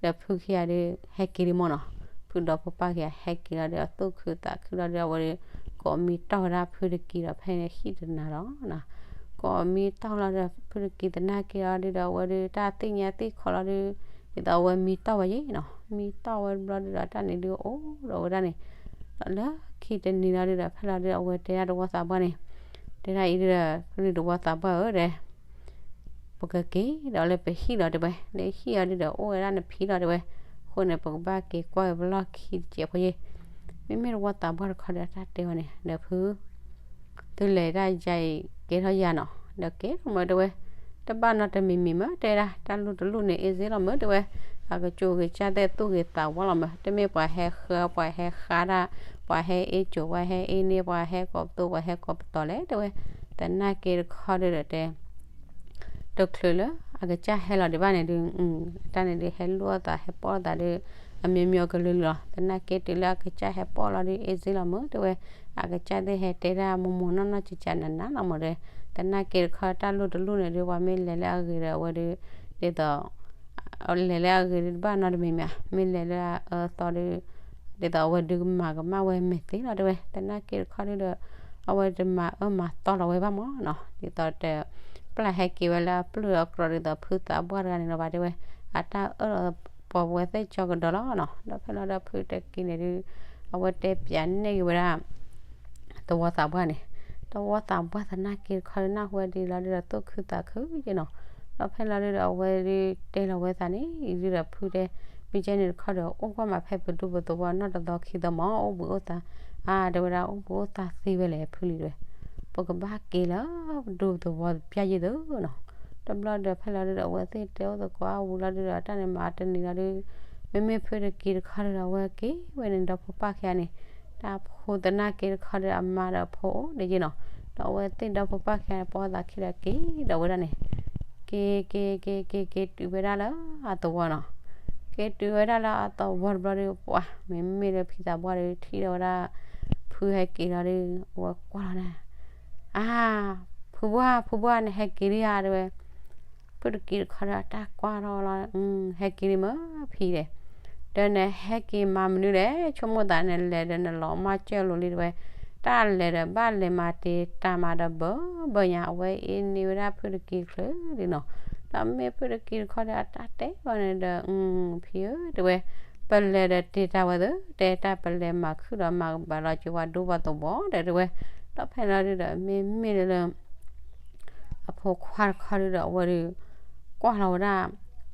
ဒီးဖုခံဂၤဒုး ဟဲက့ၤလံမ့ၢ်နီၤ, ဖုဒီဖိပၢ်ခံဂၤဟဲက့ၤလီၤဒီး အသူၣ်ခုသးခုလီၤဒီး အဝဲဒုး ကိးမံတီၢ်ဝဲဒၣ်ဖုတက့ၤဒီး ဖဲန့ၣ်ဟံၣ်တနၤဒီးနီၤ, ကိးမံတီၢ်လီၤဒီး ဖုတက့ၤသနာ်က့ၤအီၤဒုးဒီး အဝဲဒုး တၢ်သ့ၣ်ညါသ့ၣ်ခီလီၤဒုး ဒ်သိးအဝဲမံတီၢ်ဝဲယ့ၣ်နီၤ, မံတီၢ်ဝဲတဘျီဒုးဒီး တၢ်န့ၣ်ဒုးအိၣ်ဒီးဝဲဒၣ်န့ၣ်, ဒီးလၢခံတနံၤလီၤဒုးဒီး ဖဲလီၤဒုး အဝဲတဲဒၣ်သဝီသးပှၢ်န့ၣ်, တဲဒၣ်အံၤဒုးဒီး ဖုန့ၣ်သဝီသးပှၢ်ဧၢ တဲ ပကက့ၤဒီးလၢပဟံၣ်လီၤတဲဝဲ, လၢဟံၣ်အီၤဒုးဒီး အိၣ်ဝဲဒၣ်နဖံလီၤတဲဝဲ, အဃိန့ၣ် ပကဘၣ်က့ၤကွၢ်ဝဲပလီၢ်ခံတစဲးဖိယ့ၣ်, မ့မ့ၢ်သဝီသးပှၢ်တခီဒီး တၢ်တဲဝဲန့ၣ် ဒီးဖု သုလဲၤတၢ်ယၤအံၤ ကဲထီၣ်ယၤနီၤ, ဒီးကဲထီၣ်မၢတဲဝဲ, တဘၣ်နီတမံၤမံၤမၢတဲဒၣ် တၢ်လူၢ်တလူၢ်န့ၣ်အ့ၣ်စ့လီၤမၢတဲဝဲ, အကစူးကစၢ်သ့ၣ်သူၣ်ဂ့ၤသးဝါလီၤမၢ, တမ့ၢ်ပှၤဟဲဃၢ ပှၤဟဲဃါတၢ်, ပှၤဟဲအ့ၣ်ကိၤ ပှၤဟဲအ့ၣ်န့ၢ် ပှၤဟဲကိးပသူ ပှၤဟဲကိးပတီၤလဲၣ်တဲဝဲ, သနာ်က့တခီဒုးဒီးတဲ တချုးလၢအကစၢ်ဟဲလီၤဒံးဘၣ်န့ၣ်ဒုး, တၢ်န့ၣ်ဒုး ဟဲလိၣ်အသး ဟဲပိာ်အသးဒီး အမျိုးမျိုးကလုာ်လီၤ. သနာ်က့တုၤလၢအကစၢ်ဟဲပိာ်လီၤဒုး အ့ၣ်စ့လီၤမၢတဲဝဲ, အကစၢ်သ့ၣ်ဟဲတဲတၢ်မိၢ်မိၢ်နီၢ်နီၢ် ကကနးနးလီၤမၢတဲ, သနာ်က့တခီတၢ်လူၢ်တလူၢ်န့ၣ်ဒုး ပှၤမ့ၢ်လဲၤလၢအဂ့ၤဒီးအဝဲဒုး, ဒ်သိး လဲၤလၢအဂ့ၤဒုးတဘၣ်နီတမံၤမံၤ, မ့ၢ်လဲၤလၢအအၢသီဒုး, ဒ်သိးအဝဲဒုးကမၤကမၣ်ဝဲမဲာ်သ့လီၤတဲဝဲ, သနာ်က့တခီဒုးဒီး အဝဲတမၤအၢမၤသီလီၤဝဲဘၣ်မၢနီၤ, ဒ်သိးတ ပျၢ်ဟဲက့ၤဝဲလၢအပျုၢ်အကြီၤဒ်သိးဖုသးပှၢ်တဂၤန့ၣ်လီၤဘၣ်တဲဝဲ, အတၢ်အၢၣ်လီၤပှၤဝဲသ့ၣ်ကၠီကဒီးလီၤနီၤ, ဒီးဖဲလီၤဒီးဖုတက့ၤန့ၣ်ဒုး, အဝဲတဲပၠးနဲၣ်က့ၤဝဲဒၣ် သဝီသးပှၢ်န့ၣ်, သဝီသးပှၢ်သနာ်က့တခီဒုး နၢ်ဟူဝဲဒ်လီၤဒုးဒီးသူၣ်ခုသးခုယ့ၣ်နီၤ, ဒီးဖဲလီၤဒုးဒီးအဝဲဒုးတဲလီၤဝဲသးန့ၣ် ဒုးဒီးဖုတဲ, မ့ၢ်ကဲန့ၣ်တခီဒီး အိၣ်ကွၢ်မးဖဲပဒူပသဝီနီၢ်တသီခံသီမၢ အိၣ်ဘှံးအိၣ်သါ, အါတဲဝဲဒၣ် အိၣ်ဘှံးအိၣ်သါသ့ဝဲလဲၣ်ဖုလံတဲဝဲ, ပကဘၣ်က့ၤလၢပဒူပသဝီပျၢ်ယ့ၣ်သုနီၤ, တဘျီဒီးဖဲလီၤဒုးဒီးအဝဲသ့ၣ်တဲအိၣ်သကိးအဝံၤလီၤဒုးဒီး တၢ်န့ၣ်မၤတနံၤလီၤဒုး, မ့မ့ၢ်ဖုတက့ၤတခီဒုးဒီး အဝဲက့ၤဝဲန့ၣ်ဒီးဖိပၢ်ခံဂၤန့ၣ်, တၢ်ဖိသနာ်က့တခီဒီးအမါဒီးဖိအိၣ်ဒံးယ့ၣ်နီၤ, ဒီးအဝဲသ့ၣ်ဒီးဖိပၢ်ခံဂၤန့ၣ် ပိာ်သးခံဒီးက့ၤဒီးဝဲဒၣ်န့ၣ်, က့ၤ က့ၤ က့ၤ က့ၤ က့ၤတုၤဝဲဒၣ်လၢအသဝီနီၤ, က့ၤတုၤဝဲဒၣ်လၢအသဝီတဘျီဒီး ပှၤ မ့မ့ၢ်လၢဖုသးပှၢ်ဒီး ထံၣ်ဒီးဝဲဒၣ် ဖုဟဲက့ၤလီၤဒီး အဝဲကွၢ်လီၤန့ၣ်, အါ ဖုပှၢ် ဖုပှၢ် နဟဲက့ၤလံဧါတဲဝဲ, ဖုတက့ၤတခီဒီးတၢ်ကွၢ်ထီၣ်လီၤ, ဟဲက့ၤလံမၢဖံတဲ, ဒီးနဟဲက့ၤမၤမနုၤလဲၣ်, ဆိကမိၣ်သးန့ၣ် လဲၤဒီးနလီၤမၢ်ကၢၢ်လိၤလံတဲဝဲ, တၢ်လဲၤဒီးဘၣ်လဲၤမၤတ့ၤတၢ်မၤဒီးဘၢဘၢညါ အဝဲအ့ၣ်န့ၢ်ဝဲဒၣ်ဖုတက့ၤချုးလံနီၤ, ဒီးမ့ၢ်ဖုတက့ၤတခီဒီးအတၢ်တဲဝဲန့ၣ်ဒီး ဖံဧၢတဲဝဲ, ပလဲၤဒီးတ့ၤတၢ်ဝဲသ့ တဲတၢ်ပလဲၤမၤခုၣ်ဒီးမၤကဘၣ်လီၤက့ၤဝဲဒူပှၤသဝီဒီးတဲဝဲ, ဒီးဖဲလီၤဒုးဒီး မ့မ့ၢ်လၢ အဖိခွါတခီဒုးဒီးအဝဲဒုး ကွၢ်လီၤဝဲဒၣ်,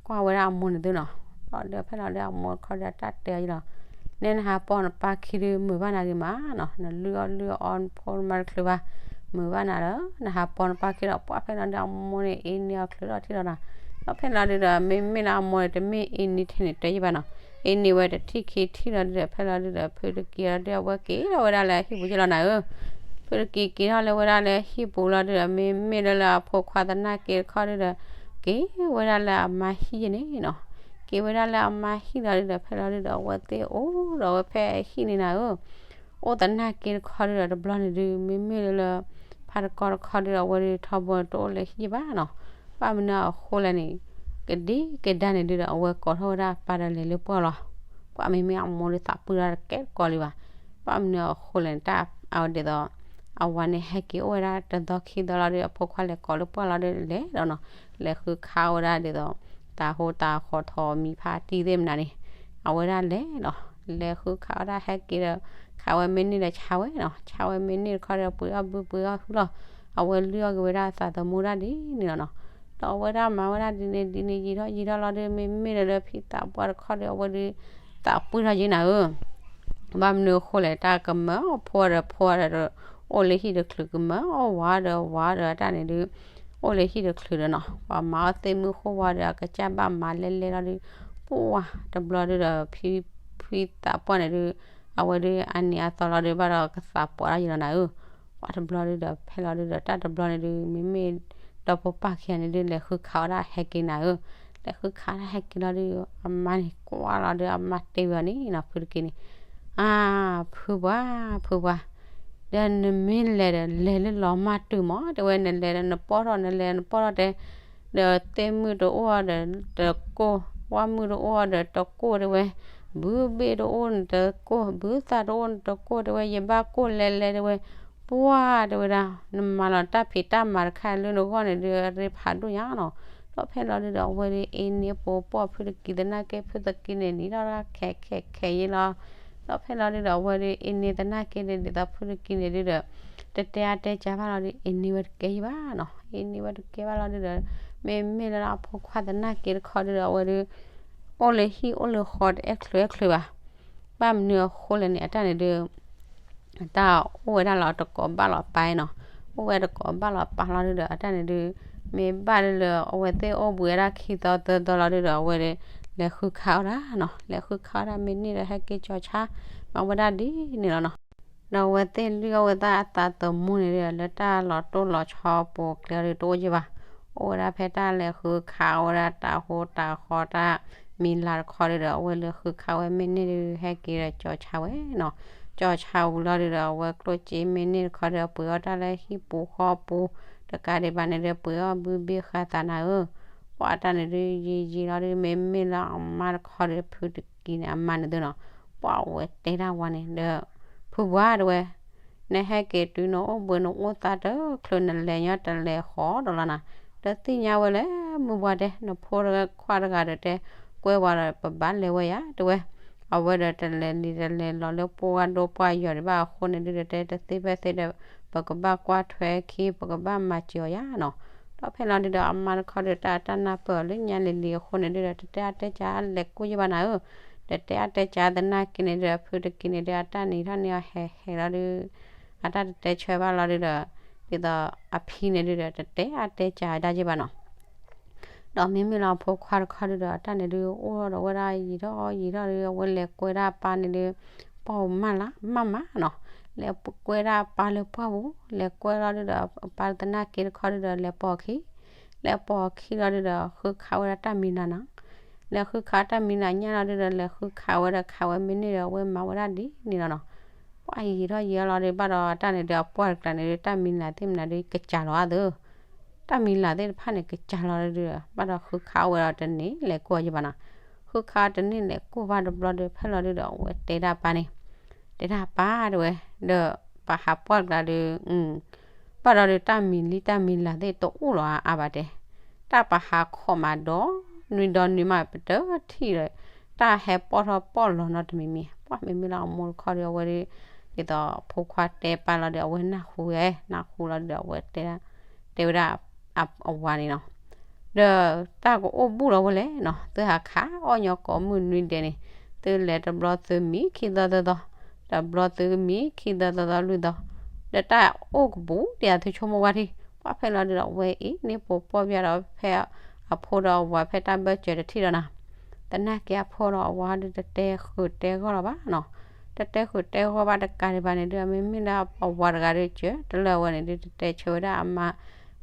ကွၢ်ဝဲဒၣ်အမိၢ်န့ၣ်သုနီၤ, ဒီးဖဲလီၤဒုးအမိၢ်တခီဒီးတၢ်တဲအီၤလီၤ, နဲနဟးပိာ်နပၢ်ခံဒုး မုာ်ဘၣ်နၤဂ့ၤမးနီၤ, နလုၢ်အီၣ်လုၢ်အီဖိမးတချုးဘၣ်, မုာ်ဘၣ်နၤဒီး နဟးပိာ်နပၢ်ခံဒီး ပှၤဖဲလီၤဒုးအမိၢ်န့ၣ် အ့ၣ်န့ၢ်အီၤချုးထီၣ်ထံၣ်လီၤနီၤ, ဒီးဖဲလီၤဒုးဒီး မ့မ့ၢ်လၢအမိၢ်န့ၣ် တမ့ၢ်အ့ၣ်န့ၢ်ထဲန့ၣ်တဲယံာ်ဘၣ်နီၤ, အ့ၣ်န့ၢ်ဝဲတထံၣ်ခံထံၣ်လီၤဒုးဒီး ဖဲလီၤဒုးဒီး ဖုတက့ၤလီၤဒုး အဝဲက့ၤထီၣ်ဝဲဒၣ်လၢအဟံၣ်ပူၤယ့ၣ်လီၤနၤဧၢ ဖုတက့ၤက့ၤထီၣ်လၢဝဲဒၣ်လၢဟံၣ်ပူၤလီၤဒုးဒီး မ့မ့ၢ်လၢလၢအဖိခွါသနာ်က့တခီဒုးဒီး က့ၤဝဲဒၣ်လၢအမါဟံၣ်ယ့ၣ်န့ၣ်နီၤ, က့ၤဝဲဒၣ်လၢအမါဟံၣ်လီၤဒုးဒီး ဖဲလီၤဒုးဒီး အဝဲသ့ၣ်အိၣ်ဒီးဝဲဖဲအဟံၣ်န့ၣ်နၤဧၢ, အိၣ်သနာ်က့တခီဒုးဒီး တဘျီန့ၣ်ဒုး မ့မ့ၢ်လၢလၢ ဖးတကီတခီဒုးဒီး အဝဲဒုးထီဘိန့ၣ်တအိၣ်လၢဟံၣ်ဘၣ်နီၤ, ဘၣ်မနုၤအဃိလဲၣ်န့ၣ် ကဒံကဒါန့ၣ်ဒုးဒီး အဝဲကိးထီၣ်ဝဲဒၣ်အပၢ်ဒီးလဲၤလၢပှၢ်လီၤ, ပှၤမ့မ့ၢ်အမိၢ်ဒုးသးပှၢ်တၢ်တကဲတကီလံဘၣ်, ဘၣ်မနုၤအဃိလဲၣ်န့ၣ် တၢ်အဝဲဒ်သိး အဝၤန့ၣ်ဟဲက့ၤအိၣ်ဝဲဒၣ်တသီခံသီလီၤဒုး အဖိခွါလဲၤကိးလၢပှၢ်လီၤဒုးလဲၤဒီးနီၤ, လဲၤဃုခးဝဲဒၣ်ဒ်သိး တၢ်ဟိတၢ်ဃီထီၣ်မံၤဖးတံၢ်သ့ၣ်မနုၤန့ၣ်, အဝဲဒၣ်လဲၤဒီး လဲၤဃုခးဝဲဒၣ်ဟဲက့ၤဒီး ခးဝဲမ့ၢ်န့ၢ်ဒီးဆါဝဲနီၤ, ဆါဝဲမ့ၢ်န့ၢ်တခီဒီး ပှ့ၤအီၣ်ဘုပှ့ၤအီၣ်ဟုလီၤ, အဝဲလုၢ်အီၣ်က့ၤဝဲဒၣ်အသးသမူဒၣ်ဒ်န့ၣ်လီၤနီၤ, ဒီးအဝဲဒၣ်မၤဝဲဒၣ်ဒ်န့ၣ်ဒ်န့ၣ် ယံာ်ထီၣ်ယံာ်ထီၣ်လီၤဒုး မ့မ့ၢ်လၢလၢဖံသးပှၢ်တခီဒီး အဝဲဒုး သးပှၢ်ထီၣ်ယံာ်နၤဧၢ ဘၣ်မနုၤအဃိလဲၣ် တၢ်ကမၢအီၣ်ဖိဒီးဖိဒီး အိၣ်လၢဟံၣ်တချုး ကမၢအီၣ်ဝၤဒီးဝၤဒီးအတၢ်န့ၣ်ဒုး အိၣ်လၢဟံၣ်တချုးဒီးနီၤ, ပှၤမၤအီၣ်သ့ၣ်မုၢ်ဃိဝါဒီး အကစၢ်ဘၣ်မၤလဲလဲလီၤဒုး ပှၢ်တဘျီဒုးဒီး ဖံ ဖံသးပှၢ်န့ၣ်ဒုး အဝဲဒုးအနံၤအသီလီၤဒုး ဘၣ်ဒီးကသးပှၢ်လီၤယံၤလီၤနၤဧၢ, ပှၢ်တဘျီဒုးဒီး ဖဲလီၤဒုးဒီး တၢ်တဘျီန့ၣ်ဒုး မ့မ့ၢ်ဒီဖိပၢ်ခံဂၤန့ၣ်ဒုး လဲၤဃုခးအီၣ်ဒၣ်ဟဲက့ၤနၤဧၢ, လဲၤဃုခးဒၣ်ဟဲက့ၤလီၤဒုး အမါန့ၣ်ကွၢ်လီၤဒုး အမါတဲဝဲအီၤန့ၣ်နီၤ ဖုတက့န့ၣ်, အါ, ဖုပှၢ်, ဖုပှၢ်, ဒီးနမ့ၢ်လဲၤဒီး လဲၤလၢလီၤမၢ်တုၤမး တဲဝဲ နလဲၤဒီးနပီၢ်ထီၣ် နလဲၤနပီၢ်ထီၣ်တဲ ဒီးသ့ၣ်မုၣ်တအိၣ်ဒီးတကိၢ်, ဝၣ်မုၣ်တအိၣ်ဒီးတကိၢ်တဲဝဲ, ဘုဘ့ၣ်တအိၣ်နတကိၢ်, ဘုသၣ်တအိၣ်နတကိၢ်တဲဝဲ, ယဘၣ်ကိၢ်လဲၤလဲၤတဲဝဲ, ပှၢ်တဲဝဲဒၣ်, နမၤလီၤတၢ်ဖံးတၢ်မၤတခါလၢနဂီၢ်န့ၣ်ဒုး အရ့ဖးဒိၣ်ညါနီၤ, ဒီးဖဲလီၤဒုးဒီးအဝဲဒုးအ့န့ၢ်ပိာ်ပှၢ်ဖုတက့သနာ်က့ ဖုတက့န့ၣ် နံၤထီၣ်တၢ်ခဲခဲခဲယ့လီၤ, ဒီးဖဲလီၤဒုးဒီးအဝဲဒုးအ့န့ၢ်သနာ်က့ဒ်သိးဖုတက့န့ၣ်ဒုးဒီး တတဲအါတဲကၢဘၣ်လီၤဒုး အ့န့ၢ်ဝဲတကဲယံၤဘၣ်နီၤ, အ့န့ၢ်ဝဲတကဲဘၣ်လီၤဒုးဒီး မ့မ့ၢ်လၢအဖိခွါသနာ်က့တခီဒုးဒီး အဝဲဒုး အိၣ်လၢဟံၣ်အိၣ်လၢဃီတအဲၣ်ချုးအဲၣ်ချုးဘၣ်, ဘၣ်မနုၤအဃိလဲၣ်န့ၣ် အတၢ်န့ၣ်ဒုး တၢ်အိၣ်ဝဲဒၣ်လီၤတကိးဘၣ်လီၤပၢ်နီၤ, အိၣ်ဝဲတကိးဘၣ်လီၤပၢ်လီၤဒုးဒီး အတၢ်န့ၣ်ဒုး မ့ၢ်ဘၣ်လၢအဝဲသ့ၣ်အိၣ်ဘှံးဝဲဒၣ်ခံသီသၢသီလီၤဒုးဒီး အဝဲဒၣ် လဲၤဃုခးအီၣ်ဒၣ်နီၤ, လဲၤဃုခးအီၣ်ဒၣ်မ့ၢ်န့ၢ်ဒီး ဟဲက့ၤကၠီၤဆါ မၤဝဲဒၣ်ဒ်န့ၣ်လီၤနီၤ, ဒီးအဝဲသ့ၣ်လွံၢ်ဂီၢ်ဝဲသၣ်အသးသမူန့ၣ်ဒုး လၢတၢ်လီၤတိၢ်လီၤဆီပူၤကျဲအီၤဒုးတအိၣ်က့ဘၣ်, အိၣ်ဝဲဒၣ်ဖဲတၢ်လဲၤဃုခးဝဲဒၣ်တၢ်ဟူးတၢ်ဃီတၢ်မံၤလၤတခီဒုးဒီး အဝဲလဲၤဃုခးဝဲမ့ၢ်န့ၢ်ဒုး ဟဲက့ၤဒီးကၠီၤဆါဝဲနီၤ, ကၠီၤဆါဝံၤလီၤဒုးဒီး အဝဲကျိၣ်စ့မ့ၢ်န့ၢ်တခီဒုးဒီး ပှ့ၤအီၣ်တၢ်လၢဟံၣ်ပူၤဃီပူၤ, တကးဒံးဘၣ်န့ၣ်ဒုး ပှ့ၤအီၣ်ဘုဘ့ၣ်ဃာ်သးနၤဧၢ, ပှၤအတၢ်န့ၣ်ဒုးယံာ်ယံာ်လီၤဒုး မ့မ့ၢ်လၢအမါတခီဒုး ဖုတက့န့ၣ် အမါန့ၣ်သုနီၤ, ပှၤအဝဲတဲဒၣ်ဝဲန့ၣ်ဒီး ဖုပှၢ်တဲဝဲ နဟဲက့ၤတုၤနအိၣ်ဘှံးနအိၣ်သါတချုးနလဲၤညီတလဲၤဃီဒီးလီၤနၤ, ဒီးသ့ၣ်ညါဝဲလၢမုၢ်ပှၢ်တဲ နဖိခွါတဂၤဒီးတဲ ကွဲဝဲဒီးပဘၣ်လဲၤဝဲယၤတဲဝဲ, အဝဲဒီးတလဲၤလံတလဲၤလီၤလၢပှၤဒိပှၤယီၤဒံးဘၣ်အဃိန့ၣ်ဒုးဒီး တဲတသ့ဖဲသ့ဒီး ပကဘၣ်ကွၢ်ထွဲခံ ပကဘၣ်မၤစၢၤအီၤယၤနီၤ, ဒီးဖဲလီၤဒုးဒီးအမါတခီဒီး တၢ်တၢ်နၢ်ပၢၢ်အီၤလၢညါလံၤလံၤအဃိန့ၣ်ဒုးဒီး တတဲအါတဲကၢလဲၤကိၢ်ယဘၣ်နၤဧၢ, တတဲအါတဲကၢသနာ်က့န့ၣ်ဒုးဒီး ဖုတက့န့ၣ်ဒုး အတၢ်နံၤထီၣ်န့ၢ်အီၤဟဲဟဲလီၤဒုး အတၢ်တတဲဆၢဘၣ်လီၤဒုးဒီး ဒ်သိးအဖံန့ၣ်ဒုးဒီး တတဲအါတဲကၢဒၣ်ယဘၣ်နီၤ, ဒီးမ့မ့ၢ်လၢအဖိခွါတခီဒုးဒီး အတၢ်န့ၣ်ဒုး အိၣ်ဒီးဝဲဒၣ်ယံာ်ထီၣ်ယံာ်ထီၣ်ဒုး အဝဲလဲၤကွဲဒၣ်အပၢ်န့ၣ်ဒုး ပှၢ်ပူၤမးလၢမးမးနီၤ, လဲၤကွဲဒၣ်အပၢ်လၢပှၢ်ပူၤ လဲၤကွဲလီၤဒုးဒီး အပၢ်သနာ်က့တခီဒုးဒီး လဲၤပိာ်အခံ, လဲၤပိာ်အခံလီၤဒုးဒီး ဃုခးဝဲဒၣ်တၢ်မံၤနၤနီၤ, လဲၤဃုခးတၢ်မံၤနၤညါလီၤဒုးဒီး လဲၤဃုခးဝဲဒီးခးဝဲမ့ၢ်န့ၢ်ဒီး အဝဲမၤဝဲဒၣ်ဒ်န့ၣ်လီၤနီၤ, ပှၢ်ယံာ်ထီၣ်ယံာ်ထီၣ်လီၤဒုး ဘၣ်ဒီးအတၢ်န့ၣ်ဒုး အပှၢ်တကျါန့ၣ်ဒုး တၢ်မံၤနၤသ့ၣ်မနုၤဒုး ကစၢ်လီၤအါသု တၢ်မံၤလၤသ့ၣ်တဖၣ်န့ၣ် ကစၢ်လီၤဒုးဒီး ဘၣ်ဒီးဃုခးဝဲဒီးတန့ၢ်လဲၤကိၢ်ယဘၣ်နီၤ, ဃုခးတန့ၢ်လဲၤကိၢ်ဘၣ်တဘျီဒီး ဖဲလီၤဒုးဒီး အဝဲတဲဒၣ်ပၢ်န့ၣ်, တဲဒၣ်ပၢ်တဲဝဲ, ဒီးပဟးပှၢ်တကျါဒုး ဘၣ်ဒီးဒုး တၢ်မံၤလံတၢ်မံၤလၤသ့ၣ်တအိၣ်လီၤအါအါဘၣ်တဲ, တၢ်ပဟးခီၣ်မးဒီး နွံဒီးနွံမး ပတထံၣ်ဒီး တၢ်ဟဲပီၣ်ထီၣ်ပီၣ်လီၤနီတမံၤမံၤ, ပှၢ်မ့မ့ၢ်လၢအမိၢ်တခီဒီး အဝဲဒုး ဒ်သိးဖိခွါတဲပၢ်လီၤဒီး အဝဲနၢ်ဟူဝဲ, နၢ်ဟူလီၤဒီး အဝဲတဲ တဲဝဲဒၣ်အဝၤန့ၣ်နီၤ, ဒီးတၢ်ကအိၣ်ဘူးလီၤဝဲလဲၣ်နီၤ, သုဟးခးအီၣ်ညီကိးမုၢ်နွံဒဲးန့ၣ်, သုလဲၤတဘျီသုမံခံသီသၢသီ, တဘျီသုမံခံသီသၢသီလွံၢ်သီ, ဒီးတၢ်အိၣ်ကပူၤ ဒ်သုဆိကမိၣ်ဝဲထံ, ပှၢ်ဖဲလီၤဒုးဒီး အဝဲအ့ၣ်န့ၢ်ပိာ်ပှၢ်ပယီၤဒီး ဖဲအဖိဒီးအဝၤဖဲတၢ်ဘၢၣ်စၢၤတထံၣ်ဒီးနီၤ, သနာ်က့အဖိဒီးအဝၤဒုး တတဲဃုာ်တဲဂီၢ်လီၤဘၣ်နီၤ, တတဲဃုာ်တဲဂီၢ်ဘၣ်တကးဒံးဘၣ်န့ၣ်ဒုး မ့မ့ၢ်လၢအဝၤတဂၤဒုး စၢၤတလၢာ်ဝဲန့ၣ်ဒုး တတဲဆၢဝဲဒၣ်အမါ,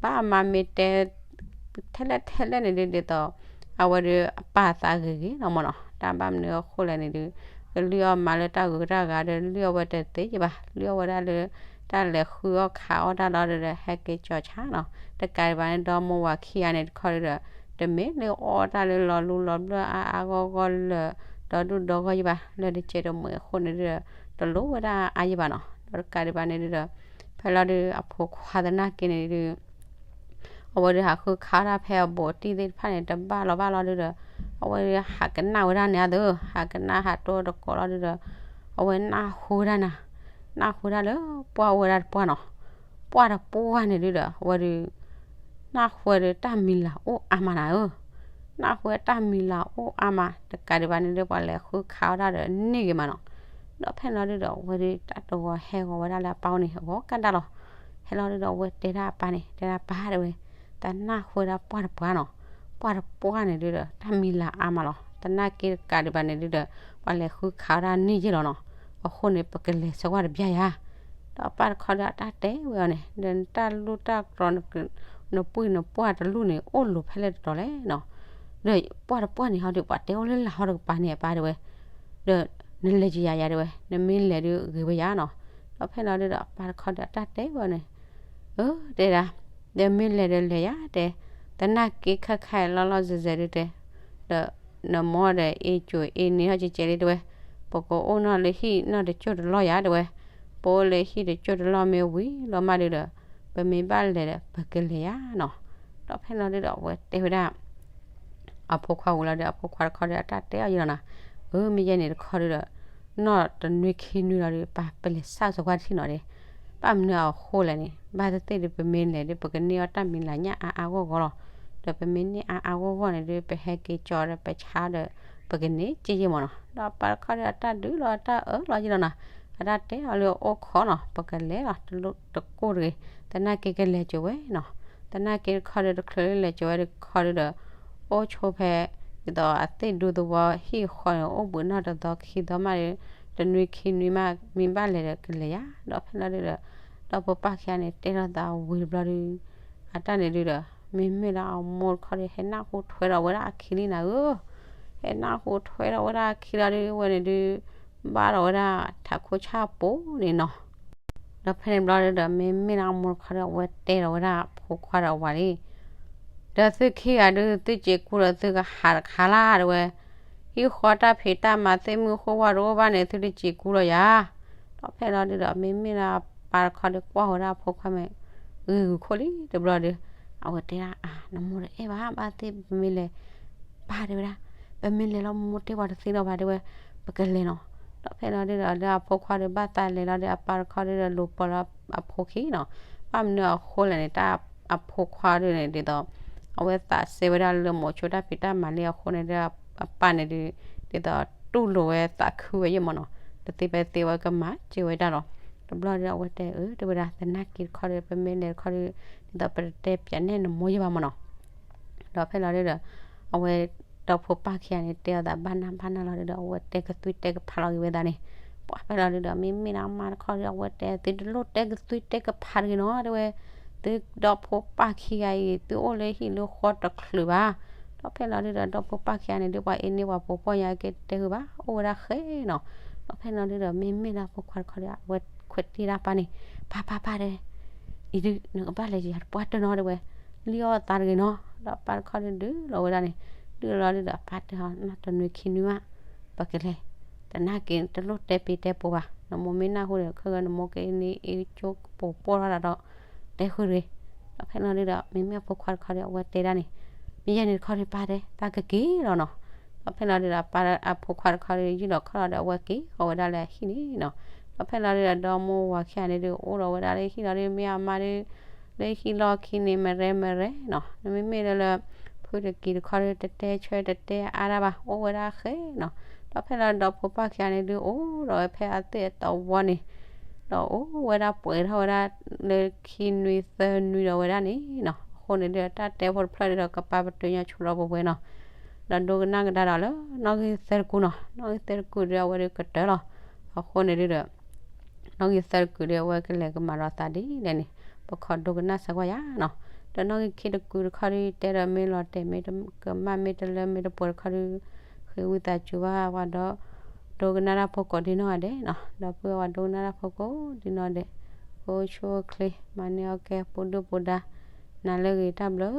ဘၣ်အမါမ့ၢ်တဲ ထဲလဲၣ်ထဲလဲၣ်န့ၣ်ဒုး ဒ်သိး အဝဲဒုးအပၢ်သးဂ့ၤဂ့ၤလီၤမၢ်နီၤ, တၢ်ဘၣ်မနုၤအဃိလဲၣ်န့ၣ်ဒုး ကလုၢ်အီၣ်မါလၢတၢ်ဂုၤတၢ်ဂၤဒီး လုၢ်အီၣ်ဝဲတသ့ဘၣ်, လုၢ်အီၣ်ဝဲဒၣ်လၢ တၢ်လဲၤဃုအီၣ်ခးအီၣ်တၢ်လီၤဒုးဒီး ဟဲက့ၤကၠီၤဆါနီၤ, တကးဒံးဘၣ်န့ၣ် ဒီမိၢ်ဝၤခံဂၤန့ၣ်တခီဒုးဒီး တမ့ၢ်လၢအီၣ်တၢ်လၢလီၤလူလီၤဘျၢၣ်အါအါဂီၢ်ဂီၢ်လၢာ် ဒီဒူၣ်ဒီဂီၢ်ယဘၣ်, လၢတကဲတမှဲၤအဃိန့ၣ်ဒုးဒီး တလိၣ်ဝဲဒၣ်အါယဘၣ်နီၤ, ဒီးတကးဒံးဘၣ်န့ၣ်ဒုးဒီး ဖဲလီၤဒုးအဖိခွါသနာ်က့န့ၣ်ဒုး အဝဲဒုးဟးဃုခးတၢ်ဖဲအဘူးအတံၢ်သ့ၣ်တဖၣ်န့ၣ် တဘၣ်လီၤဘၣ်လီၤဒုးဒီး အဝဲဒုးဟးကနၣ်ဝဲဒၣ်န့ၣ်အသိး ဟးကနၣ်ဟးတိၢ်တကိးလီၤဒုးဒီး အဝဲနၢ်ဟူဝဲဒၣ်နၤ, နၢ်ဟူဝဲဒၣ်လၢပှၢ်အိၣ်ဝဲဒၣ်တပှၢ်နီၤ, ပှၢ်တပှၢ်န့ၣ်ဒုးဒီး အဝဲဒုး နၢ်ဟူဝဲဒၣ်တၢ်မံၤလၤအိၣ်အါမးနၤဧၢ, နၢ်ဟူဝဲတၢ်မံၤလၤအိၣ်အါမး တကးဒံးဘၣ်န့ၣ်ဒုး ပှၤလဲၤဃုခးဝဲဒၣ်ဒီးန့ၢ်ဂ့ၤမးနီၤ, ဒီးဖဲလီၤဒုးဒီး အဝဲဒုးတၢ်တဂီၤဟဲဂီၤဝဲဒၣ်လၢအပၢ်အိၣ်န့ၣ် အဂီၤကဒါလီၤ, ဟဲလီၤဒုးဒီးအဝဲတဲဒၣ်အပၢ်န့ၣ် တဲဒၣ်ပၢ်တဲဝဲ, တၢ်နၢ်ဟူဝဲဒၣ်ပှၢ်တပှၢ်နီၤ, ပှၢ်တပှၢ်န့ၣ်ဒုးဒီး တၢ်မံၤလၤအါမးလီၤ, သနာ်က့တကးဒံးဘၣ်န့ၣ်ဒုးဒီး ပှၤလဲၤဃုခးဝဲဒၣ်န့ၢ်ယ့ၢ်လီၤနီၤ, အဃိန့ၣ် ပကလဲၤဆၢကွၢ်တဘျီယၤ. ဒီးအပၢ်တခီဒီးအတၢ်တဲဝဲအီၤန့ၣ်, ဒီးနတၢ်လူၢ်တၢ်တြီၤ နပှ့ၤနပှၢ်တလူၢ်န့ၣ် အိၣ်လိၤဖဲလဲၣ်တတီၤလဲၣ်နီၤ. ဒီးပှၢ်တပှၢ်န့ၣ်ဟီဒီး ပှၤတဲအိၣ်လၢလၢ်ဟီတကပၤန့ၣ် အပၢ်တဲဝဲ, ဒီးနလဲၤကယၤယၤတဲဝဲ, နမ့ၢ်လဲၤဒီးဂ့ၤဝဲယၤနီၤ. ဒီးဖဲလီၤဒုဒီးအပၢ်တခီဒီးအတၢ်တဲဝဲအီၤန့ၣ်, အၢ တဲဒၣ်, ဒီးမ့ၢ်လဲၤဒီးလဲၤယၤတဲ, သနာ်က့ခါခါလီၤလီၤစဲၤစဲၤဒုတဲ, ဒီးနမိၢ်ဒီးအ့ၣ်ကၠိအ့ၣ်န့ၢ်ထီၣ်ကဲကဲလံတဲဝဲ, ပကအိၣ်နီၢ်လၢဟံၣ်နီၢ်တကၠိၢ်တလီၢ်ယၤတဲဝဲ, ပအိၣ်လၢဟံၣ်တကၠိၢ်တလီၢ်မ့ၢ်ဝံၤလီၤမးဒုဒီး, ပမ့ၢ်ဘၣ်လဲၤဒီးပကလဲၤယၤနီၤ. ဒီးဖဲလီၤဒုဒီးအဝဲတဲဝဲဒၣ် အဖိခွါဝံၤလီၤဒီး အဖိခွါတခီဒီးအတၢ်တဲအီၤယဲလီၤနီၤ, အၢ မ့ၢ်ယဲန့ၣ်တခီဒုဒီး, နီၢ်တနွံခံနွံလီၤဒီး ပပလဲၤဆၣ်စၢၤကွၢ်တထံၣ်နီၤဒဲး, ဘၣ်မနုၤအဃိလဲၣ်န့ၣ် ဘၣ်သ့ၣ်သ့ၣ်ဒီး ပမ့ၢ်လဲၤဒီး ပကန့ၢ်အီၣ်တၢ်မံၤလၤညၣ်အါအါဂီၢ်ဂီၢ်လီၤ. ဒီးပမ့ၢ်န့ၢ်အါအါဂီၢ်ဂီၢ်န့ၣ်ဒီး ပဟဲက့ၤကၠီဒီးပဆါဒီး ပကန့ၢ်က့ယဲၢ်မးနီၤ. ဒီးအပၢ်တခီဒီးအတၢ်ဒုးလီၤအတၢ်အၢၣ်လီၤယဲလီၤနီၤ, အတၢ်တဲအီၤလၢအအိၣ်ခိးနီၤ, ပကလဲၤလီၤတလိၣ်တကိၢ်တဂ့ၤ, သနာ်က့ကလဲၤကၠိဝဲနီၤ. သနာ်က့တခီဒီး တချုးလၢလဲၤကၠိဝဲတခီဒုဒီး, အိၣ်ဆိဖဲ ဒ်သိးအသ့ၣ်ဒူသဝီဟံၣ်ဃီန့ၣ် အိၣ်ဘှံးနီၢ်တသီခံသီမးဒီး, တနွံခံနွံမး မ့ၢ်ဘၣ်လဲၤဒီးကလဲၤယၤ. ဒီးဖဲလီၤဒုဒီး, ဒီဖိပၢ်ခံဂၤန့ၣ်တဲလိာ်သးဝံၤတဘျီဒု, အတၢ်န့ၣ်ဒုဒီး, မ့မ့ၢ်လၢအမိၢ်တခီဒီး ဟဲနၢ်ဟူထွဲဒီးဝဲဒၣ်အခံလံနၤဧၢ, ဟဲနၢ်ဟူထွဲဒီးဝဲဒၣ်အခံလီၤဒု ဝဲန့ၣ်ဒု ဘၣ်ဒီးဝဲဒၣ်ထးခိၣ်ဆၣ်ပူၤန့ၣ်နီၤ. ဒီးဖဲန့ၣ်ဘျီဒုဒီး မ့မ့ၢ်လၢအမိၢ်တခီဒီး အဝဲတဲဒီးဝဲဒၣ်အဖိခွါဒီးအဝၤလံ, ဒီးသုခံဂၤဒု သုစ့ၤကူဒီးသုကဟးတခါလၢ်တဲဝဲ, ဟံၣ်ဃီတၢ်ဖံးတၢ်မၤသ့ၣ်မုၢ်ဃိၣ်ဝါတအိၣ်ဘၣ်န့ၣ် သုတစ့ၤကူလီၤယၤ. ဒီးဖဲလီၤဒုဒီး မ့မ့ၢ်လၢအပၢ်တခီဒီး ကွၢ်ဝဲဒၣ်အဖိခွါမ့ၢ် ဂ့ၤဂုာ်ခိၣ်လံတဘျီဒု, အဝဲတဲဒၣ်အါ နမိၢ်တအဲၣ်ဘၣ် ဘၣ်သ့ၣ်ပမ့ၢ်လဲၤ, ပၢ်တဲဝဲဒၣ်, ပမ့ၢ်လဲၤလီၤမိၢ်တဲပှၤတသ့လီၤဘၣ်တဲဝဲ, ပကလဲၤနီၤ. ဒီးဖဲလီၤဒုဒီး ဒီးအဖိခွါဒီးဘၣ်သးလဲၤလီၤဒီး အပၢ်တခီဒုဒီး လူၤပိာ်လီၤအဖိခံနီၤ, ဘၣ်မနုၤအဃိလဲၣ်န့ၣ် တၢ်အဖိခွါဒုန့ၣ် ဒ်သိး အဝဲသးစဲဝဲဒၣ်လၢမိၤဆိတၢ်ဖံးတၢ်မၤလံအဃိန့ၣ်ဒီး အပၢ်န့ၣ်ဒု ဒ်သိးတူၢ်လိာ်ဝဲသးခုဝဲယဲၢ်မးနီၤ, တသ့ဖဲသ့ဝဲကမၤစၢၤဝဲဒၣ်လီၤ. တဘျီဒုဒီး အဝဲတဲအၢ တဲဝဲဒၣ် သနာ်က့တခီဒီး ပမ့ၢ်လဲၤတခီဒီး ဒ်သိးပတတဲပၠးနဲၣ်နမိၢ်ယဲၢ်ဘၣ်မးနီၤ. ဒီးဖဲလီၤဒုဒီး အဝဲ ဒီဖိပၢ်ခံဂၤန့ၣ် တဲအီၤသးဘၣ်နၢ်ဘၣ်နၢ်လီၤဒုဒီး အဝဲတဲကသွံတဲကဖးလီၤက့ၤဝဲသးန့ၣ်, ပှၤဖဲလီၤဒုဒီး မ့မ့ၢ်လၢအမါတခီဒီး အဝဲတဲ သုတလိၣ်တဲကသွံတဲကဖးတဂ့ၤနီၤ တဲဝဲ, သုဒီဖိပၢ်ခံဂၤအံၤ သုအိၣ်လၢဟံၣ်လၢဃီတချုးဘၣ်. ဒီးဖဲလီၤဒုဒီး ဒီဖိပၢ်ခံဂၤန့ၣ်ဒု ပှၤအ့န့ၢ်ပှၤဖိပီၢ်ညါက့ၤတဲဟုဘၣ် အိၣ်ဝဲဒၣ်ဃဲနီၤ. ဒီးဖဲလီၤဒုဒီး မ့မ့ၢ်လၢအဖိခွါတခီဒီး အဝဲခွဲးတံၢ်ဒၣ်ပၢ်န့ၣ်, ပၢ်ပၢ်ပၢ်တဲ အံၤဒု နကဘၣ်လဲၤယၤတပှၢ်တၢၢ်နီၤတဲဝဲ, လံၣ်အီၣ်သးတဂ့ၤနီၤ. ဒီးပၢ်တခီဒုဒုးလီၤဝဲဒၣ်န့ၣ်, ဒုးလီၤဒုဒီး အပၢ်တဲအီၤ နီၢ်တနွံခံနွံမး ပကလဲၤ, သနာ်က့ တလိၣ်တဲပ့ၤတဲပိၤဘၣ်, နမိၢ်မ့ၢ်နၢ်ဟူဒီး ခဲဂၤနမိၢ်က့ၤန့ၢ်အ့ၣ်ကၠိကပိၤပိၢ်ထီၣ်တၢ်ဒီး တဲဃုာ်တဂ့ၤ. ဒီးဖဲလီၤဒုဒီး မ့မ့ၢ်အဖိခွါတခီဒီး အဝဲတဲဒၣ်န့ၣ်, မ့ၢ်ယဲန့ၣ်တခီဒီး ပၢ်တဲ တၢ်ကက့ၤလီၤနီၤ. ဒီးဖဲလီၤဒုဒီး အပၢ်အဖိခွါတခီဒီး ယုၢ်လီၤခီၣ်လီၤဒီး အဝဲက့ၤဃီၤဝဲဒၣ်လၢအဟံၣ်န့ၣ်နီၤ. ဒီးဖဲလီၤဒုဒီး ဒီမိၢ်ဝၤခံဂၤန့ၣ်ဒုး အိၣ်ဒီးဝဲဒၣ်လၢဟံၣ်လီၤဒု မ့ၢ်အမါဒုး လၢဟံၣ်လီၢ်ခံန့ၣ် မရဲမရဲနီၤ, နမ့မ့ၢ်လၢလၢ ဖုတကံၤတခီဒုး တတဲဆၢတတဲအါတၢ်ဘၣ် အိၣ်ဝဲဒၣ်ဃဲနီၤ. ဒီးဖဲလီၤဒီး ဒီဖိပၢ်ခံဂၤန့ၣ်ဒုး အိၣ်ဒီးဝဲဖဲအသ့ၣ်အသဝီန့ၣ်, ဒီးအိၣ်ဝဲဒၣ်ပှဲၤထီၣ်ဝဲဒၣ်လၢခံနွံသၢနွံဒီးဝဲဒၣ်န့ၣ်နီၤ. အဃိန့ၣ်ဒုး တၢ်တဲဖိတဖျၢၣ်ဒုးဒီး ကပာ်ပတုာ်ညီဆိဒီးပဝဲနီၤ. ဒီးဒိကနၣ်ကဒါဒီးလၢနီၣ်ဂံၢ်သၢတကူၣ်နီၤ, နီၣ်ဂံၢ်သၢတကူၣ်ဒုး အဝဲဒုးကတၢၢ်လီၤ. အဃိန့ၣ်ဒုးဒီး နီၣ်ဂံၢ်သၢတကူၣ်ဒုး အဝဲကလဲၤကမၤဒီးသးဒ်လဲၣ်န့ၣ် ပခီဒိကနၣ်စၢၤကွၢ်ယၤနီၤ. ဒီးနီၣ်ဂံၢ်ခံတကူၣ်တခီဒုး တဲဒီးမ့ၢ်လီၤတဲာ်မ့ၢ်တကမၣ်မ့ၢ်တလၢမ့ၢ်တပှဲၤတခီဒုး ဃ့ဝံသးစူၤဘၣ်ပှၤဒီး ဒိကနၣ်တၢ်ဖိကိးဒ်နီၢ်ဂၤဒဲးနီၤ, ဒီပုၢ်ဝဲၢ်ပှၤဒိကနၣ်တၢ်ဖိကိးဒ်နီၢ်ဂၤဒဲး, အိၣ်ဆူၣ်အိၣ်ချ့ မၤန့ၢ်အီၣ်ကဲ ပူၤဒုၣ်ပူၤဒါ နၤလၢအဂ့ၤတၢ်ဘျုး